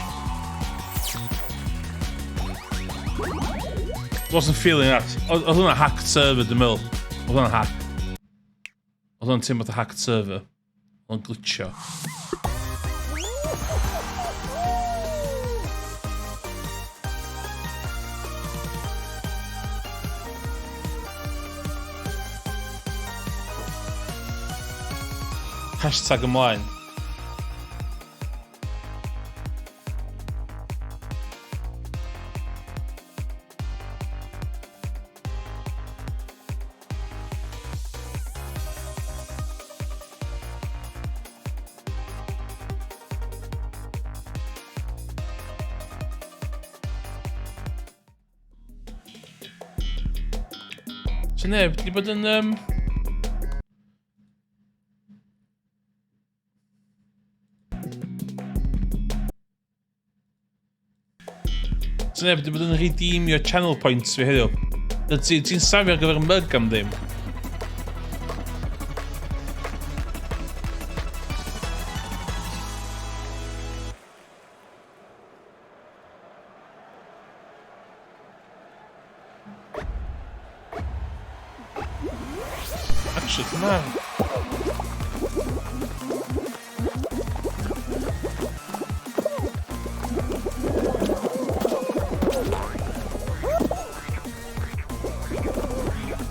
Wasn't feeling that. Oedd hwnna hacked server, dwi'n meddwl. Oedd hwnna'n hack. Oedd hwnna'n teimlo fatha hacked server. Oedd o'n glitcho. Hashtag ymlaen. So neb di bod yn... So neb di bod yn redeemio channel points fi heddiw. Ti'n ti safio ar gyfer mug am ddim. Actually, dyma...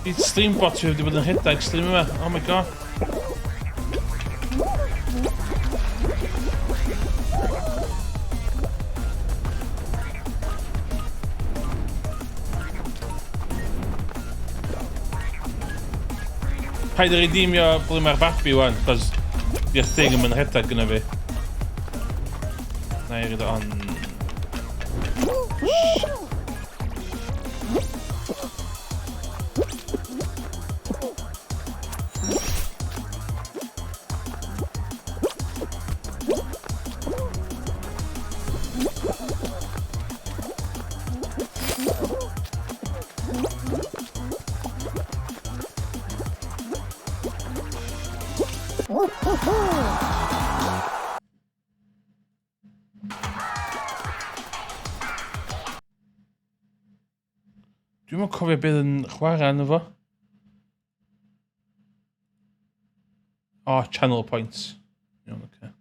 Di stream bot fi wedi bod yn rhedeg stream yma. Oh my god. Paid â redeemio ble mae'r babi wan, cos di'r thing yn mynd rhedeg gyda fi. Na i reid o on. Dwi'm yn cofio beth yn chwarae arno fo. O, channel points. Iawn, oce.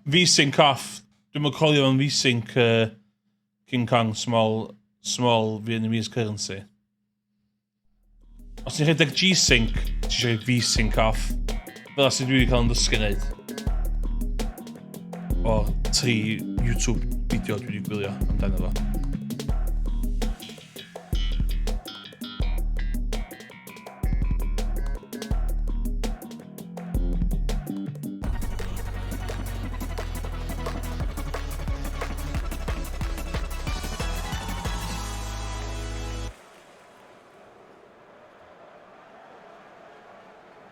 V-Sync off. Dwi'n mynd colio fo'n V-Sync King Kong small, small Vietnamese currency. Os ti'n rhedeg G-Sync, ti eisiau V-Sync off. Fel sydd dwi wedi cael yn ddysgu wneud. O'r tri YouTube fideo dwi wedi gwylio amdano fo.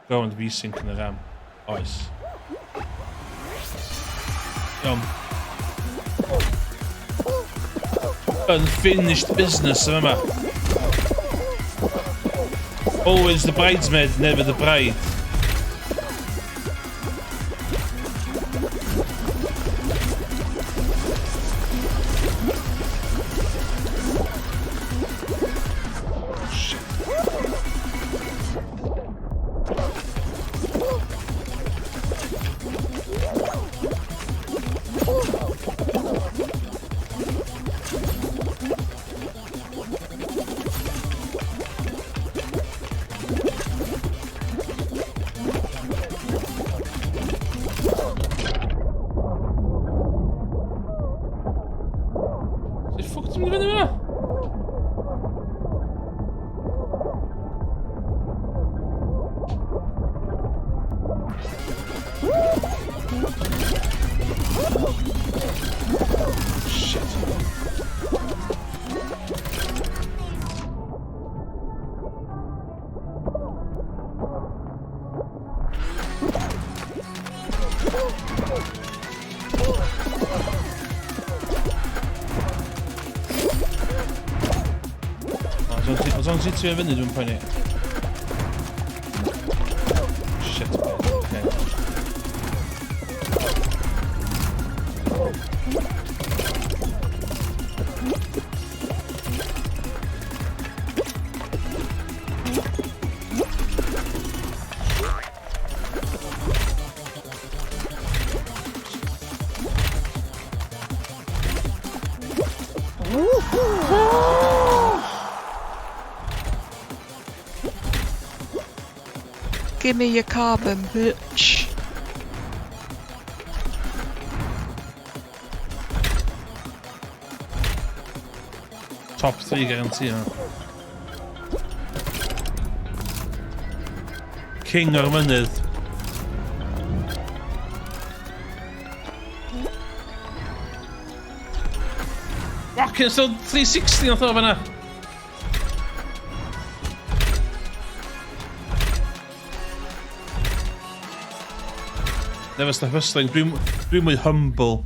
Go and V-Sync yn y RAM. Oes. Iawn. Unfinished business yma. Always the bridesmaid, never the bride. Shit. Sut ffwc ti'n mynd i fyny fyna? Shit. Os o'n ti fyny, dwi'n poeni. Shit, okay. Give me your carbon, bitch. Top 3 guarantee yma. King o'r mynydd. Fucking so 360 nath o fanna. Never stop hustling. Dwi'n dwi mwy humble.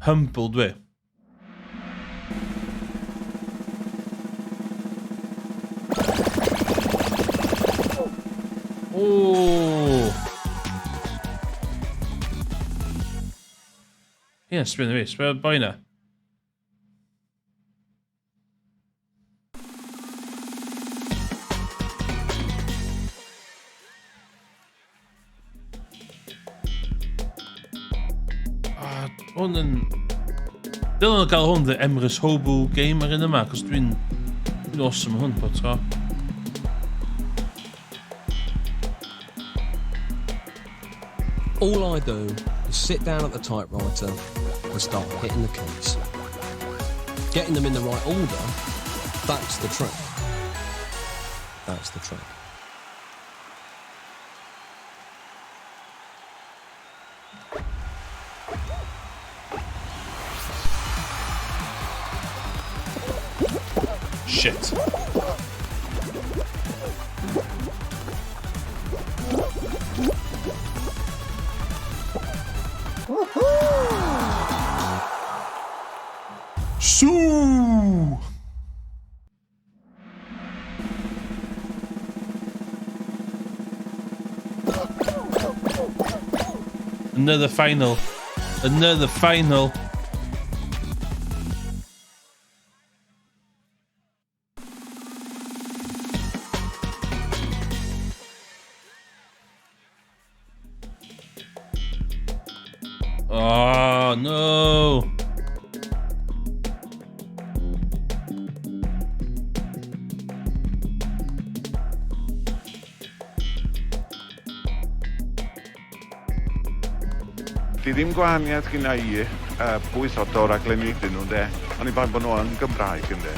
Humble dwi. Ooh. Ie, sbio na fi. Sbio boi na. Ah, hwn yn... Dylen nhw gael hwn the Emrys Hobo game ar un yma, cos dwi'n... Dwi'n awesome hwn po tro. All I do is sit down at the typewriter and start hitting the keys. Getting them in the right order, that's the trick. That's the trick. Shit. Sŵ! Another final. Another final. Oh, no. Di ddim gwahaniaeth gynna i uh, pwy sort o raglenni ydyn nhw, de. Ond i bai bod nhw yn Gymraeg, ynde.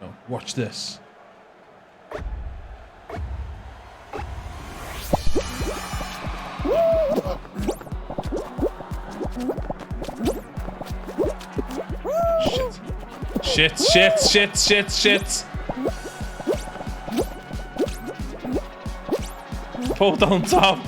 Oh, watch this. Shit. Shit, shit, shit, shit, shit. Pulled on top.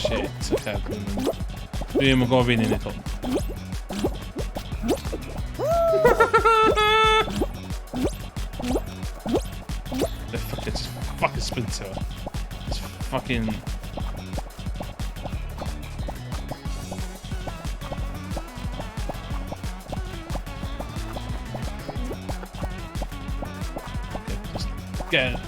Shit, okay. Dwi'n yn gofyn i wneud hwn. The fuck, it's fucking sprinter. It's fucking... Okay, just get it.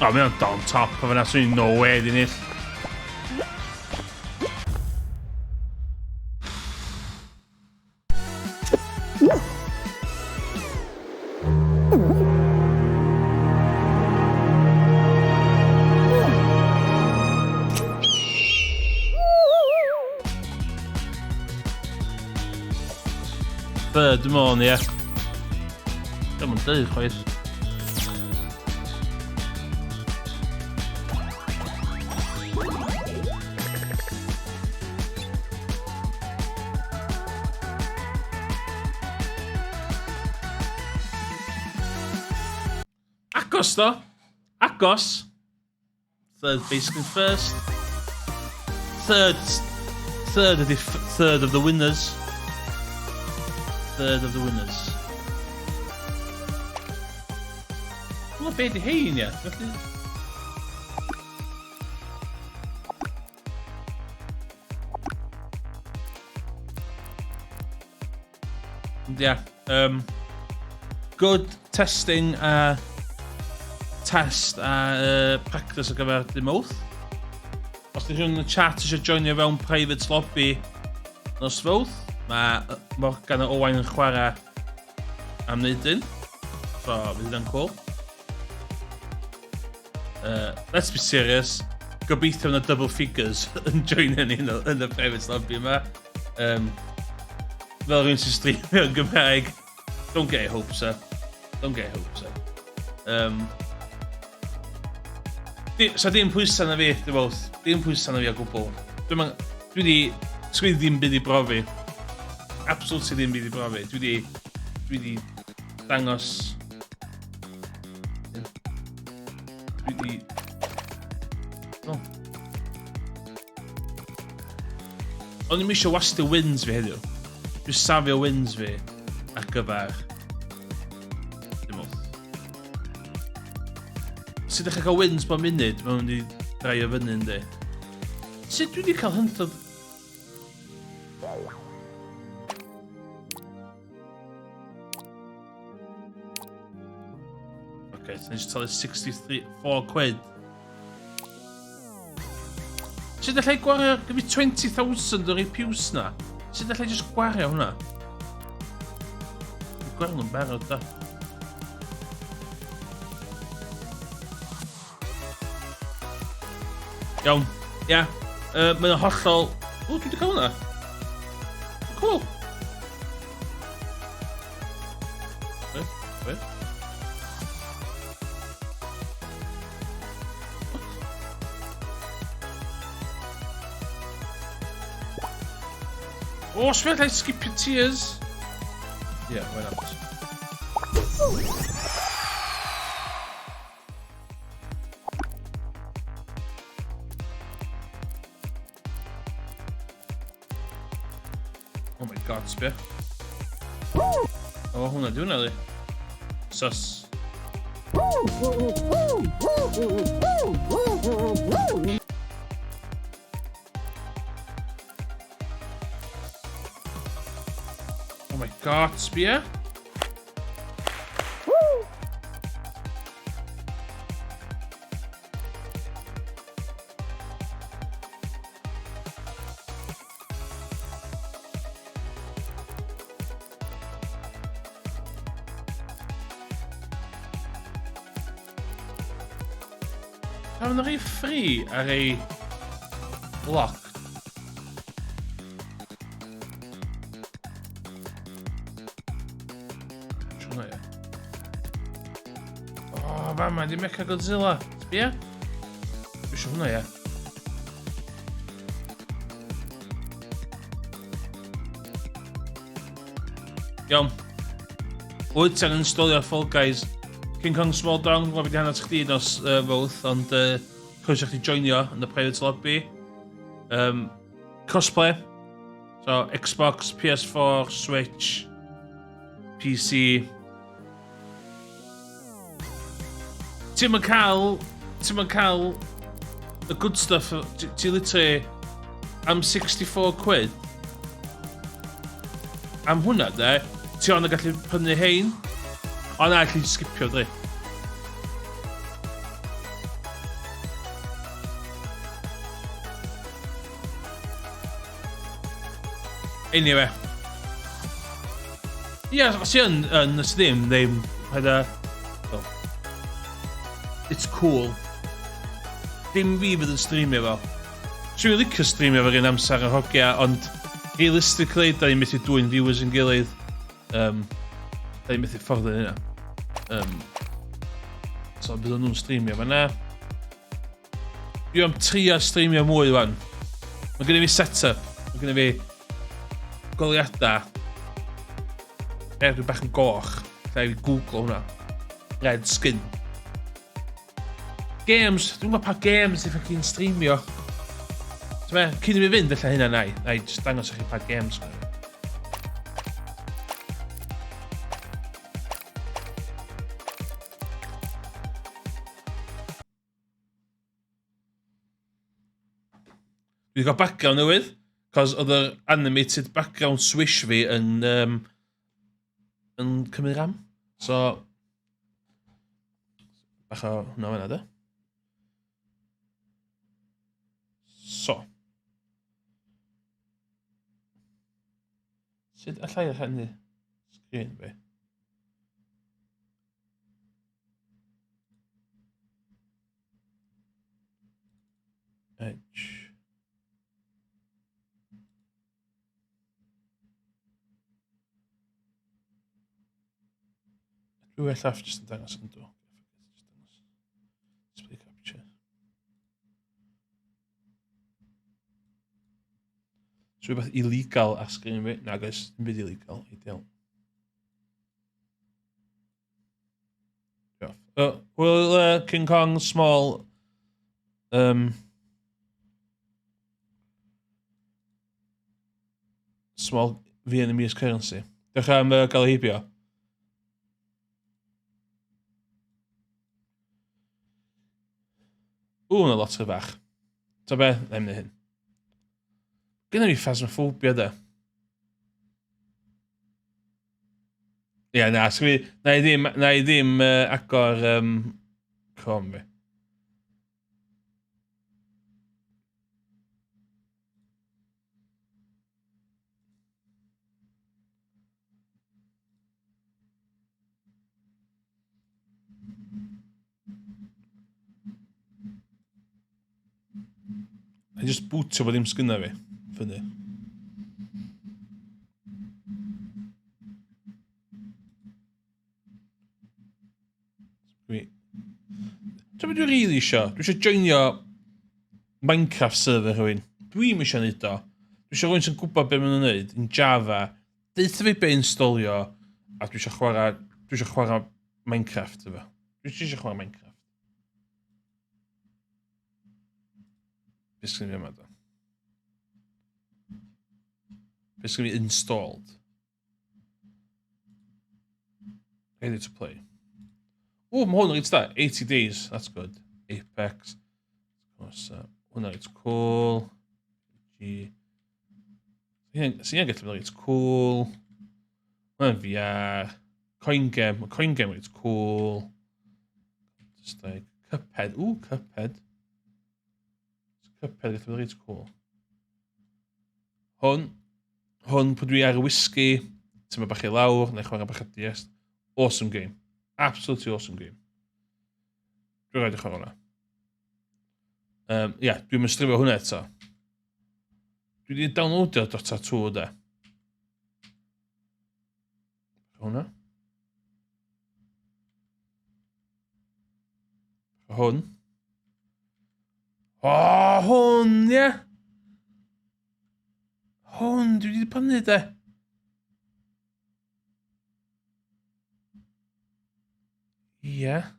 O, mae o'n down top o fyna, swn i'n no way di nill. Third, dwi'n meddwl, ie. Dwi'n yn dweud chwaith. Agos, do. Agos. Third, basically first. Third, third of the third of the winners. Third of the winners. Wel, be di hein, ia? Felly... Ond ia, good testing a test a practice ar gyfer dy Mawrth. Os di rhywun yn y chat eisiau joinio fewn private lobby nos Fawrth, mae Morgan a Owain yn chwarae am wneud un. So, fydd hynna'n cool. Let's be serious. Gobeithio na double figures yn joinio ni yn y, yn y private lobby yma. Um, fel rhywun sy'n streamio yn Gymraeg, don't get your hopes up. Don't get your hopes up. Um, di, so dim pwysau na fi, dwi'n meddwl. Dim pwysau na fi o gwbl. Dwi'n dwi wedi... Sgwyd ddim byd i brofi. Absolutely ddim byd i brofi. Dwi wedi... Dwi wedi dangos... Dwi wedi... Oh. O'n i'm eisiau wastio wins fi heddiw. Dwi'n safio wins fi ar gyfer... Dim ond. Sut ydych chi'n cael wins bob munud, mae'n mynd i draio fyny yndi. Sut dwi wedi cael hyntod... Ok, so nes i talu 63, 4 quid. Sut allai gwario, gyda fi 20,000 o'r piws na? Sut allai just gwario hwnna? Dwi'n gwario nhw'n barod da. Iawn, ia. Yeah. Mae'n hollol... O, dwi wedi cael hwnna. Cool. Be? Be? O, oh, sbio allai skipio tears. Yeah, why not? Oh my god, sbio. O, oh, hwnna di hwnna, di. Sus. Oh my god, sbio. Pam yn rhoi free ar ei lock? Siwna, ie. O, oh, fama, di Mecha Godzilla. Sbia? Dwi eisiau hwnna, ie. Iawn. Wyt ti'n installio Fall Guys. King Kong Small Dong, dwi'n gwybod beth hanes chdi nos uh, fawrth, ond uh, croeso chdi joinio yn y private lobby. Um, cosplay. So, Xbox, PS4, Switch, PC. Ti'n mynd cael... Ti'n mynd cael the good stuff. Ti, ti literally am 64 quid. Am hwnna, de, ti ond yn gallu prynu hein. O na, allu skipio, dwi. Anyway. Ie, yeah, os ti yn, yn, os ddim, ddim, paid â... Well, it's cool. Dim fi fydd yn streamio fo. Swn i'n licio streamio fo'r un amser yn hogia, ond realistically, da ni'n methu dwy'n viewers yn gilydd. Um, da ni'n methu ffordd yn hynna. Um, so, byddwn nhw'n streamio fanna. Dwi am trio streamio mwy wan. Mae gen i fi set-up. Mae gen i fi goliadau. Er, dwi bach yn goch. Lle i Google hwnna. Red skin. Games. Dwi'n gwybod pa games i ffocin streamio. Ti'n cyn i mi fynd, felly hynna na i. Na i just dangos i chi pa games. Dwi wedi cael background newydd, cos oedd yr animated background swish fi yn, um, yn cymryd ram. So, bach o hwnna fan'na, de. So. Sut allai rhannu sgrin fi? Edge. Dwi well off jyst yn dangos yn do. Display capture. So rhywbeth illegal ar sgrin fi? Na, guys, dim byd illegal. Ideal. Well, King Kong small small Vietnamese currency. Diolch am gael heibio. Ww, yna lot rhy fach. Ta be, na i'm hyn. Gynna fi phasmophobia da. Ie, yeah, na, sgwi, na i ddim, na i ddim agor Chrome fi. I just bootio bod ddim sgynna fi. Fyny. Dwi... Ti'n beth dwi'n rili isio? Dwi eisiau joinio Minecraft server rhywun. Dwi'm eisiau neud o. Dwi eisiau rhywun sy'n gwybod beth maen nhw'n neud yn Java. Deutha fi be installio a dwi eisiau chwarae, dwi eisiau chwarae Minecraft efo. Dwi eisiau chwarae Minecraft. Beth sgyn fi yma do? Beth sgyn fi installed? Ready to play. O, mae hwn reit da. 80 days, that's good. Apex. Of course, hwnna reit cool. G. Sy'n hynna'n gallu bod reit cool. Hwnna'n VR. Coin game. Mae coin game reit cool. Just like Cuphead. Ooh, Cuphead. Cuphead gallu bod reit cool. Hwn. Hwn, pwy dwi ar y whisky. Ti'n bach i lawr, neu chwarae bach o DS. Awesome game. Absolutely awesome game. Dwi'n rhaid i chwarae hwnna. Ie, yeah, dwi'n mynd strifio hwnna eto. Dwi wedi downloadio Dota 2 da. Hwnna. Hwn. O, oh, hwn, ie! Yeah. Hwn, dwi wedi prynu de. Ie. Yeah.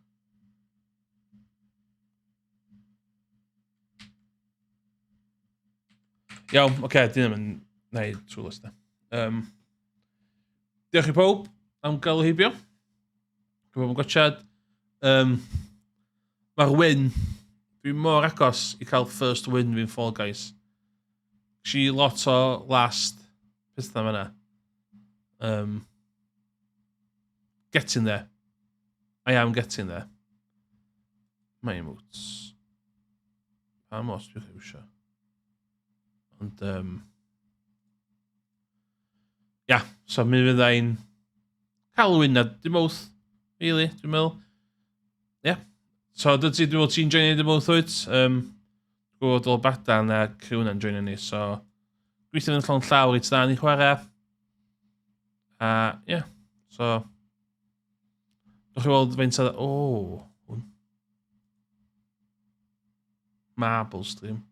Iawn, oce, okay, dyn nhw'n gwneud trwy list. Diolch i pawb am gael heibio. Dwi'n bod yn gwachad. Mae'r win, dwi'n mor agos i cael first win fi'n Fall Guys. Si lot o last pethau fyna. Getting there. I am getting there. My emotes. Pa mor dwi'n iwsio. Ond, ia, so mi fydda i'n cael win a dim oath, really, dwi'n meddwl. Ia. Yeah. So, dy ti, dwi'n meddwl ti'n joinio dim oath wyt? Dwi'n gwybod o Badan a criw yna'n joinio ni, so gweithio yn llon llaw reit dda ni chwarae. A, ie, yeah, so... Dwch chi weld faint o... O, hwn. Marble stream.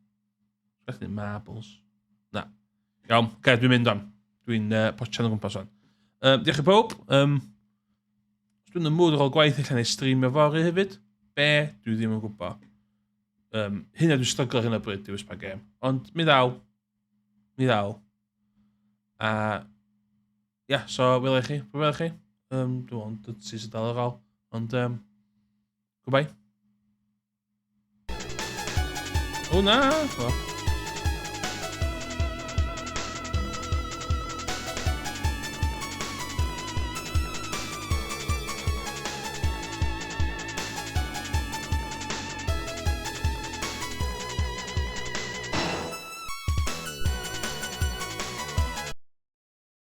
Felly marbles. Na. Iawn, oce, okay, dwi'n mynd am. Dwi'n potsian o gwmpas o'n. Diolch i pob. Dwi'n y mood ar ôl gwaith, allan ei streamio fory hefyd. Be? Dwi ddim yn gwybod. Hynna dwi'n stryglo ar hyn o bryd, dewis pa gêm. Ond mi ddaw. Mi ddaw. A ia, yeah, so wela i chi. Pwy wela chi? Dwi'n ond dydsi sydd dal ar ôl. Ond, goodbye. O na! O.